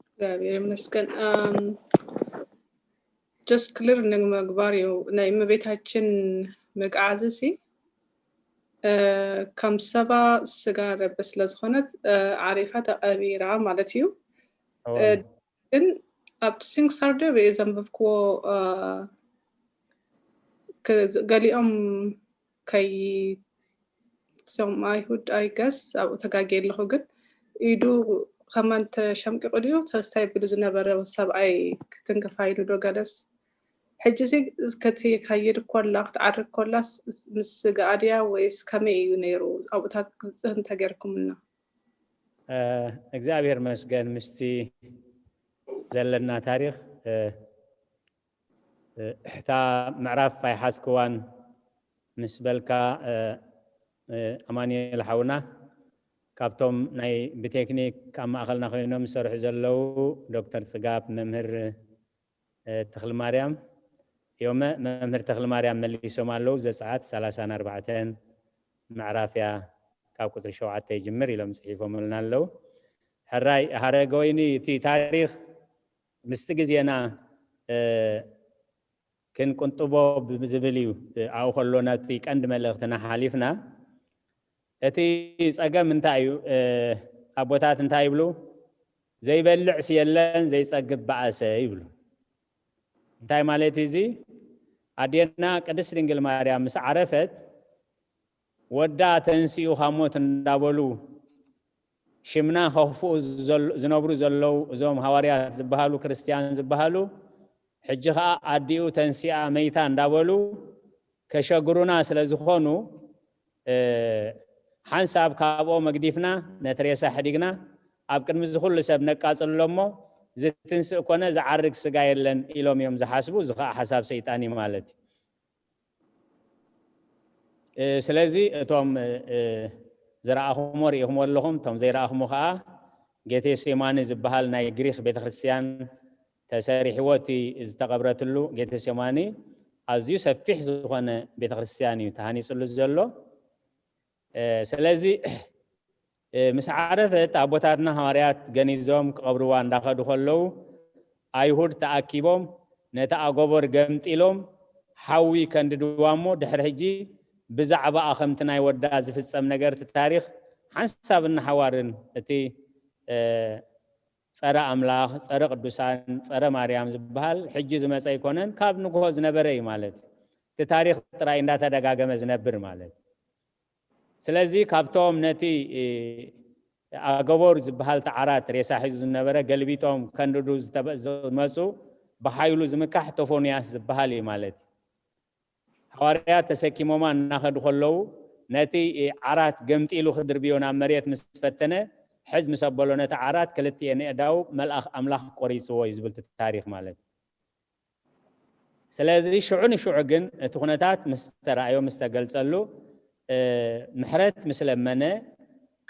እግዚኣብሔር ይመስገን። ጀስት ክሊር ንምግባር እዩ፣ ናይ እመቤታችን መግዓዚ ሲ ከም ሰባ ስጋ ለበስ ስለ ዝኾነት ዓሪፋ ተቐቢራ ማለት እዩ። ግን ኣብቲ ሲንክሳር ዶ ብየ ዘንበብክዎ፣ ገሊኦም ከይ እዞም ኣይሁድ፣ I guess፣ ኣብኡ ተጋግየ ኣለኹ፣ ግን ኢዱ ከማን ተሸምቂቑ ድዩ ተስታይ ቢሉ ዝነበረ ሰብኣይ ክትንክፋ ኢሉ ዶ ገለስ? ሕጂ እዚ ከትከይድ ኮላ፣ ክትዓርግ ኮላስ ምስ ስጋኣ ድያ ወይስ ከመይ እዩ ነይሩ? ኣብኡታት ግልፂ እንተገይርኩምልና። እግዚኣብሔር መስገን ምስቲ ዘለና ታሪኽ እታ ምዕራፍ ኣይሓዝክዋን ምስ በልካ፣ ኣማኑኤል ሓውና፣ ካብቶም ናይ ብቴክኒክ ኣብ ማእኸልና ኮይኖም ዝሰርሑ ዘለዉ ዶክተር ጽጋብ፣ መምህር ተኽልማርያም እዮም። መምህር ተኽልማርያም መሊሶም ኣለዉ። ዘጸኣት ሰላሳን ኣርባዕተን ምዕራፍ እያ፣ ካብ ቁጽሪ ሸውዓተ ይጅምር ኢሎም ጽሒፎምልና ኣለዉ። ሕራይ ሃረገወይኒ፣ እቲ ታሪኽ ምስቲ ግዜና ክንቅንጥቦ ብዝብል እዩ። ኣብኡ ከሎ ነቲ ቀንዲ መልእኽትና ሓሊፍና። እቲ ጸገም እንታይ እዩ? ኣቦታት እንታይ ይብሉ? ዘይበልዕስ የለን ዘይጸግብ በኣሰ ይብሉ። እንታይ ማለት እዩ እዚ? ኣዴና ቅድስት ድንግል ማርያም ምስ ዓረፈት ወዳ ተንሲኡ ካብ ሞት እንዳበሉ ሽምና ከኽፍኡ ዝነብሩ ዘለዉ እዞም ሃዋርያት ዝበሃሉ ክርስትያን ዝበሃሉ፣ ሕጂ ኸኣ ኣዲኡ ተንሲኣ መይታ እንዳበሉ ከሸግሩና ስለ ዝኾኑ፣ ሓንሳብ ካብኦም ኣግዲፍና ነቲ ሬሳ ሕዲግና ኣብ ቅድሚ ዝኹሉ ሰብ ነቃጽሎ እሞ ዝትንስእ ኮነ ዝዓርግ ስጋ የለን ኢሎም እዮም ዝሓስቡ። እዚ ኸኣ ሓሳብ ሰይጣን እዩ ማለት እዩ። ስለዚ እቶም ዝረኣኹሞ ርኢኹሞ ኣለኹም፣ እቶም ዘይረኣኹሞ ከዓ ጌቴሴማኒ ዝበሃል ናይ ግሪክ ቤተክርስትያን ተሰሪሕዎ እቲ ዝተቐብረትሉ ጌቴሴማኒ ኣዝዩ ሰፊሕ ዝኾነ ቤተክርስትያን እዩ ተሃኒፅሉ ዘሎ። ስለዚ ምስ ዓረፈት ኣቦታትና ሃዋርያት ገኒዞም ክቐብርዋ እንዳኸዱ ከለዉ ኣይሁድ ተኣኪቦም ነቲ ኣጎበር ገምጢሎም ሓዊ ከንድድዋ እሞ ድሕሪ ሕጂ ብዛዕባኣ ከምቲ ናይ ወዳ ዝፍጸም ነገር እቲ ታሪኽ ሓንሳብ እናሓዋርን እቲ ጸረ ኣምላኽ፣ ጸረ ቅዱሳን፣ ጸረ ማርያም ዝበሃል ሕጂ ዝመጸ ኣይኮነን፣ ካብ ንግሆ ዝነበረ እዩ ማለት እዩ። እቲ ታሪኽ ጥራይ እንዳተደጋገመ ዝነብር ማለት እዩ። ስለዚ ካብቶም ነቲ ኣገቦር ዝበሃል ተዓራት ሬሳ ሒዙ ዝነበረ ገልቢጦም ከንድዱ ዝመፁ ብሓይሉ ዝምካሕ ቶፎንያስ ዝበሃል እዩ ማለት እዩ። ሃዋርያት ተሰኪሞማ እናኸዱ ከለዉ ነቲ ዓራት ገምጢሉ ክድርብዮ ናብ መሬት ምስ ፈተነ ሕዝ ምስ ኣበሎ ነቲ ዓራት ክልቲኤን ኣእዳው መልኣኽ ኣምላኽ ቆሪፅዎ እዩ ዝብል እቲ ታሪኽ ማለት እዩ። ስለዚ ሽዑ ንሽዑ ግን እቲ ኩነታት ምስ ተራእዮ፣ ምስ ተገልጸሉ፣ ምሕረት ምስ ለመነ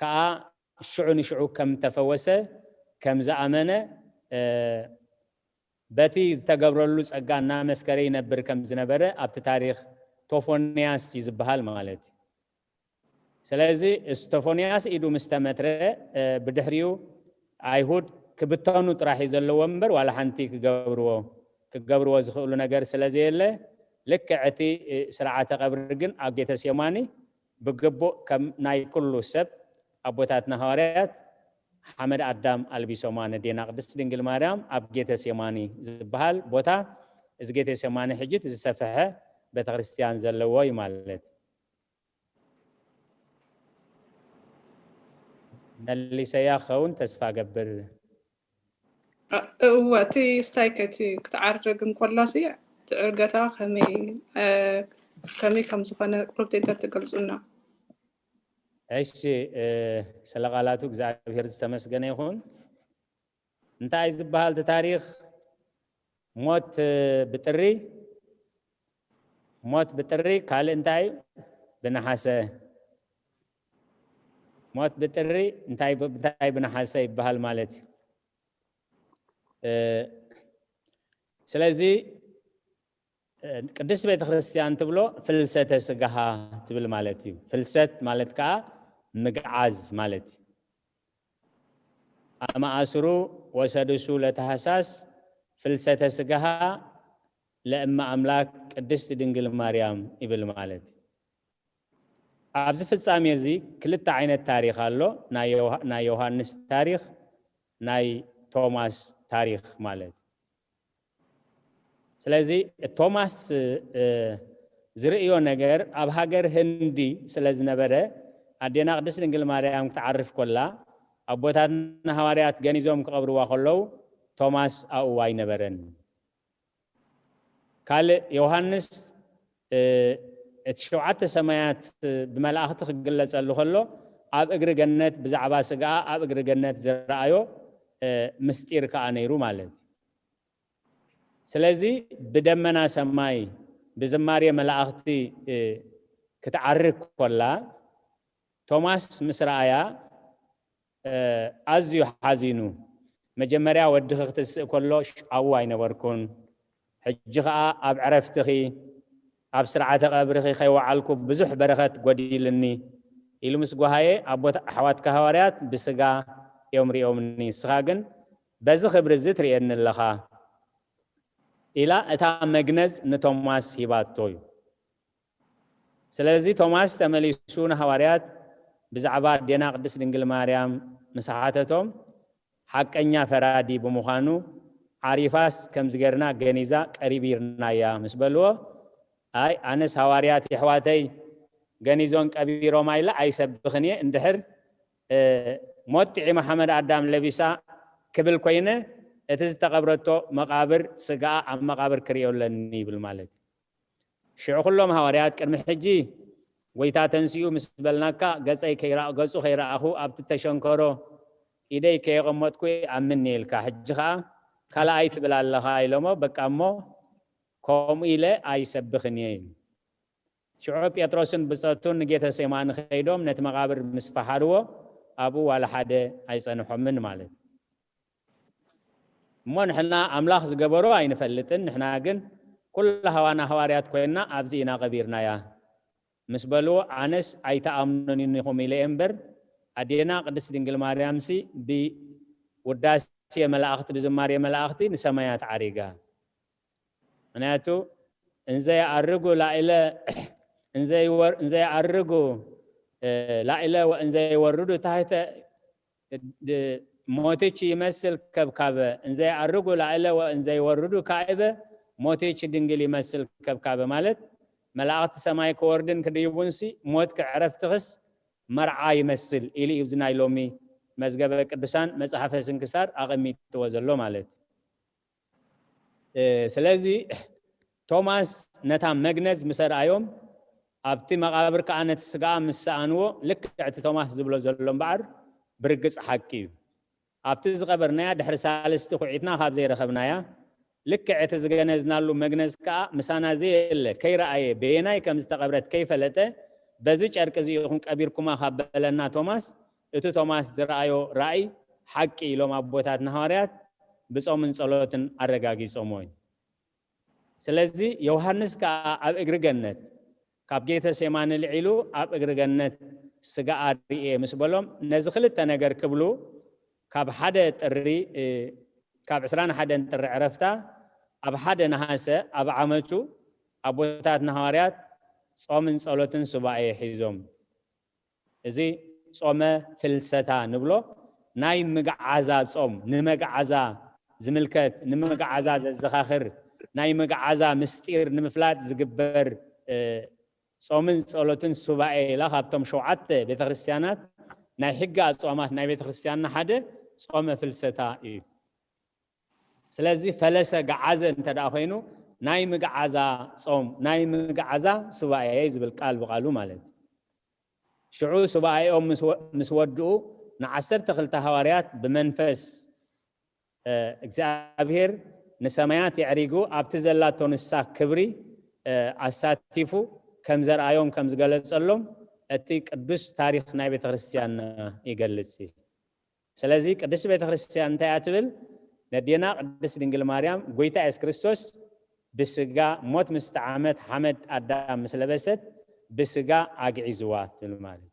ከዓ ሽዑ ንሽዑ ከም ተፈወሰ፣ ከም ዝኣመነ፣ በቲ ዝተገብረሉ ጸጋ እናመስከረ ይነብር ከም ዝነበረ ኣብቲ ታሪኽ ቶፎንያስ እዩ ዝበሃል ማለት እዩ። ስለዚ ቶፎንያስ ኢዱ ምስ ተመትረ፣ ብድሕሪኡ ኣይሁድ ክብተኑ ጥራሕ እዩ ዘለዎ እምበር ዋላ ሓንቲ ክገብርዎ ክገብርዎ ዝኽእሉ ነገር ስለ ዘየለ፣ ልክዕ እቲ ስርዓተ ቀብሪ ግን ኣብ ጌተሴማኒ ብግቡእ ከም ናይ ኩሉ ሰብ ኣቦታትና ሃዋርያት ሓመድ ኣዳም ኣልቢሶማ ነዴና ቅድስት ድንግል ማርያም ኣብ ጌተሴማኒ ዝበሃል ቦታ፣ እዚ ጌተሴማኒ ሕጂ እቲ ዝሰፍሐ ቤተክርስትያን ዘለዎ እዩ ማለት። መሊሰያ ክኸውን ተስፋ ገብር። እወ፣ እቲ ስታይክ እቲ ክትዓርግ እንኮላሲ ትዕርገታ ከመይ ከም ዝኾነ ቁርብቲ እንተትገልጹና። እሺ፣ ስለ ቃላቱ እግዚኣብሔር ዝተመስገነ ይኹን። እንታይ ዝበሃል እቲ ታሪኽ? ሞት ብጥሪ፣ ሞት ብጥሪ፣ ካልእ እንታይ? ብነሓሰ። ሞት ብጥሪ እንታይ ብ-፣ እንታይ ብነሓሰ ይበሃል ማለት እዩ። ስለዚ ቅድስት ቤተ ክርስቲያን ትብሎ ፍልሰተ ስጋሃ ትብል ማለት እዩ። ፍልሰት ማለት ከዓ ምግዓዝ ማለት እዩ። ኣመኣስሩ ወሰዱሱ ለታህሳስ ፍልሰተ ስጋሃ ለእመ ኣምላክ ቅድስት ድንግል ማርያም ይብል ማለት እዩ። ኣብዚ ፍጻሜ እዚ ክልተ ዓይነት ታሪኽ ኣሎ። ናይ ዮሃ-፣ ናይ ዮሃንስ ታሪኽ፣ ናይ ቶማስ ታሪኽ ማለት እዩ። ስለዚ ቶማስ ዝርእዮ ነገር ኣብ ሃገር ህንዲ ስለ ዝነበረ፣ ኣዴና ቅድስት ድንግል ማርያም ክትዓርፍ ኮላ ኣቦታትና ሃዋርያት ገኒዞም ክቐብርዋ ከለዉ ቶማስ ኣብኡ ኣይነበረን። ካልእ ዮሃንስ እቲ ሸውዓተ ሰማያት ብመላእኽቲ ክግለጸሉ ከሎ ኣብ እግሪ ገነት ብዛዕባ ስጋኣ ኣብ እግሪ ገነት ዝረኣዮ ምስጢር ከኣ ነይሩ ማለት እዩ። ስለዚ ብደመና ሰማይ ብዝማሬ መላእኽቲ ክትዓርግ ኮላ ቶማስ ምስ ረኣያ ኣዝዩ ሓዚኑ። መጀመርያ ወድኺ ክትስእ ከሎ ኣብኡ ኣይነበርኩን፣ ሕጂ ኸኣ ኣብ ዕረፍትኺ ኣብ ስርዓተ ቀብርኺ ከይወዓልኩ ብዙሕ በረኸት ጎዲልኒ ኢሉ ምስ ጓሃየ፣ ኣቦት ኣሕዋትካ ሃዋርያት ብስጋ እዮም ሪኦምኒ፣ ንስኻ ግን በዚ ክብሪ እዚ ትርእየኒ ኣለኻ ኢላ እታ መግነዝ ንቶማስ ሂባቶ እዩ። ስለዚ ቶማስ ተመሊሱ ንሃዋርያት ብዛዕባ ኣዴና ቅድስት ድንግል ማርያም ምስ ሓተቶም፣ ሓቀኛ ፈራዲ ብምዃኑ ዓሪፋስ ከምዚ ጌርና ገኒዛ ቀቢርናያ ምስ በልዎ፣ ኣይ ኣነስ ሃዋርያት የሕዋተይ ገኒዞን ቀቢሮማ ኢለ ኣይሰብኽን እየ፣ እንድሕር ሞት ጥዒማ ሓመድ ኣዳም ለቢሳ ክብል ኮይነ እቲ ዝተቐብረቶ መቓብር ስጋኣ ኣብ መቓብር ክርእዮ ኣለኒ ይብል ማለት እዩ። ሽዑ ኩሎም ሃዋርያት ቅድሚ ሕጂ ጎይታ ተንሲኡ ምስ በልናካ ገጸይ ከይረኣ-፣ ገጹ ከይረኣኹ ኣብቲ ተሸንከሮ ኢደይ ከየቐመጥኩ ይኣምን እየ ኢልካ፣ ሕጂ ኸኣ ካልኣይ ትብል ኣለኻ ኢሎሞ፣ በቃ እሞ ከምኡ ኢለ ኣይሰብኽን እየ ኢሉ። ሽዑ ጴጥሮስን ብጸቱን ንጌተሴማኒ ከይዶም ነቲ መቓብር ምስ ፈሓርዎ ኣብኡ ዋላ ሓደ ኣይጸንሖምን ማለት እዩ። እሞ ንሕና ኣምላኽ ዝገበሮ ኣይንፈልጥን፣ ንሕና ግን ኩሉ ሃዋና ሃዋርያት ኮይንና ኣብዚ ኢና ቀቢርናያ ምስ በልዎ፣ ኣነስ ኣይትኣምኑን ኢኹም ኢለ እየ እምበር፣ ኣዴና ቅድስት ድንግል ማርያምሲ ብውዳሴ መላእኽቲ፣ ብዝማሬ መላእኽቲ ንሰማያት ዓሪጋ። ምክንያቱ እንዘ ይኣርጉ ላዕለ፣ እንዘ ይወር-፣ እንዘ ይኣርጉ፣ እ፣ ላዕለ ወእንዘ ይወርዱ ታሕተ፣ ድ-፣ ሞትች ይመስል ከብካበ፣ እንዘ ይኣርጉ ላዕለ ወእንዘ ይወርዱ ካዕበ፣ ሞትች ድንግል ይመስል ከብካበ ማለት መላእኽቲ ሰማይ ክወርድን ክድይቡንሲ ሞት ክዕረፍትኽስ መርዓ ይመስል ኢሉ እዩ። እዚ ናይ ሎሚ መዝገበ ቅዱሳን መጽሓፈ ስንክሳር ኣቐሚጥዎ ዘሎ ማለት እዩ። እ፣ ስለዚ ቶማስ ነታ መግነዝ ምስ ኣርኣዮም፣ ኣብቲ መቓብር ከኣ ነቲ ስጋኣ ምስ ሰኣንዎ፣ ልክዕ እቲ ቶማስ ዝብሎ ዘሎ እምበኣር ብርግጽ ሓቂ እዩ። ኣብቲ ዝቐበርናያ ድሕሪ ሳልስቲ ኩዒትና ካብ ዘይረኸብናያ፣ ልክዕ እቲ ዝገነዝናሉ መግነዝ ከኣ ምሳና ዘየለ፣ ከይረኣየ፣ በየናይ ከም ዝተቐብረት ከይፈለጠ፣ በዚ ጨርቂ እዚ ኢኹም ቀቢርኩማ ካብ በለና ቶማስ፣ እቲ ቶማስ ዝረኣዮ ራእይ ሓቂ ኢሎም ኣቦታትና ሃዋርያት ብጾምን ጸሎትን ኣረጋጊጾምዎ እዩ። ስለዚ ዮሃንስ ከኣ ኣብ እግሪ ገነት ካብ ጌተሴማኒ ልዒሉ ኣብ እግሪ ገነት ስጋኣ ርእየ ምስ በሎም፣ ነዚ ክልተ ነገር ክብሉ ካብ ሓደ ጥሪ፣ እ፣ ካብ ዕስራን ሓደን ጥሪ ዕረፍታ ኣብ ሓደ ነሃሰ ኣብ ዓመቱ ኣቦታትና ሃዋርያት ጾምን ጸሎትን ሱባኤ ሒዞም። እዚ ጾመ ፍልሰታ ንብሎ ናይ ምግዓዛ ጾም፣ ንመግዓዛ ዝምልከት፣ ንምግዓዛ ዘዘኻኽር፣ ናይ ምግዓዛ ምስጢር ንምፍላጥ ዝግበር፣ እ፣ ጾምን ጸሎትን ሱባኤ ኢላ ካብቶም ሸውዓተ ቤተክርስትያናት ናይ ሕጊ ኣጽዋማት ናይ ቤተክርስትያንና ሓደ ጾመ ፍልሰታ እዩ። ስለዚ ፈለሰ ገዓዘ እንተ ደኣ ኮይኑ ናይ ምግዓዛ ጾም፣ ናይ ምግዓዛ ሱባኤ ዝብል ቃል ብቃሉ ማለት እዩ። ሽዑ ሱባኤኦም ምስ ወ-፣ ምስ ወድኡ ንዓሰርተ ክልተ ሃዋርያት ብመንፈስ፣ እ፣ እግዚኣብሔር ንሰማያት የዕሪጉ ኣብቲ ዘላቶ ንሳ ክብሪ፣ እ፣ ኣሳቲፉ ከም ዘርኣዮም ከም ዝገለጸሎም እቲ ቅዱስ ታሪኽ ናይ ቤተክርስትያንና ይገልጽ እዩ። ስለዚ ቅድስት ቤተክርስትያን እንታይ እያ ትብል? ነዴና ቅድስት ድንግል ማርያም ጎይታ የሱስ ክርስቶስ ብስጋ ሞት ምስ ተዓመት ሓመድ ኣዳም ምስ ለበሰት ብስጋ ኣግዒዝዋ ትብል ማለት እዩ።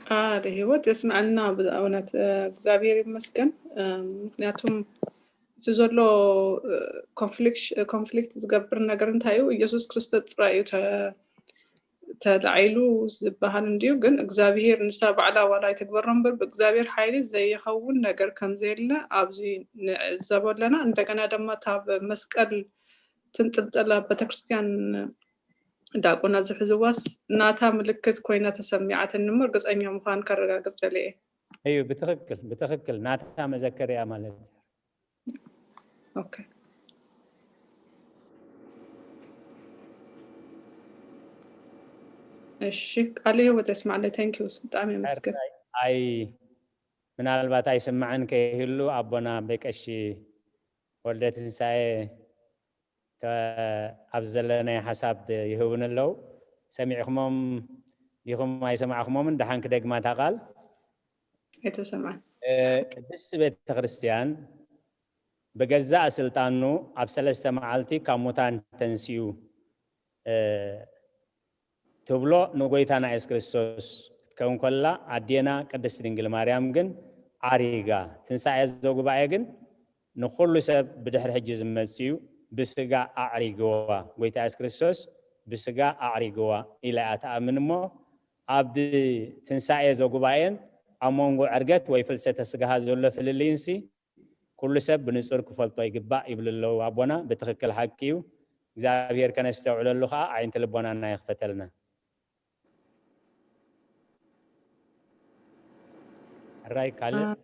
ቃለ ህይወት የስምዐልና ብእውነት፣ እ፣ እግዚኣብሔር ይመስገን። እ፣ ምክንያቱም እቲ ዘሎ፣ እ፣ ኮንፍሊክሽ-፣ ኮንፍሊክት ዝገብር ነገር እንታይ እዩ? ኢየሱስ ክርስቶስ ጥራይ እዩ ተ-፣ ተላዒሉ ዝበሃል እንድዩ፣ ግን እግዚኣብሔር ንሳ ባዕላ ዋላ ኣይትግበሮ እምበር ብእግዚኣብሔር ሓይሊ ዘይኸውን ነገር ከም ዘየለ ኣብዚ ንዕዘቦ ኣለና። እንደገና ድማ እታ ኣብ መስቀል ትንጥልጠል ኣብ ቤተክርስትያን ዳቆናት ዝሕዝዋስ ናታ ምልክት ኮይና ተሰሚዓትኒ እሞ ርግጸኛ ምዃን ከረጋግጽ ደልየ እየ። እዩ ብትኽክል፣ ብትኽክል ናታ መዘከርያ ማለት እዩ። ኦኬ። እሺ፣ ቃለ ህይወት የስማዕለይ። Thank you፣ ብጣዕሚ የመስግን። ሕራይ፣ ኣይ፣ ምናልባት ኣይስማዕን ከይህሉ ኣቦና በቀሺ ወልደ ትንሳኤ ከ-፣ ኣብዚ ዘለናዮ ሓሳብ ይህቡኒ ኣለዉ። ሰሚዕኹሞም ዲኹም ኣይሰማዕኹሞምን? ደሓን ክደግማ እታ ቃል። ኣይተሰምዐን። እ፣ ቅድስቲ ቤተ ክርስቲያን ብገዛእ ስልጣኑ ኣብ ሰለስተ መዓልቲ ካብ ሙታን ተንሲኡ፣ እ፣ ትብሎ ንጎይታና የሱስ ክርስቶስ ክትከውን ከላ፣ ኣዴና ቅድስቲ ድንግል ማርያም ግን ዓሪጋ። ትንሳኤ ዘጉባኤ ግን ንኹሉ ሰብ ብድሕሪ ሕጂ ዝመጽእ እዩ፣ ብስጋ ኣዕሪግዋ። ጎይታ የሱስ ክርስቶስ ብስጋ ኣዕሪግዋ ኢላ እያ ትኣምን እሞ፣ ኣብ ትንሳኤ ዘጉባኤን ኣብ መንጎ ዕርገት ወይ ፍልሰተ ስጋሃ ዘሎ ፍልልይንሲ ኩሉ ሰብ ብንጹር ክፈልጦ ይግባእ ይብሉ ኣለዉ ኣቦና። ብትኽክል ሓቂ እዩ። እግዚኣብሔር ከነስተውዕለሉ ኸዓ ኣዒንቲ ልቦናና ይኽፈተልና። ሕራይ ካልእ? አ-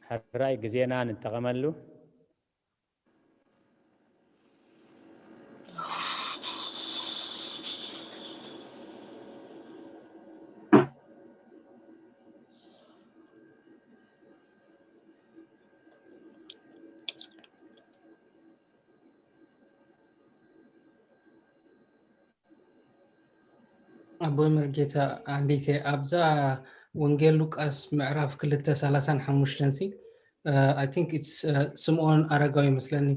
ሕራይ ግዜና ንጠቐመሉ። ኣቦይ መርጌታ፣ ኣንዲተ ኣብዛ ወንጌል ሉቃስ ምዕራፍ ክልተ ሰላሳን ሓሙሽተን ሲ፣ እ፣ I think it's፣ እ፣ ስምዖን ኣረጋዊ ይመስለኒ፣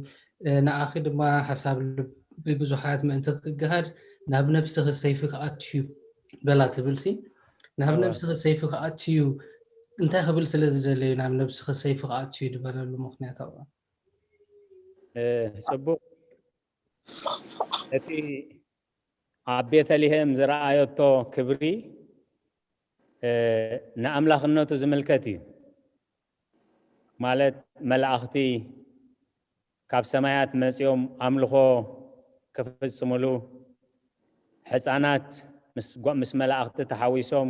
እ፣ ንኣኺ ድማ ሓሳብ ልቢ ብዙሓት ምእንቲ ክገሃድ ናብ ነብስኺ ሰይፊ ክኣቱ እዩ በላ ትብል ሲ። ናብ እወ። ነብስኺ ሰይፊ ክኣቱ እዩ እንታይ ክብል ስለ ዝደለዩ ናብ ነብስኺ ሰይፊ ክኣቱ እዩ ዝበለሉ ምኽንያት ኣብኣ? እ፣ ጽቡቕ። እቲ ኣብ ቤተልሔም ዝረኣየቶ ክብሪ፣ እ፣ ንኣምላኽነቱ ዝምልከት እዩ። ማለት መላእኽቲ ካብ ሰማያት መጺኦም ኣምልኾ ክፍጽሙሉ፣ ሕጻናት ምስ ጓ-፣ ምስ መላእኽቲ ተሓዊሶም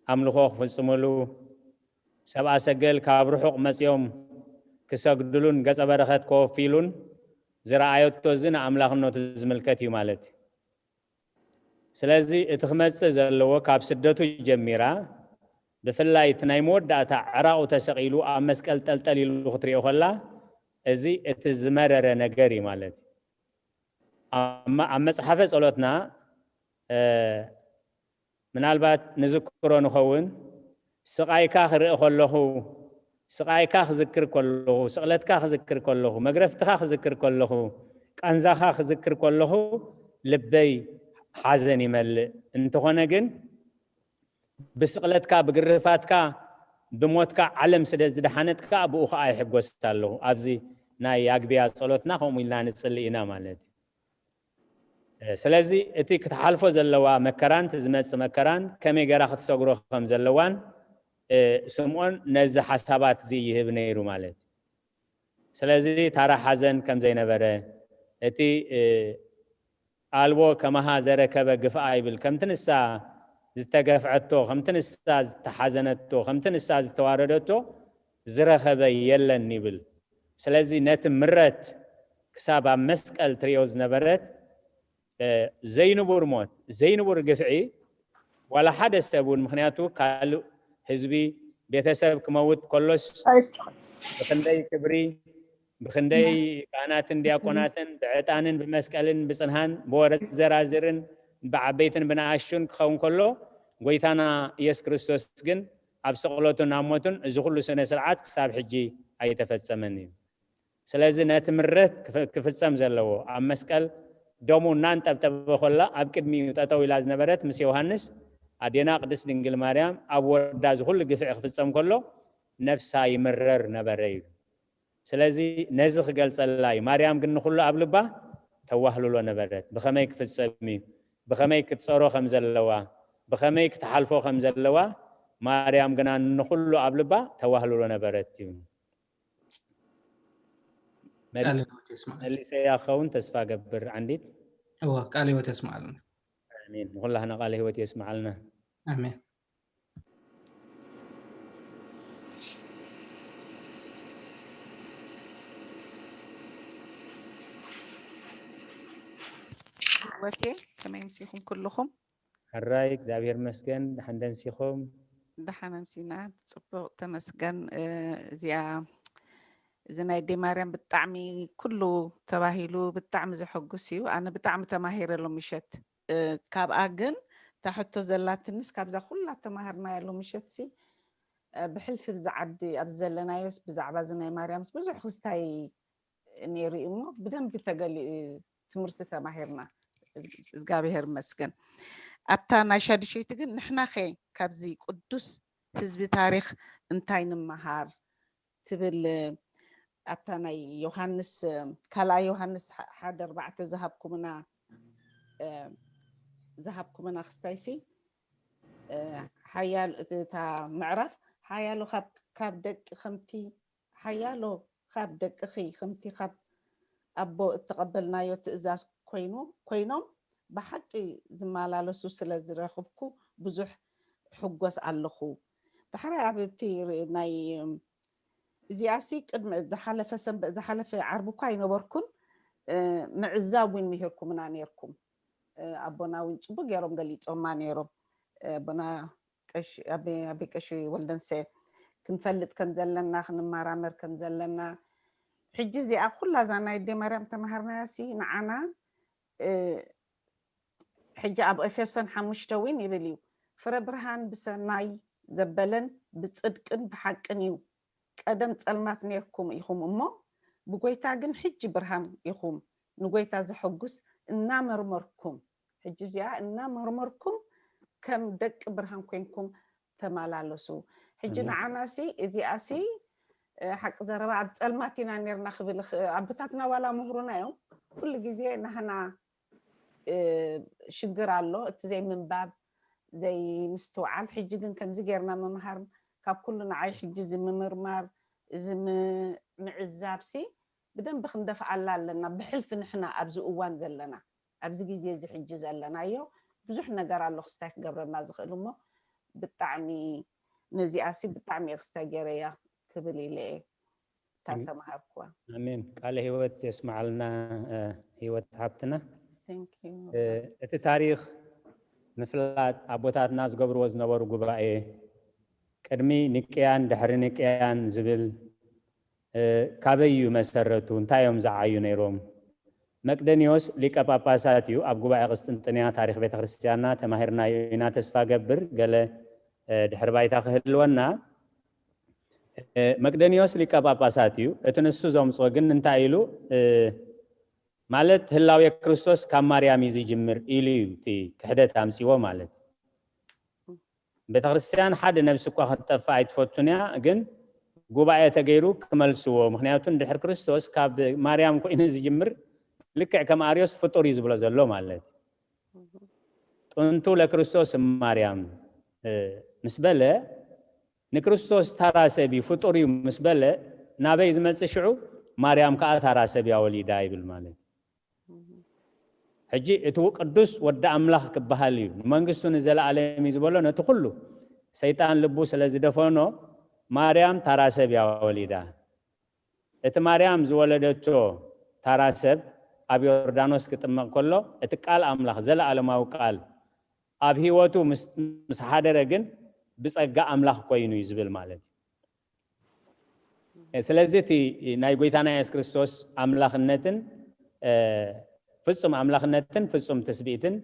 ኣምልኾ ክፍጽሙሉ፣ ሰብኣ ሰገል ካብ ርሑቕ መጺኦም ክሰግድሉን ገጸ በረኸት ከወፍይሉን ዝረኣየቶ እዚ ንኣምላኽነቱ ዝምልከት እዩ ማለት እዩ። ስለዚ እቲ ክመጽእ ዘለዎ ካብ ስደቱ ጀሚራ ብፍላይ እቲ ናይ መወዳእታ ዕራቑ ተሰቒሉ ኣብ መስቀል ጠልጠል ኢሉ ክትሪኦ ከላ እዚ እቲ ዝመረረ ነገር እዩ ማለት እዩ። ኣብ መ- ኣብ መጽሓፈ ጸሎትና እ፣ ምናልባት ንዝክሮ ንኸውን ስቓይካ ክርኢ ከለኹ ስቓይካ ክዝክር ከለኹ ስቕለትካ ክዝክር ከለኹ መግረፍትኻ ክዝክር ከለኹ ቃንዛኻ ክዝክር ከለኹ ልበይ ሓዘን ይመልእ። እንተኾነ ግን ብስቕለትካ ብግርፋትካ ብሞትካ ዓለም ስለ ዝደሓነት ከዓ ብኡ ከዓ ይሕጎስ ኣለኹ። ኣብዚ ናይ ኣግቢያ ጸሎትና ከምኡ ኢልና ንጽሊ ኢና ማለት እዩ። ስለዚ እቲ ክትሓልፎ ዘለዋ መከራን እቲ ዝመጽእ መከራን ከመይ ገራ ክትሰግሮ ከም ዘለዋን ስምዖን ነዚ ሓሳባት እዚ ይህብ ነይሩ ማለት እዩ። ስለዚ ታራ ሓዘን ከም ዘይነበረ እቲ ኣልቦ ከማሃ ዘረከበ ግፍኣ ይብል ከምቲ ንሳ ዝተገፍዐቶ ከምቲ ንሳ ዝተሓዘነቶ ከምቲ ንሳ ዝተዋረደቶ ዝረኸበ የለን ይብል። ስለዚ ነቲ ምረት ክሳብ ኣብ መስቀል ትሪኦ ዝነበረት ዘይንቡር ሞት ዘይንቡር ግፍዒ ዋላ ሓደ ሰብ እውን ምክንያቱ ካልእ ህዝቢ ቤተሰብ ክመውት ከሎስ ብክንደይ ክብሪ ብክንደይ ካህናትን ዲያቆናትን ብዕጣንን ብመስቀልን ብፅንሃን ብወረ ዘራዝርን ብዓበይትን ብንኣሽቱን ክኸውን ከሎ ጎይታና ኢየሱስ ክርስቶስ ግን ኣብ ስቕለቱን ኣብ ሞቱን እዚ ኩሉ ስነ ስርዓት ክሳብ ሕጂ ኣይተፈጸመን እዩ። ስለዚ ነቲ ምረት ክፍጸም ዘለዎ ኣብ መስቀል ደሙ እናንጠብጠበ ኮላ ኣብ ቅድሚኡ ጠጠው ኢላ ዝነበረት ምስ ዮሃንስ ኣዴና ቅድስት ድንግል ማርያም ኣብ ወዳ እዚ ኩሉ ግፍዒ ክፍጸም ከሎ ነብሳ ይምረር ነበረ እዩ። ስለዚ ነዚ ክገልጸላ እዩ። ማርያም ግን ንኹሉ ኣብ ልባ ተዋህልሎ ነበረት። ብኸመይ ክፍጸም እዩ? ብኸመይ ክትጸሮ ከም ዘለዋ፣ ብኸመይ ክትሓልፎ ከም ዘለዋ ማርያም ግና ንኹሉ ኣብ ልባ ተዋህልሎ ነበረት እዩ። መል- ቃለ ህይወት የስማዕ። መሊሰያ ክኸውን ተስፋ ገብር ዓንዲት። እወ፣ ቃለ ህይወት የስማዓልና። ኣሜን። ንኹላህና ቃለ ህይወት የስማዓልና። ኣሜን። ህይወቴ ከመይ ምሲኹም ኩልኹም? ሕራይ እግዚኣብሔር መስገን ደሓን ደምሲኹም። ደሓን ኣምሲና። ጽቡቕ ተመስገን። እዚኣ እዚ ናይ ኣደይ ማርያም ብጣዕሚ ኩሉ ተባሂሉ ብጣዕሚ ዘሐጉስ እዩ። ኣነ ብጣዕሚ ተማሂረሉ ምሸት። ካብኣ ግን እታ ሕቶ ዘላትንስ ካብዛ ኩላ ተማሃርናያሉ ምሸትሲ ብሕልፊ ብዛ ዓዲ ኣብዚ ዘለናዮስ ብዛዕባ እዚ ናይ ማርያምስ ብዙሕ ክስታይ ነይሩ እዩ እሞ ብደንቢ ተገሊኡ ትምህርቲ ተማሂርና። እግዚኣብሔር ይመስገን። ኣብታ ናይ ሻድሸይቲ ግን ንሕናኸ ካብዚ ቅዱስ ህዝቢ ታሪኽ እንታይ ንምሃር ትብል ኣብታ ናይ ዮሃንስ ካልኣይ ዮሃንስ ሓደ ኣርባዕተ ዝሃብኩምና ዝሃብኩምና ክስታይሲ ሓያል እታ ምዕራፍ ሓያሎ ካብ ደቂ ከምቲ ሓያሎ ካብ ደቅኺ ከምቲ ካብ ኣቦ እተቐበልናዮ ትእዛዝ ኮይኑ ኮይኖም ብሓቂ ዝመላለሱ ስለ ዝረኽብኩ ብዙሕ ሕጎስ ኣለኹ። ዳሕራይ ኣብ እቲ ናይ እዚኣሲ ቅድሚ ዝሓለፈ ሰንበ ዝሓለፈ ዓርቢ እኳ ኣይነበርኩን ምዕዛብ እውን ምሂርኩምና ነርኩም። ኣቦና እውን ፅቡቅ ገይሮም ገሊፆማ ነይሮም። ኣቦና ቀሺ ኣቤ ቀሺ ወልደንሰ ክንፈልጥ ከም ዘለና ክንመራመር ከም ዘለና ሕጂ እዚኣ ኩላ እዛ ናይ ኣደ ማርያም ተማሃርናያ ሲ ንዓና ሕጂ ኣብ ኤፌሶን ሓሙሽተ እውን ይብል እዩ ፍረ ብርሃን ብሰናይ ዘበለን ብፅድቅን ብሓቅን እዩ። ቀደም ጸልማት ኔርኩም ኢኹም እሞ፣ ብጎይታ ግን ሕጂ ብርሃን ኢኹም። ንጎይታ ዘሐጉስ እናመርመርኩም፣ ሕጂ እዚኣ እናመርመርኩም ከም ደቂ ብርሃን ኮይንኩም ተመላለሱ። ሕጂ ኣሜን። ንዓናሲ እዚኣሲ፣ እ፣ ሓቂ ዘረባ ኣብ ጸልማት ኢና ኔርና ክብል እኽ-፣ ኣቦታትና ዋላ ምሁሩና እዮም። ኩሉ ግዜ ናህና እ፣ ሽግር ኣሎ፣ እቲ ዘይምንባብ፣ ዘይምስትውዓል። ሕጂ ግን ከምዚ ጌርና ምምሃር፣ ካብ ኩሉ ንዓይ ሕጂ እዚ ምምርማር፣ እዚ ም-፣ ምዕዛብሲ ብደንቢ ክንደፍኣላ ኣለና። ብሕልፊ ንሕና ኣብዚ እዋን ዘለና፣ ኣብዚ ግዜ እዚ ሕጂ ዘለናዮ ብዙሕ ነገር ኣሎ ክስታይ ክገብረና ዝኽእል እሞ፣ ብጣዕሚ ነዚኣሲ ብጣዕሚ እየ ክስታይ ገይረያ ክብል ኢለ እየ። እታ ተማሃርኩዋ። ኣሜን። ቃለ ህይወት የስማዓልና። ህይወት ሓብትና፣ Thank you። እቲ ታሪኽ ምፍላጥ ኣቦታትና ዝገብርዎ ዝነበሩ ጉባኤ፣ ቅድሚ ንቅያን ድሕሪ ንቅያን ዝብል፣ ካበይ እዩ መሰረቱ? እንታይ እዮም ዝዓዩ ነይሮም? መቅደኒዎስ ሊቀ ጳጳሳት እዩ። ኣብ ጉባኤ ቅስጥንጥንያ ታሪኽ ቤተክርስትያንና ተማሂርናዮ ኢና። ተስፋ ገብር ገለ ድሕሪ ባይታ ክህልወና። መቅደኒዎስ ሊቀ ጳጳሳት እዩ። እቲ ንሱ ዘምፅኦ ግን እንታይ ኢሉ? ማለት ህላዌ ክርስቶስ ካብ ማርያም እዩ ዝጅምር ኢሉ እዩ እቲ ክሕደት ኣምፅዎ ማለት። ቤተክርስትያን ሓደ ነብሲ እኳ ክትጠፍእ ኣይትፈቱን እያ፣ ግን ጉባኤ ተገይሩ ክመልስዎ። ምክንያቱ ድሕሪ ክርስቶስ ካብ ማርያም ኮይኑ ዝጅምር፣ ልክዕ ከም ኣርዮስ ፍጡር እዩ ዝብሎ ዘሎ ማለት እዩ። ጥንቱ ለክርስቶስ ማርያም ምስ በለ፣ ንክርስቶስ ተራ ሰብ እዩ፣ ፍጡር እዩ ምስ በለ፣ ናበይ ዝመጽእ ሽዑ? ማርያም ከኣ ተራ ሰብ እያ ወሊዳ ይብል ማለት እዩ። ሕጂ እቲ ቅዱስ ወዲ ኣምላኽ ክበሃል እዩ፣ ንመንግስቱ ንዘለኣለም እዩ ዝበሎ፣ ነቲ ኩሉ ሰይጣን ልቡ ስለ ዝደፈኖ፣ ማርያም ተራ ሰብ እያ ወሊዳ። እቲ ማርያም ዝወለደቶ ተራ ሰብ ኣብ ዮርዳኖስ ክጥመቕ ከሎ፣ እቲ ቃል ኣምላኽ፣ ዘለኣለማዊ ቃል፣ ኣብ ህይወቱ ምስ ሓደረ ግን ብጸጋ ኣምላኽ ኮይኑ እዩ ዝብል ማለት እዩ። ስለዚ እቲ ናይ ጎይታና የሱስ ክርስቶስ ኣምላኽነትን ፍጹም ኣምላኽነትን ፍጹም ትስብእትን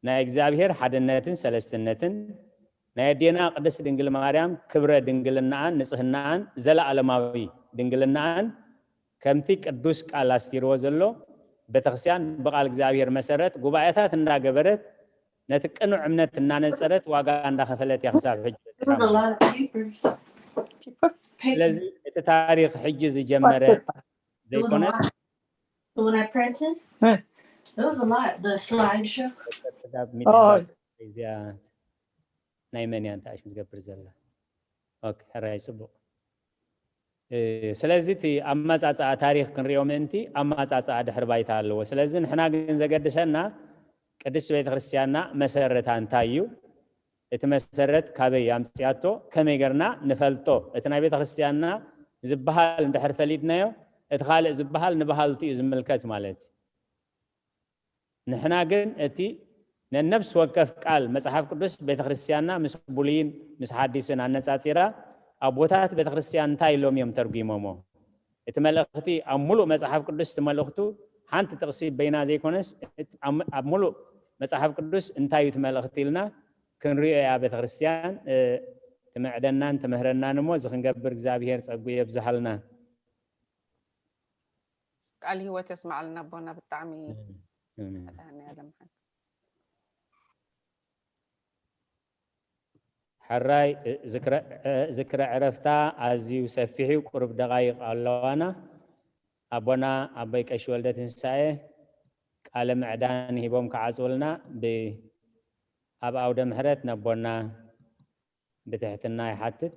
ናይ እግዚኣብሔር ሓድነትን ሰለስትነትን ናይ ኣዴና ቅድስት ድንግል ማርያም ክብረ ድንግልናኣን ንጽህናኣን ዘለኣለማዊ ድንግልናኣን ከምቲ ቅዱስ ቃል ኣስፊርዎ ዘሎ ቤተክርስትያን ብቃል እግዚኣብሔር መሰረት ጉባኤታት እንዳገበረት ነቲ ቅኑዕ እምነት እናነጸረት ዋጋ እንዳኸፈለት እያ ክሳብ ሕጂ። ስለዚ እቲ ታሪኽ ሕጂ ዝጀመረ ዘይኮነ ናይ መን እያ እንታይ ዝገብር ዘላ? ኦኬ፣ ሕራይ ጽቡቕ። ስለዚ እቲ ኣመጻጽኣ ታሪኽ ክንሪኦ ምእንቲ ኣመጻጽኣ ድሕሪ ባይታ ኣለዎ። ስለዚ ንሕና ግን ዘገድሰና ቅድስቲ ቤተክርስትያንና መሰረታ እንታይ እዩ? እቲ መሰረት ካበይ ኣምጽያቶ? ከመይ ገርና ንፈልጦ? እቲ ናይ ቤተክርስትያንና ዝበሃል እንድሕር ፈሊጥናዮ፣ እቲ ካልእ ዝበሃል ንበሃልቲ እዩ ዝምልከት ማለት እዩ። ንሕና ግን እቲ ነነብሲ ወከፍ ቃል መጽሓፍ ቅዱስ ቤተክርስትያንና ምስ ብሉይን ምስ ሓዲስን ኣነጻጺራ ኣቦታት ቤተክርስትያን እንታይ ኢሎም እዮም ተርጒሞሞ? እቲ መልእኽቲ ኣብ ሙሉእ መጽሓፍ ቅዱስ እቲ መልእኽቱ ሓንቲ ጥቕሲ በይና ዘይኮነስ ኣብ ሙሉእ መጽሓፍ ቅዱስ እንታይ እዩ እቲ መልእኽቲ ኢልና ክንሪኦ እያ ቤተክርስትያን ትምዕደናን ትምህረናን እሞ እዚ ክንገብር እግዚኣብሔር ጸጉ የብዝሃልና። ቃል ህይወት የስማዓልና ኣቦና ብጣዕሚ መድሃኒ ዓለም ሓቂ። ሕራይ ዝክረ ዕረፍታ ኣዝዩ ሰፊሕ እዩ። ቁሩብ ደቓይቕ ኣለዋና። ኣቦና ኣቦይ ቀሺ ወልደ ትንሳኤ ቃለ ምዕዳን ሂቦም ክዓጽውልና ብ ኣብ ኣውደ ምሕረት ነቦና ብትሕትና ይሓትት።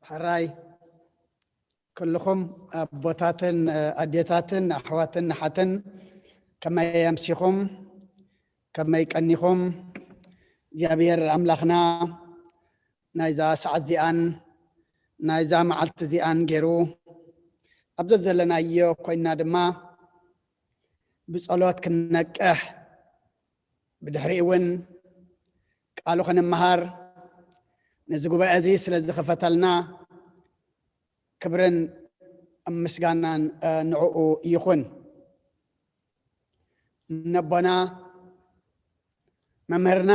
ሕራይ ኩልኹም ኣቦታትን ኣዴታትን ኣሕዋትን ኣሓትን ከመይ ኣምሲኹም? ከመይ ቀኒኹም? እግዚኣብሔር ኣምላኽና ናይዛ ሰዓት እዚኣን ናይዛ መዓልቲ እዚኣን ገይሩ ኣብ ዘዘለናዮ ኮይንና ድማ ብጸሎት ክንነቅሕ ብድሕሪኡ እውን ቃሉ ክንመሃር ነዚ ጉባኤ እዚ ስለ ዝኸፈተልና ክብርን ምስጋናን ንዕኡ ይኹን። ነቦና መምህርና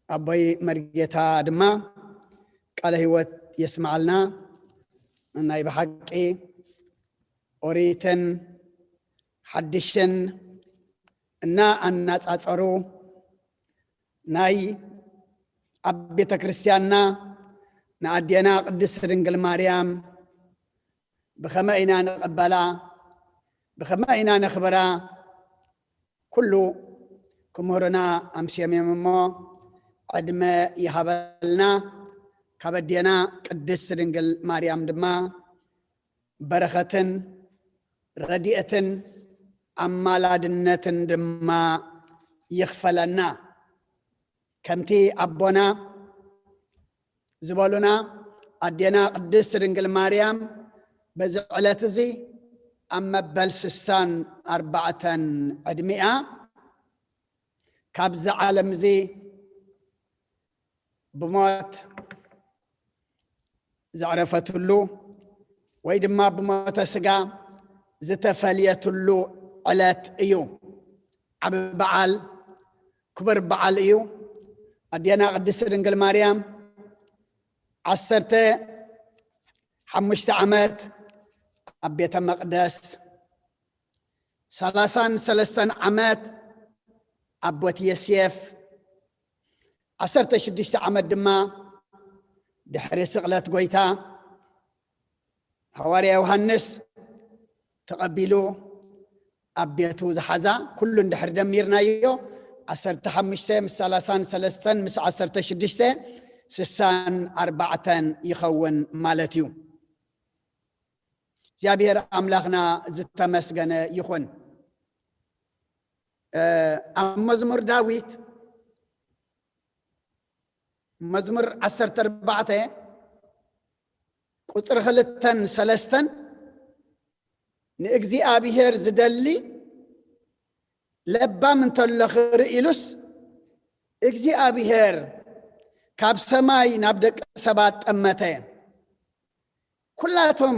ኣቦይ መርጌታ ድማ ቃለ ህይወት የስምዓልና። ናይ ብሓቂ ኦሪትን ሓድሽን እና ኣናጻጸሩ ናይ ኣብ ቤተ ክርስቲያንና ንኣዴና ቅድስት ድንግል ማርያም ብኸመይ ኢና ንቕበላ፣ ብኸመይ ኢና ነኽብራ፣ ኩሉ ክምህሩና ኣምስዮም እዮም እሞ ዕድመ ይሃበልና። ካብ ኣዴና ቅድስት ድንግል ማርያም ድማ በረኸትን ረድኤትን ኣማላድነትን ድማ ይኽፈለና። ከምቲ ኣቦና ዝበሉና ኣዴና ቅድስት ድንግል ማርያም በዚ ዕለት እዚ ኣብ መበል ስሳን ኣርባዕተን ዕድሚኣ ካብዚ ዓለም እዚ ብሞት ዘዕረፈትሉ ወይ ድማ ብሞተ ስጋ ዝተፈልየትሉ ዕለት እዩ። ዓቢ በዓል፣ ክቡር በዓል እዩ። ኣዴና ቅድስት ድንግል ማርያም ዓሰርተ ሓሙሽተ ዓመት ኣብ ቤተ መቕደስ፣ ሰላሳን ሰለስተን ዓመት ኣብ ቦት የስየፍ፣ ዓሰርተ ሽዱሽተ ዓመት ድማ ድሕሪ ስቕለት ጎይታ ሃዋርያ ዮሃንስ ተቐቢሉ ኣብ ቤቱ ዝሓዛ፣ ኩሉ እንድሕር ደሚርናዮ ዓሰርተ ሓሙሽተ ምስ ሰላሳን ሰለስተን ምስ ዓሰርተ ሽዱሽተ ስሳን ኣርባዕተን ይኸውን ማለት እዩ። እግዚኣብሔር ኣምላኽና ዝተመስገነ ይኹን። ኣብ መዝሙር ዳዊት መዝሙር ዓሰርተ ኣርባዕተ ቁጽሪ ክልተን ሰለስተን ንእግዚኣብሔር ዝደሊ ለባም እንተሎ ክርኢ ኢሉስ፣ እግዚኣብሔር ካብ ሰማይ ናብ ደቂ ሰባት ጠመተ። ኩላቶም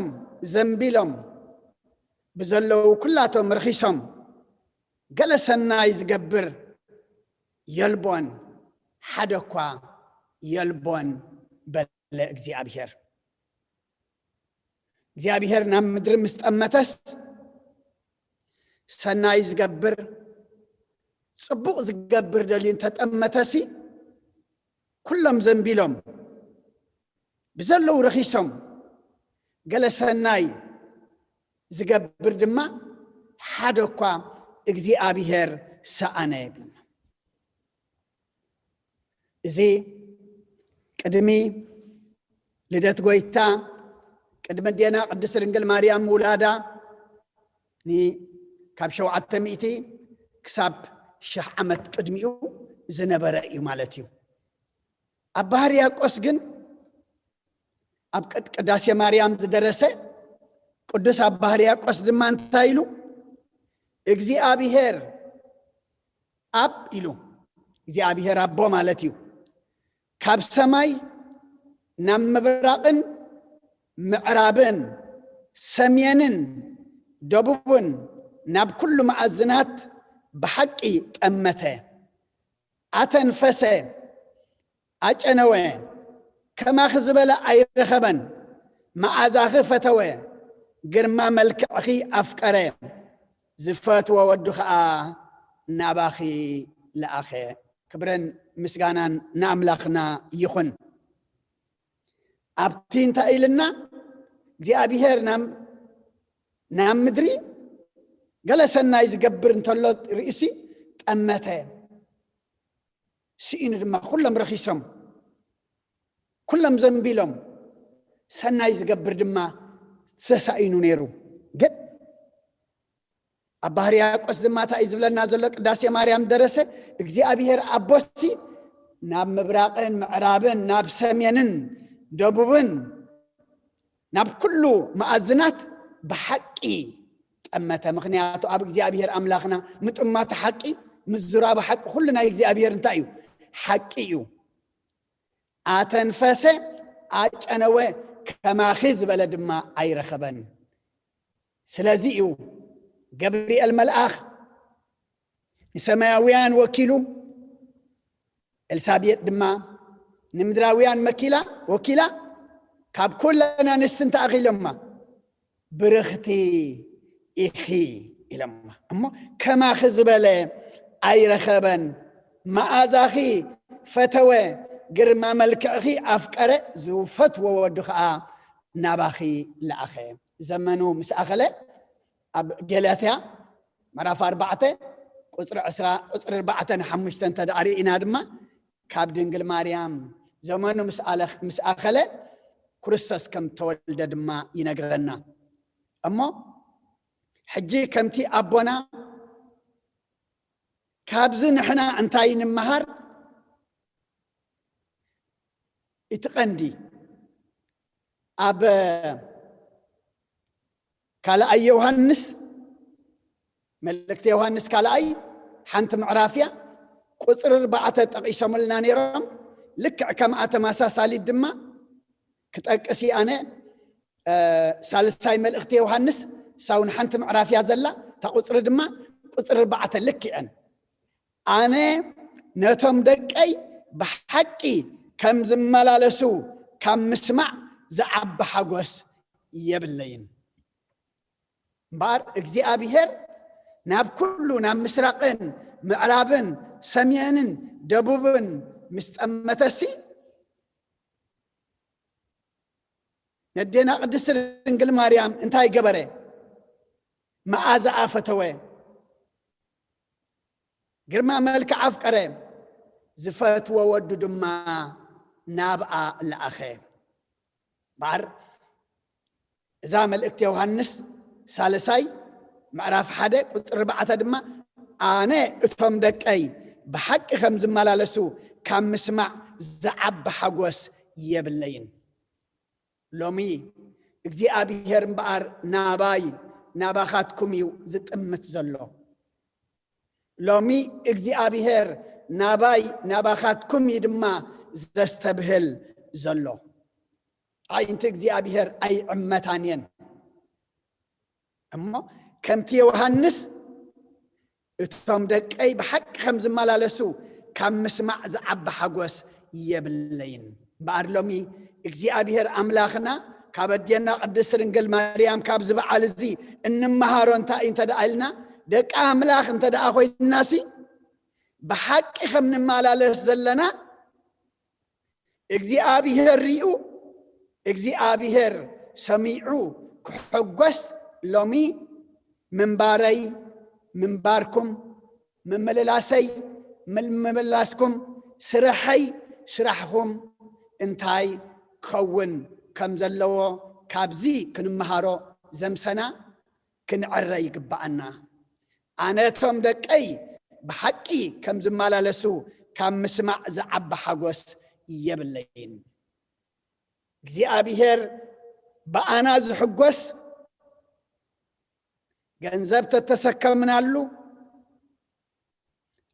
ዘንቢሎም ብዘለዉ ኩላቶም ርኺሶም፣ ገለ ሰናይ ዝገብር የልቦን፣ ሓደ እኳ የልቦን በለ እግዚኣብሔር። እግዚኣብሔር ናብ ምድሪ ምስ ጠመተስ፣ ሰናይ ዝገብር፣ ጽቡቕ ዝገብር ደልዩ እንተጠመተሲ፣ ኩሎም ዘንቢሎም ብዘለዉ ረኺሶም፣ ገለ ሰናይ ዝገብር ድማ ሓደ እኳ እግዚኣብሔር ሰኣነ ይብልና። እዚ ቅድሚ ልደት ጎይታ፣ ቅድሚ ኣዴና ቅድስት ድንግል ማርያም ምውላዳ፣ ን-፣ ካብ ሸውዓተ ሚእቲ ክሳብ ሽሕ ዓመት ቅድሚኡ ዝነበረ እዩ ማለት እዩ። ኣባ ሕርያቆስ ግን ኣብ ቅድ-፣ ቅዳሴ ማርያም ዝደረሰ ቅዱስ ኣባ ሕርያቆስ ድማ እንታይ ኢሉ? እግዚኣብሔር ኣብ ኢሉ፣ እግዚኣብሔር ኣቦ ማለት እዩ፣ ካብ ሰማይ ናብ ምብራቕን ምዕራብን ሰሜንን ደቡብን ናብ ኩሉ መኣዝናት ብሓቂ ጠመተ፣ ኣተንፈሰ፣ ኣጨነወ፣ ከማኺ ዝበለ ኣይረኸበን፣ መኣዛኺ ፈተወ፣ ግርማ መልክዕኺ ኣፍቀረ፣ ዝፈትዎ ወዱ ኸኣ ናባኺ ለኣኸ። ክብርን ምስጋናን ንኣምላኽና ይኹን። ኣብቲ እንታይ ኢልና? እግዚኣብሔር ናብ፣ ናብ ምድሪ ገለ ሰናይ ዝገብር እንተሎ ርእሲ ጠመተ። ስኢኑ ድማ ኩሎም ረኺሶም፣ ኩሎም ዘንቢሎም፣ ሰናይ ዝገብር ድማ ተሳኢኑ ነይሩ። ግን ኣባ ሕርያቆስ ድማ እንታይ እዩ ዝብለና ዘሎ? ቅዳሴ ማርያም ደረሰ፣ እግዚኣብሔር ኣቦሲ ናብ ምብራቕን ምዕራብን፣ ናብ ሰሜንን ደቡብን፣ ናብ ኩሉ መኣዝናት ብሓቂ ጠመተ። ምኽንያቱ ኣብ እግዚኣብሔር ኣምላኽና ምጥማት ሓቂ፣ ምዝራብ ሓቂ፣ ኩሉ ናይ እግዚኣብሔር እንታይ እዩ? ሓቂ እዩ። ኣተንፈሰ፣ ኣጨነወ፣ ከማኺ ዝበለ ድማ ኣይረኸበን። ስለዚ እዩ ገብርኤል መልኣኽ ንሰማያውያን ወኪሉ፣ ኤልሳቤጥ ድማ ንምድራውያን መኪላ፣ ወኪላ፣ ካብ ኩለን ኣንስቲ እንታይ ኢሎማ? ብርኽቲ ኢኺ ኢሎማ። እሞ ከማኺ ዝበለ ኣይረኸበን። መኣዛኺ ፈተወ፣ ግርማ መልክዕኺ ኣፍቀረ፣ ዝፈትዎ ወዱ ኸዓ ናባኺ ለኣኸ። ዘመኑ ምስ ኣኸለ፣ ኣብ ገላትያ ምዕራፍ ኣርባዕተ ቁፅሪ ዕስራ፣ ቁፅሪ ኣርባዕተ ንሓሙሽተ እንተ ደኣ ርኢና ድማ፣ ካብ ድንግል ማርያም ዘመኑ ምስ ኣለ-፣ ምስ ኣኸለ ክርስቶስ ከም ተወልደ ድማ ይነግረና። እሞ ሕጂ ከምቲ ኣቦና፣ ካብዚ ንሕና እንታይ ንምሃር? እቲ ቀንዲ ኣብ ካልኣይ ዮሃንስ፣ መልእክቲ ዮሃንስ ካልኣይ ሓንቲ ምዕራፍ እያ፣ ቁፅሪ ኣርባዕተ ጠቒሶምልና ነይሮም። ልክዕ ከምኣ ተመሳሳሊት ድማ ክጠቅስ እየ ኣነ። እ፣ ሳልሳይ መልእክቲ ዮሃንስ፣ እሳ እውን ሓንቲ ምዕራፍ እያ ዘላ። እታ ቁፅሪ ድማ ቁፅሪ ኣርባዕተ ልክዐን። ኣነ ነቶም ደቀይ ብሓቂ ከም ዝመላለሱ ካብ ምስማዕ ዝዓቢ ሓጎስ የብለይን። እምበኣር እግዚኣብሔር ናብ ኩሉ፣ ናብ ምስራቕን ምዕራብን ሰሜንን ደቡብን ምስ ጠመተሲ፣ ነዴና ቅድስቲ ድንግል ማርያም እንታይ ገበረ? መኣዛኣ ፈተወ፣ ግርማ መልክዓ ኣፍቀረ፣ ዝፈትዎ ወዱ ድማ ናብኣ ለኣኸ። እምበኣር እዛ መልእክቲ ዮሃንስ ሳልሳይ ምዕራፍ ሓደ ቁፅሪ ኣርባዕተ ድማ፣ ኣነ እቶም ደቀይ ብሓቂ ከም ዝመላለሱ ካብ ምስማዕ ዝዓቢ ሓጎስ የብለይን። ሎሚ እግዚኣብሔር እምበኣር ናባይ ናባኻትኩም እዩ ዝጥምት ዘሎ። ሎሚ እግዚኣብሔር ናባይ ናባኻትኩም እዩ ድማ ዘስተብህል ዘሎ። ኣዒንቲ እግዚኣብሔር ኣይዕመታን እየን። እሞ ከምቲ ዮሃንስ፣ እቶም ደቀይ ብሓቂ ከም ዝመላለሱ ካብ ምስማዕ ዝዓቢ ሓጎስ የብለይን። እምበኣር ሎሚ እግዚኣብሔር ኣምላኽና ካብ ኣዴና ቅድስት ድንግል ማርያም ካብዚ በዓል እዚ እንመሃሮ እንታይ እዩ እንተ ደኣ ኢልና፣ ደቂ ኣምላኽ እንተ ደኣ ኮይንናሲ፣ ብሓቂ ከም ንመላለስ ዘለና እግዚኣብሔር ሪኡ፣ እግዚኣብሔር ሰሚዑ ክሕጎስ፣ ሎሚ ምንባረይ ምንባርኩም፣ ምምልላሰይ ምምልላስኩም፣ ስርሐይ ስራሕኹም እንታይ ክኸውን ከም ዘለዎ ካብዚ ክንመሃሮ ዘምሰና ክንዕረ ይግብኣና። ኣነ እቶም ደቀይ ብሓቂ ከም ዝመላለሱ ካብ ምስማዕ ዝዓቢ ሓጎስ የብለይን። እግዚኣብሔር ብኣና ዝሕጎስ፣ ገንዘብ ተተሰከምናሉ፣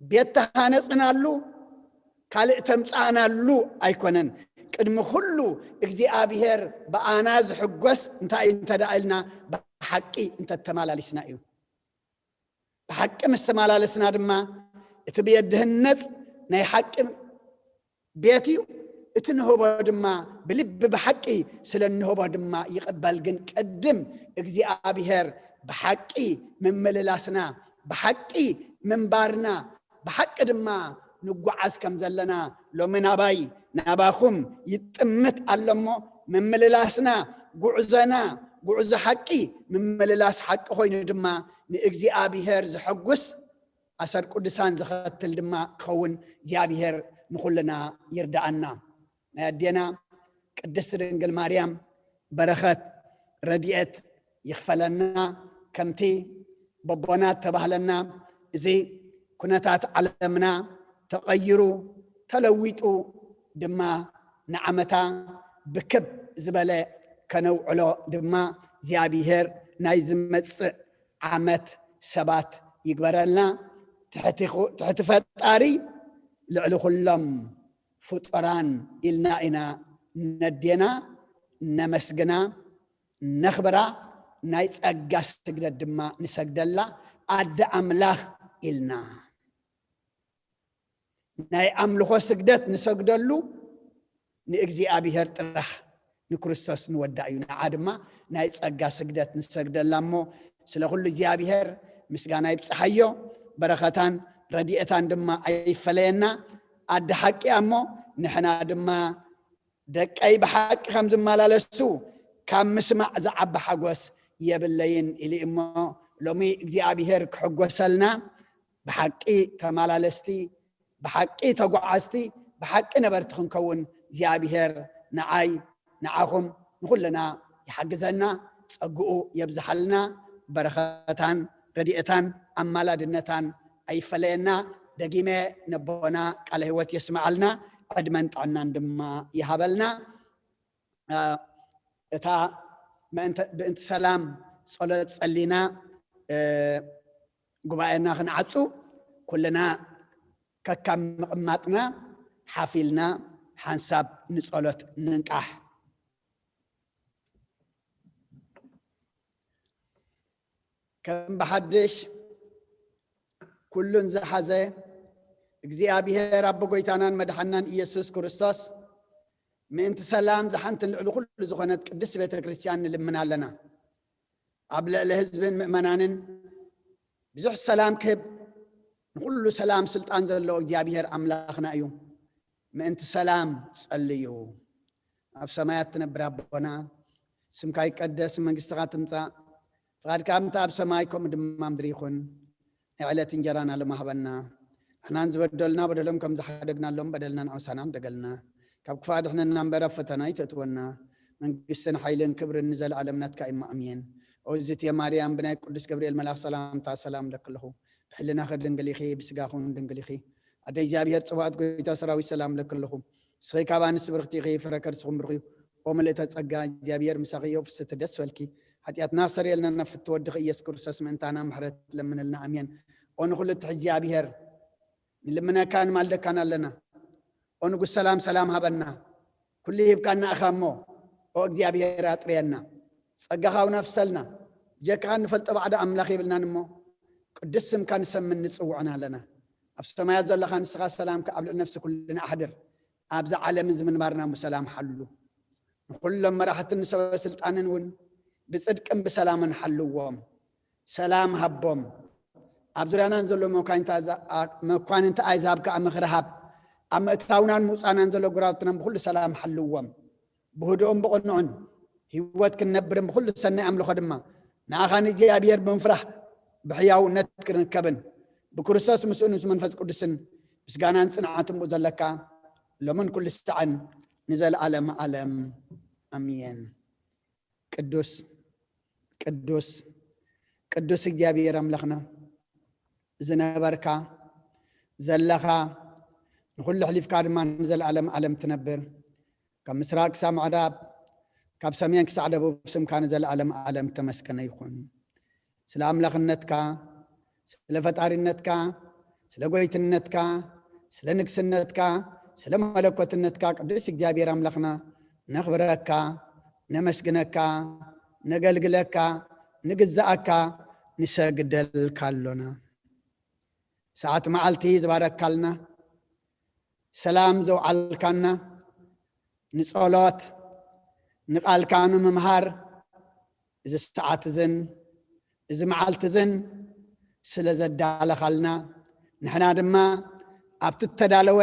ቤት ተሃነጽናሉ፣ ካልእ ተምጻእናሉ ኣይኮነን። ቅድሚ ኩሉ እግዚኣብሔር ብኣና ዝሕጎስ እንታይ እዩ እንተ ደኣ ኢልና፣ ብሓቂ እንተተመላሊስና እዩ። ብሓቂ ምስ ተመላለስና ድማ፣ እቲ ቤት ዝህነጽ ናይ ሓቂ ቤት እዩ። እቲ ንህቦ ድማ ብልቢ ብሓቂ ስለ እንህቦ ድማ ይቕበል። ግን ቅድም እግዚኣብሔር ብሓቂ ምምልላስና፣ ብሓቂ ምንባርና፣ ብሓቂ ድማ ንጓዓዝ ከም ዘለና ሎሚ ናባይ ናባኹም ይጥምት ኣሎ እሞ፣ ምምልላስና፣ ጉዕዞና፣ ጉዕዞ ሓቂ፣ ምምልላስ ሓቂ ኮይኑ ድማ ንእግዚኣብሔር ዘሐጉስ፣ ኣሰር ቅዱሳን ዘኸትል ድማ ክኸውን እግዚኣብሔር ንኹልና ይርድኣና። ናይ ኣዴና ቅድስት ድንግል ማርያም በረኸት ረድኤት ይኽፈለና። ከምቲ በቦና ተባህለና፣ እዚ ኩነታት ዓለምና ተቐይሩ፣ ተለዊጡ ድማ ንዓመታ ብክብ ዝበለ ከነውዕሎ ድማ እግዚኣብሔር ናይ ዝመጽእ ዓመት ሰባት ይግበረልና። ትሕቲ ኹ-፣ ትሕቲ ፈጣሪ ልዕሊ ኩሎም ፍጡራን ኢልና ኢና ነዴና፣ ነመስግና፣ ነኽብራ፣ ናይ ጸጋ ስግደት ድማ ንሰግደላ። ኣደ ኣምላኽ ኢልና ናይ ኣምልኾ ስግደት ንሰግደሉ ንእግዚኣብሔር ጥራሕ፣ ንክርስቶስ ንወዳ እዩ። ንዓ ድማ ናይ ጸጋ ስግደት ንሰግደላ እሞ፣ ስለ ኩሉ እግዚኣብሔር ምስጋና ይብጽሓዮ። በረኸታን ረድኤታን ድማ ኣይፈለየና። ኣደ ሓቂ እያ እሞ፣ ንሕና ድማ ደቀይ ብሓቂ ከም ዝመላለሱ ካብ ምስማዕ ዝዓቢ ሓጎስ የብለይን ኢሉ እሞ፣ ሎሚ እግዚኣብሔር ክሕጎሰልና፣ ብሓቂ ተመላለስቲ፣ ብሓቂ ተጓዓዝቲ፣ ብሓቂ ነበርቲ ክንከውን እግዚኣብሔር ንዓይ፣ ንዓኹም፣ ንኹልና ይሓግዘና፣ ጸግኡ የብዝሓልና፣ በረኸታን ረድኤታን ኣማላድነታን ኣይፈለየና። ደጊመ ነቦና ቃለ ህይወት የስምዓልና፣ ዕድመን ጥዕናን ድማ ይሃበልና። እ፣ እታ ምእንተ-፣ ብእንቲ ሰላም ጸሎት ጸሊና፣ እ፣ ጉባኤና ክንዓጹ፣ ኩልና ከካብ ምቕማጥና ሓፊልና ሓንሳብ ንጸሎት ንንቃሕ። ከም ብሓድሽ ኩሉን ዝሓዘ እግዚኣብሔር ኣቦ ጎይታናን መድሓናን ኢየሱስ ክርስቶስ፣ ምእንቲ ሰላም ዝሓንትን ልዕሊ ኩሉ ዝኾነት ቅድስት ቤተ ክርስቲያን ንልምን ኣለና። ኣብ ልዕሊ ህዝብን ምእመናንን ብዙሕ ሰላም ክህብ፣ ንኹሉ ሰላም ስልጣን ዘለዎ እግዚኣብሔር ኣምላኽና እዩ። ምእንቲ ሰላም ጸልዩ። ኣብ ሰማያት ትነብር ኣቦና፣ ስምካ ይቀደስ፣ መንግስትኻ ትምጻእ፣ ፍቓድካ ከምቲ ኣብ ሰማይ ከምኡ ድማ ምድሪ ይኹን። ናይ ዕለት እንጀራና ሎሚ ሃበና። ንሕናን ዝበደሉና በደሎም ከም ዝሓደግናሎም በደልና ንኣውሳና ንደገልና። ካብ ክፉእ ኣድሕነና እምበር ኣብ ፈተና ኣይተእትወና። መንግስትን ሓይልን ክብርን ንዘለኣለም ናትካ እዩ። ኣሜን። ኦዝት የማርያም ብናይ ቅዱስ ገብርኤል መልኣኽ ሰላምታ ሰላም ለክልኹ። ብሕልናኺ ድንግል ኢኺ፣ ብስጋኹን ድንግል ኢኺ። ኣደ እግዚኣብሔር ጽባኦት ጎይታ ሰራዊት ሰላም ለክልኹ። ንስኺ ካብ ኣንስቲ ብርኽቲ ኢኺ፣ ፍረ ከርስኹም ብሩኽ እዩ። ኦ ምልእተ ጸጋ እግዚኣብሔር ምሳኺ እዩ፣ ፍስቲ ደስ በልኪ። ሓጢኣትና ሰሪየልና ናብ ፍትወድኺ ኢየሱስ ክርስቶስ ምእንታና ምሕረት ለምንልና። ኣሜን። ኦ ንኹሉ ትሕት እግዚኣብሔር ንልምነካ ንማልደካን ኣለና። ኦ ንጉስ ሰላም ሰላም ሃበና። ኩሉ ሂብካና ኢኻ እሞ ኦ እግዚኣብሔር ኣጥርየና። ጸጋኻ እውን ኣፍሰልና። ብጀካኻ እንፈልጦ ባዕዳ ኣምላኽ የብልናን እሞ ቅዱስ ስምካ ንሰምን ንጽውዕን ኣለና። ኣብ ሰማያት ዘለኻ ንስኻ ሰላምካ ኣብ ልዕሊ ነፍሲ ኩልና ኣሕድር። ኣብዛ ዓለም እዚ ምንባርና ብሰላም ሓሉ። ንኹሎም መራሕትን ንሰበ ስልጣንን እውን ብጽድቅን ብሰላምን ሓልዎም። ሰላም ሃቦም። ኣብ ዙርያናን ዘሎ መኳንንታ-፣ መኳንንቲ ኣሕዛብ ከኣ ምኽሪ ሃብ። ኣብ ምእታውናን ምውጻእናን ዘሎ ጉራብትናን ብኹሉ ሰላም ሓልዎም። ብህዱእን ብቕኑዕን ህይወት ክንነብርን ብኹሉ ሰናይ ኣምልኾ ድማ ንኣኻ ንእግዚኣብሔር ብምፍራሕ ብሕያውነት ክንርከብን ብክርስቶስ ምስኡ ምስ መንፈስ ቅዱስን ምስጋናን ጽንዓትን ብኡ ዘለካ ሎምን ኩሉ ሳዕን ንዘለኣለም ዓለም። ኣሜን። ቅዱስ፣ ቅዱስ፣ ቅዱስ እግዚኣብሔር ኣምላኽና፣ ዝነበርካ፣ ዘለኻ፣ ንኹሉ ኣሕሊፍካ ድማ ንዘለኣለም ዓለም ትነብር፣ ካብ ምስራቅ ክሳብ ምዕራብ፣ ካብ ሰሜን ክሳዕ ደቡብ ስምካ ንዘለኣለም ዓለም ተመስገነ ይኹን። ስለ ኣምላኽነትካ፣ ስለ ፈጣሪነትካ፣ ስለ ጎይትነትካ፣ ስለ ንግስነትካ፣ ስለ መለኮትነትካ ቅዱስ እግዚኣብሔር ኣምላኽና ነኽብረካ፣ ነመስግነካ፣ ነገልግለካ፣ ንግዛኣካ፣ ንሰግደልካ ኣሎና። ሰዓት መዓልቲ ዝባረካልና፣ ሰላም ዘውዓልካና፣ ንጸሎት፣ ንቃልካ ንምምሃር፣ እዚ ሰዓት እዝን እዚ መዓልቲ እዝን ስለ ዘዳለኻልና፣ ንሕና ድማ ኣብቲ እተዳለወ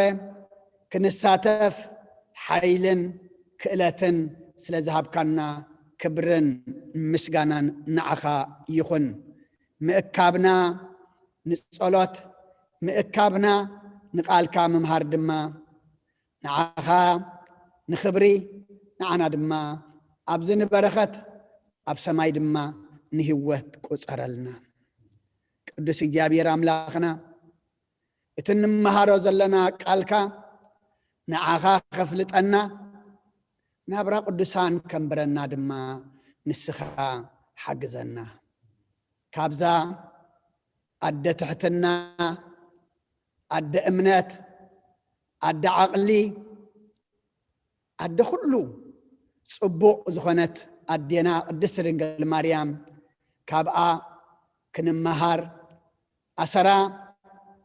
ክንሳተፍ ሓይልን ክእለትን ስለ ዝሃብካና ክብርን ምስጋናን ንዓኻ ይኹን። ምእካብና ንጸሎት፣ ምእካብና ንቃልካ ምምሃር ድማ ንዓኻ ንኽብሪ፣ ንዓና ድማ ኣብዚ ንበረኸት፣ ኣብ ሰማይ ድማ ንህይወት ቁጸረልና። ቅዱስ እግዚኣብሔር ኣምላኽና፣ እቲ እንመሃሮ ዘለና ቃልካ ንዓኻ ከፍልጠና፣ ናብራ ቅዱሳን ከንብረና ድማ ንስኻ ሓግዘና። ካብዛ ኣደ ትሕትና፣ ኣደ እምነት፣ ኣደ ዓቕሊ፣ ኣደ ኩሉ ጽቡቕ ዝኾነት ኣዴና ቅድስቲ ድንግል ማርያም፣ ካብኣ ክንመሃር፣ ኣሰራ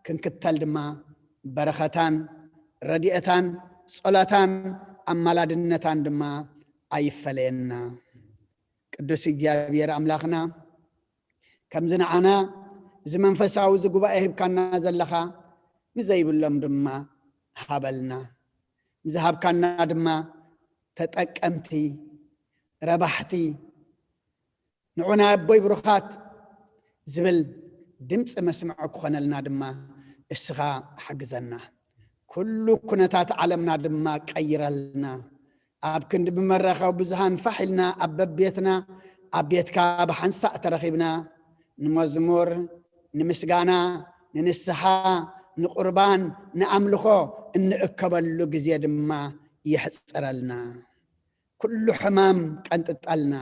ክንክተል ድማ በረኸታን ረድኤታን ጸሎታን ኣማላድነታን ድማ ኣይፈለየና። ቅዱስ እግዚኣብሔር ኣምላኽና፣ ከምዚ ንዓና እዚ መንፈሳዊ እዚ ጉባኤ ሂብካና ዘለኻ፣ ንዘይብሎም ድማ ሃበልና። ንዝሃብካና ድማ ተጠቀምቲ፣ ረባሕቲ፣ ንዑ ናይ ኣቦይ ብሩኻት ዝብል ድምፂ መስምዖ ክኾነልና ድማ እስኻ ሓግዘና። ኩሉ ኩነታት ዓለምና ድማ ቀይረልና። ኣብ ክንዲ ብመራኸቢ ብዙሃን ፋሕ ኢልና ኣብ በቤትና፣ ኣብ ቤትካ ብሓንሳእ ተረኺብና፣ ንመዝሙር፣ ንምስጋና፣ ንንስሓ፣ ንቁርባን፣ ንኣምልኾ እንእከበሉ ግዜ ድማ የሕፅረልና። ኩሉ ሕማም ቀንጥጠልና።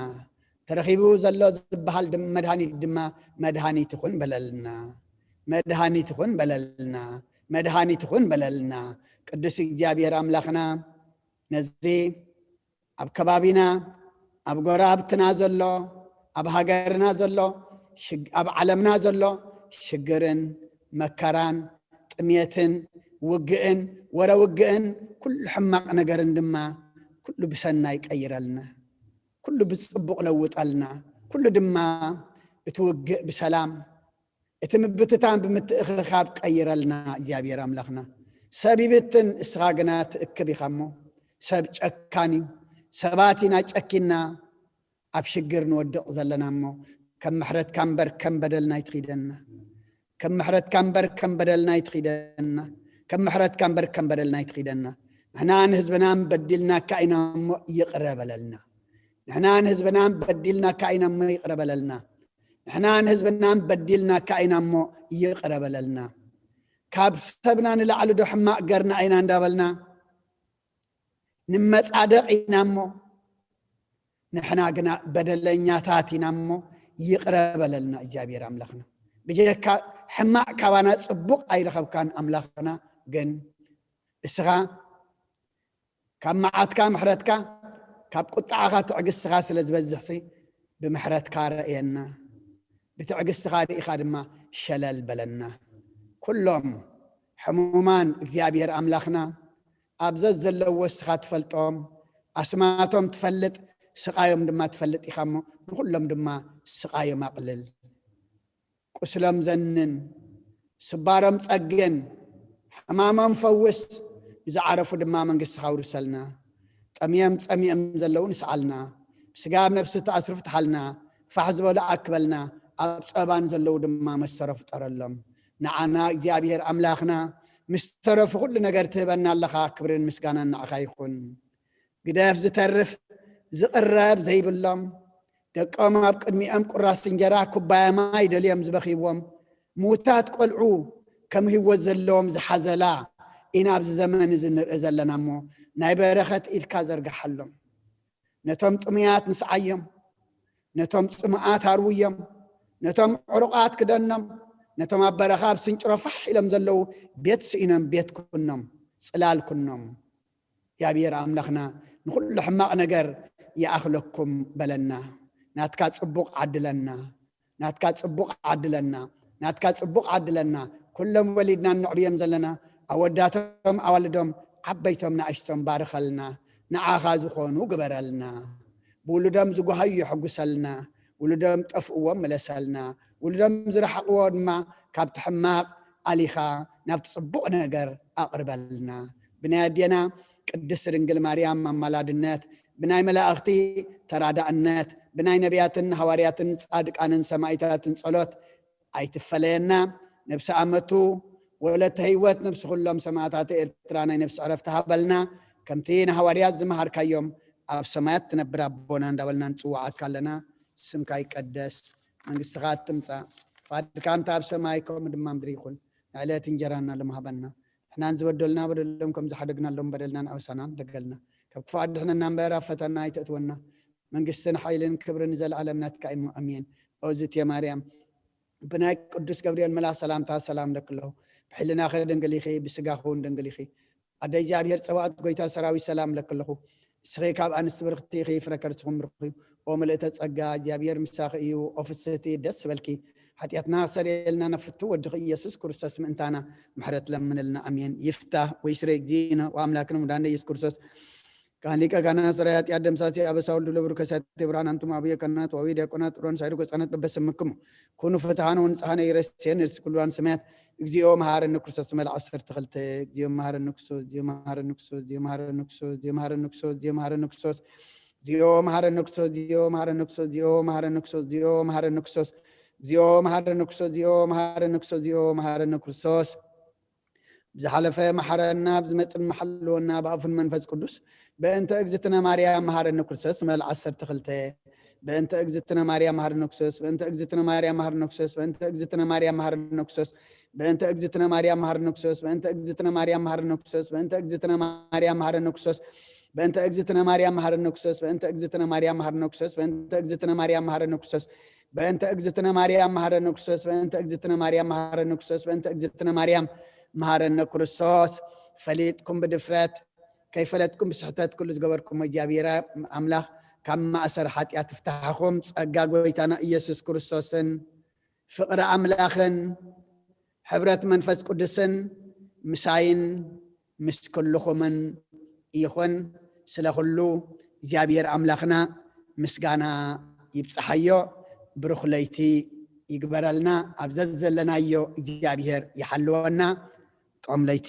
ተረኺቡ ዘሎ ዝበሃል ድም-፣ መድሃኒት ድማ መድሃኒት ይኹን በለልና። መድሃኒት ይኹን በለልና። መድሃኒት ይኹን በለልና። ቅዱስ እግዚኣብሔር ኣምላኽና፣ ነዚ ኣብ ከባቢና፣ ኣብ ጎረባብትና ዘሎ፣ ኣብ ሃገርና ዘሎ፣ ሽግ-፣ ኣብ ዓለምና ዘሎ ሽግርን መከራን፣ ጥሜትን፣ ውግእን፣ ወረ ውግእን፣ ኩሉ ሕማቕ ነገርን ድማ ኩሉ ብሰናይ ቀይረልና። ኩሉ ብጽቡቕ ለውጠልና። ኩሉ ድማ እቲ ውግእ ብሰላም፣ እቲ ምብትታን ብምትእኽኻብ ቀይረልና። እግዚኣብሔር ኣምላኽና፣ ሰብ ይብትን፣ እስኻ ግና ትእክብ ኢኻ እሞ። ሰብ ጨካን እዩ። ሰባት ኢና ጨኪና ኣብ ሽግር ንወድቕ ዘለና እሞ፣ ከም ምሕረትካ እምበር ከም በደልና ኣይትኺደና። ከም ምሕረትካ እምበር ከም በደልና ኣይትኺደና። ከም ምሕረትካ እምበር ከም በደልና ኣይትኺደና። ንሕና ንህዝብና በዲልናካ ኢና እሞ ይቕረ በለልና። ንሕና ንህዝብና በዲልናካ ኢና እሞ ይቕረ በለልና። ንሕና ንህዝብና በዲልናካ ኢና እሞ ይቕረ በለልና። ካብ ሰብና ንላዕሊ ዶ ሕማቕ ገርና ኢና እንዳበልና ንመጻደቕ ኢና እሞ፣ ንሕና ግና በደለኛታት ኢና እሞ፣ ይቕረ በለልና እግዚኣብሔር ኣምላኽና። ብጀካ ሕማቕ ካባና ጽቡቕ ኣይረኸብካን ኣምላኽና፣ ግን እስኻ ካብ መዓትካ ምሕረትካ፣ ካብ ቁጥዓኻ ትዕግስትኻ ስለ ዝበዝሕሲ፣ ብምሕረትካ ረእየና። ብትዕግስትኻ ርኢኻ ድማ ሸለል በለና። ኩሎም ሕሙማን እግዚኣብሔር ኣምላኽና፣ ኣብ ዘዘለዎ እስኻ ትፈልጦም፣ ኣስማቶም ትፈልጥ፣ ስቓዮም ድማ ትፈልጥ ኢኻ እሞ፣ ንኹሎም ድማ ስቓዮም ኣቕልል። ቁስሎም ዘንን፣ ስባሮም ጸግን፣ ሕማሞም ፈውስ፣ ንዝዓረፉ ድማ መንግስትኻ ኣውርሰልና። ጠምዮም ጸሚኦም ዘለዉ ንስኣልና። ብስጋ ኣብ ነፍሲ ተኣስሩ ፍትሓልና። ፋሕ ዝበሉ ኣክበልና። ኣብ ጸባን ዘለዉ ድማ መሰሮ ፍጠረሎም። ንዓና እግዚኣብሔር ኣምላኽና፣ ምስ ተረፉ ኩሉ ነገር ትህበና ኣለኻ። ክብርን ምስጋናን ንዓኻ ይኹን። ግደፍ ዝተርፍ ዝቕረብ ዘይብሎም፣ ደቆም ኣብ ቅድሚኦም ቁራስ እንጀራ ኩባያ ማይ ደልዮም ዝበኽይዎም፣ ምዉታት ቆልዑ ከም ህይወት ዘለዎም ዝሓዘላ ኢና ኣብዚ ዘመን እዚ ንርኢ ዘለና እሞ፣ ናይ በረኸት ኢድካ ዘርግሓሎም። ነቶም ጥሙያት ንስዓዮም፣ ነቶም ጽሙኣት ኣርውዮም፣ ነቶም ዕሩቓት ክደኖም፣ ነቶም ኣብ በረኻ ኣብ ስንጭሮ ፋሕ ኢሎም ዘለዉ ቤት ስኢኖም ቤት ኩኖም፣ ጽላል ኩኖም። እግዚኣብሔር ኣምላኽና ንኹሉ ሕማቕ ነገር ይኣኽለኩም በለና። ናትካ ጽቡቕ ዓድለና፣ ናትካ ጽቡቕ ዓድለና፣ ናትካ ጽቡቕ ዓድለና። ኩሎም ወሊድና እነዕብዮም ዘለና ኣወዳቶም ኣዋልዶም ዓበይቶም ንኣሽቶም ባርኸልና፣ ንዓኻ ዝኾኑ ግበረልና። ብውሉዶም ዝጓሃዩ የሐጉሰልና፣ ውሉዶም ጠፍእዎም ምለሰልና፣ ውሉዶም ዝረሓቕዎ ድማ ካብቲ ሕማቕ ኣሊኻ ናብቲ ጽቡቕ ነገር ኣቕርበልና። ብናይ ኣዴና ቅድስት ድንግል ማርያም ኣማላድነት፣ ብናይ መላእኽቲ ተራዳእነት፣ ብናይ ነቢያትን ሃዋርያትን ጻድቃንን ሰማዕታትን ጸሎት ኣይትፈለየና። ነብሲ ኣመቱ ወለተ ህይወት፣ ነብሲ ኩሎም ሰማዕታት ኤርትራ ናይ ነብሲ ዕረፍቲ ሃበልና። ከምቲ ንሃዋርያት ዝመሃርካዮም ኣብ ሰማያት ትነብር ኣቦና እንዳበልና ንጽውዓካ ኣለና። ስምካ ይቀደስ፣ መንግስትኻ ትምጻእ፣ ፍቓድካ እንተ ኣብ ሰማይ ከምኡ ድማ ምድሪ ይኹን። ንዕለት እንጀራና ሎም ሃበና። ንሕናን ዝበደሉና በደሎም ከም ዝሓደግናሎም በደልናን ኣበሳናን ደገልና። ካብ ክፉእ ኣድሕነና እምበር ኣብ ፈተና ኣይተእትወና። መንግስትን ሓይልን ክብርን ንዘለኣለም ናትካ እዩ። ኣሜን። ኦዝቴ ማርያም፣ ብናይ ቅዱስ ገብርኤል መልኣኽ ሰላምታ ሰላም ለኪ ኣለኹ። ብሕልናኺ ድንግል ኢኺ፣ ብስጋኺ እውን ድንግል ኢኺ። ኣደ እግዚኣብሔር ጸባኦት፣ ጎይታ ሰራዊት፣ ሰላም ለኪ ኣለኹ። ንስኺ ካብ ኣንስቲ ብርኽቲ ኢኺ፣ ፍረ ከርስኹም ብሩኽ እዩ። ኦ ምልእተ ጸጋ፣ እግዚኣብሔር ምሳኺ እዩ። ኦ ፍስህቲ፣ ደስ በልኪ። ሓጢኣትና ሰረየልና፣ ናብ ፍቱ ወድኺ ኢየሱስ ክርስቶስ ምእንታና ምሕረት ለምንልና። ኣሜን። ይፍታህ ወይስረ እግዚእነ ወኣምላክነ ሙዳነ ኢየሱስ ክርስቶስ ካህን ሊቀ ካህናት ሠራይ ኃጢአት ደምሳሲ አበሳ ወልዱ ለብሩ ከሳቴ ብርሃን አንቱም አብየ ካህናት ወአዊ ዲያቆናት ጥሮን ሳይዱ ገጻነት በበሰምክሙ ኩኑ ፍትሃነ ወንጽሃነ ይረሴን እርስ ኩሉዋን ሰማያት። እግዚኦ መሐረነ ክርስቶስ መል ዓሰርተ ክልተ። እግዚኦ መሐረነ ክርስቶስ፣ እግዚኦ መሐረነ ክርስቶስ፣ እግዚኦ መሐረነ ክርስቶስ፣ እግዚኦ መሐረነ ክርስቶስ፣ እግዚኦ መሐረነ ክርስቶስ። እግዚኦ መሐረነ ክርስቶስ፣ እግዚኦ መሐረነ ክርስቶስ፣ እግዚኦ መሐረነ ክርስቶስ፣ እግዚኦ መሐረነ ክርስቶስ፣ እግዚኦ መሐረነ ክርስቶስ፣ እግዚኦ መሐረነ ክርስቶስ። ብዝሓለፈ መሓረና፣ ብዝመፅእ መሓልወና ብኣፉን መንፈስ ቅዱስ። በእንተ እግዝእትነ ማርያም መሓረነ ክርስቶስ መል ዓሰርተ ክልተ። በእንተ እግዝእትነ ማርያም መሓረነ ክርስቶስ፣ በእንተ እግዝእትነ ማርያም መሓረነ ክርስቶስ፣ በእንተ እግዝእትነ ማርያም መሓረነ ክርስቶስ፣ በእንተ እግዝእትነ ማርያም መሓረነ ክርስቶስ፣ በእንተ እግዝእትነ ማርያም መሓረነ ክርስቶስ፣ በእንተ እግዝእትነ ማርያም መሓረነ ክርስቶስ፣ በእንተ እግዝእትነ ማርያም መሓረነ ክርስቶስ፣ በእንተ እግዝእትነ ማርያም መሓረነ ክርስቶስ፣ በእንተ እግዝእትነ ማርያም መሓረነ ክርስቶስ፣ በእንተ እግዝእትነ ማርያም መሓረነ ክርስቶስ፣ በእንተ እግዝእትነ ማርያም መሓረነ ክርስቶስ፣ በእንተ እግዝእትነ ማርያም መሓረነ ክርስቶስ። ፈሊጥኩም ብድፍረት፣ ከይፈለጥኩም ብስሕተት ኩሉ ዝገበርኩም እግዚኣብሔር ኣምላኽ ካብ ማእሰር ሓጢኣት ይፍታሕኹም። ጸጋ ጎይታና ኢየሱስ ክርስቶስን ፍቕሪ ኣምላኽን ሕብረት መንፈስ ቅዱስን ምሳይን ምስ ኩልኹምን ይኹን። ስለ ኩሉ እግዚኣብሔር ኣምላኽና ምስጋና ይብጽሓዮ። ብሩኽ ለይቲ ይግበረልና። ኣብ ዘዘለናዮ እግዚኣብሔር ይሓልወና። ጥዑም ለይቲ።